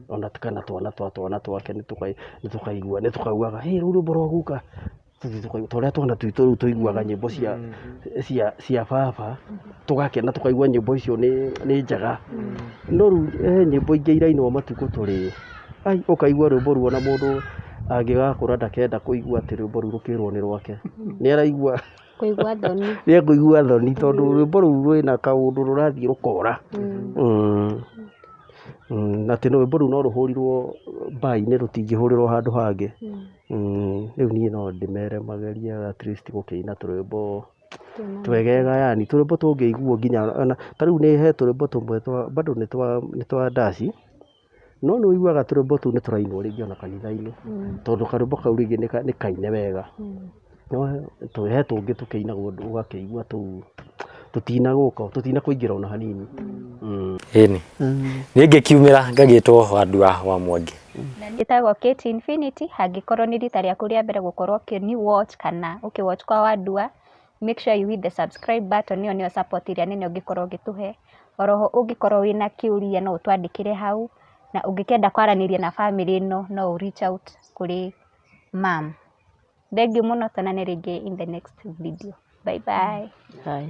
ona kana twana twa twana twake nĩ tũkaigua nĩ tũkaugaga hĩ rũu rwĩmbo rwa guka, ta ũrĩa twana twitũ rĩu tũiguaga nyĩmbo cia baba, tũgakena tũkaigua nyĩmbo icio nĩ njega, no rĩu he nyĩmbo ingĩ irainwo matukũ tũrĩ, ai ũkaigua rwĩmbo rũu ona mũndũ angĩgakũra ndakenda kũigua atĩ rwĩmbo rũu rũkĩrwo nĩ rwake, nĩ araigua Kũigua thoni. Nĩ ekũigua thoni tondũ rwĩmbo rũu rwĩna kaũndũ rũrathiĩ rũkora. Na atĩ rwĩmbo rũu no rũhũrirwo bar-inĩ rũtingĩhũrĩrwo handũ hangĩ. Rĩu niĩ no ndĩmere magerie at least gũkĩina tũrwĩmbo twegega yani tũrwĩmbo tũngĩiguo nginya ona ta rĩu nĩ he tũrwĩmbo tũmwe twa bado nĩ twa ndaci, no nĩ ũiguaga tũrwĩmbo tũu nĩ tũrainwo rĩngĩ ona kanitha-inĩ, tondũ karwĩmbo kau rĩngĩ nĩ kaine wega. No he tũngĩ tũkĩinagwo ũgakĩigua tũu tũtinagũka tũtinakũingĩra ona hanini. Ĩni. Niĩ ngĩkiumĩra ngagĩtwo Wandua wa Mwangi. Ĩtagwo Kate Infinity, angĩkorwo nĩ rita rĩaku rĩa mbere gũkorwo ũkĩni watch kana ũkĩ watch kwa Wandua, make sure you hit the subscribe button, ĩyo nĩyo support ĩrĩa nene ũngĩkorwo ũgĩtũhe. Oroho ũngĩkorwo wĩna kĩũria no ũtwandĩkĩre hau, na ũngĩkĩenda kwaranĩria na bamĩrĩ ĩno no ũ reach out kũrĩ mum. Thengiũ mũno, tuonane rĩngĩ in the next video. Bye bye. Bye.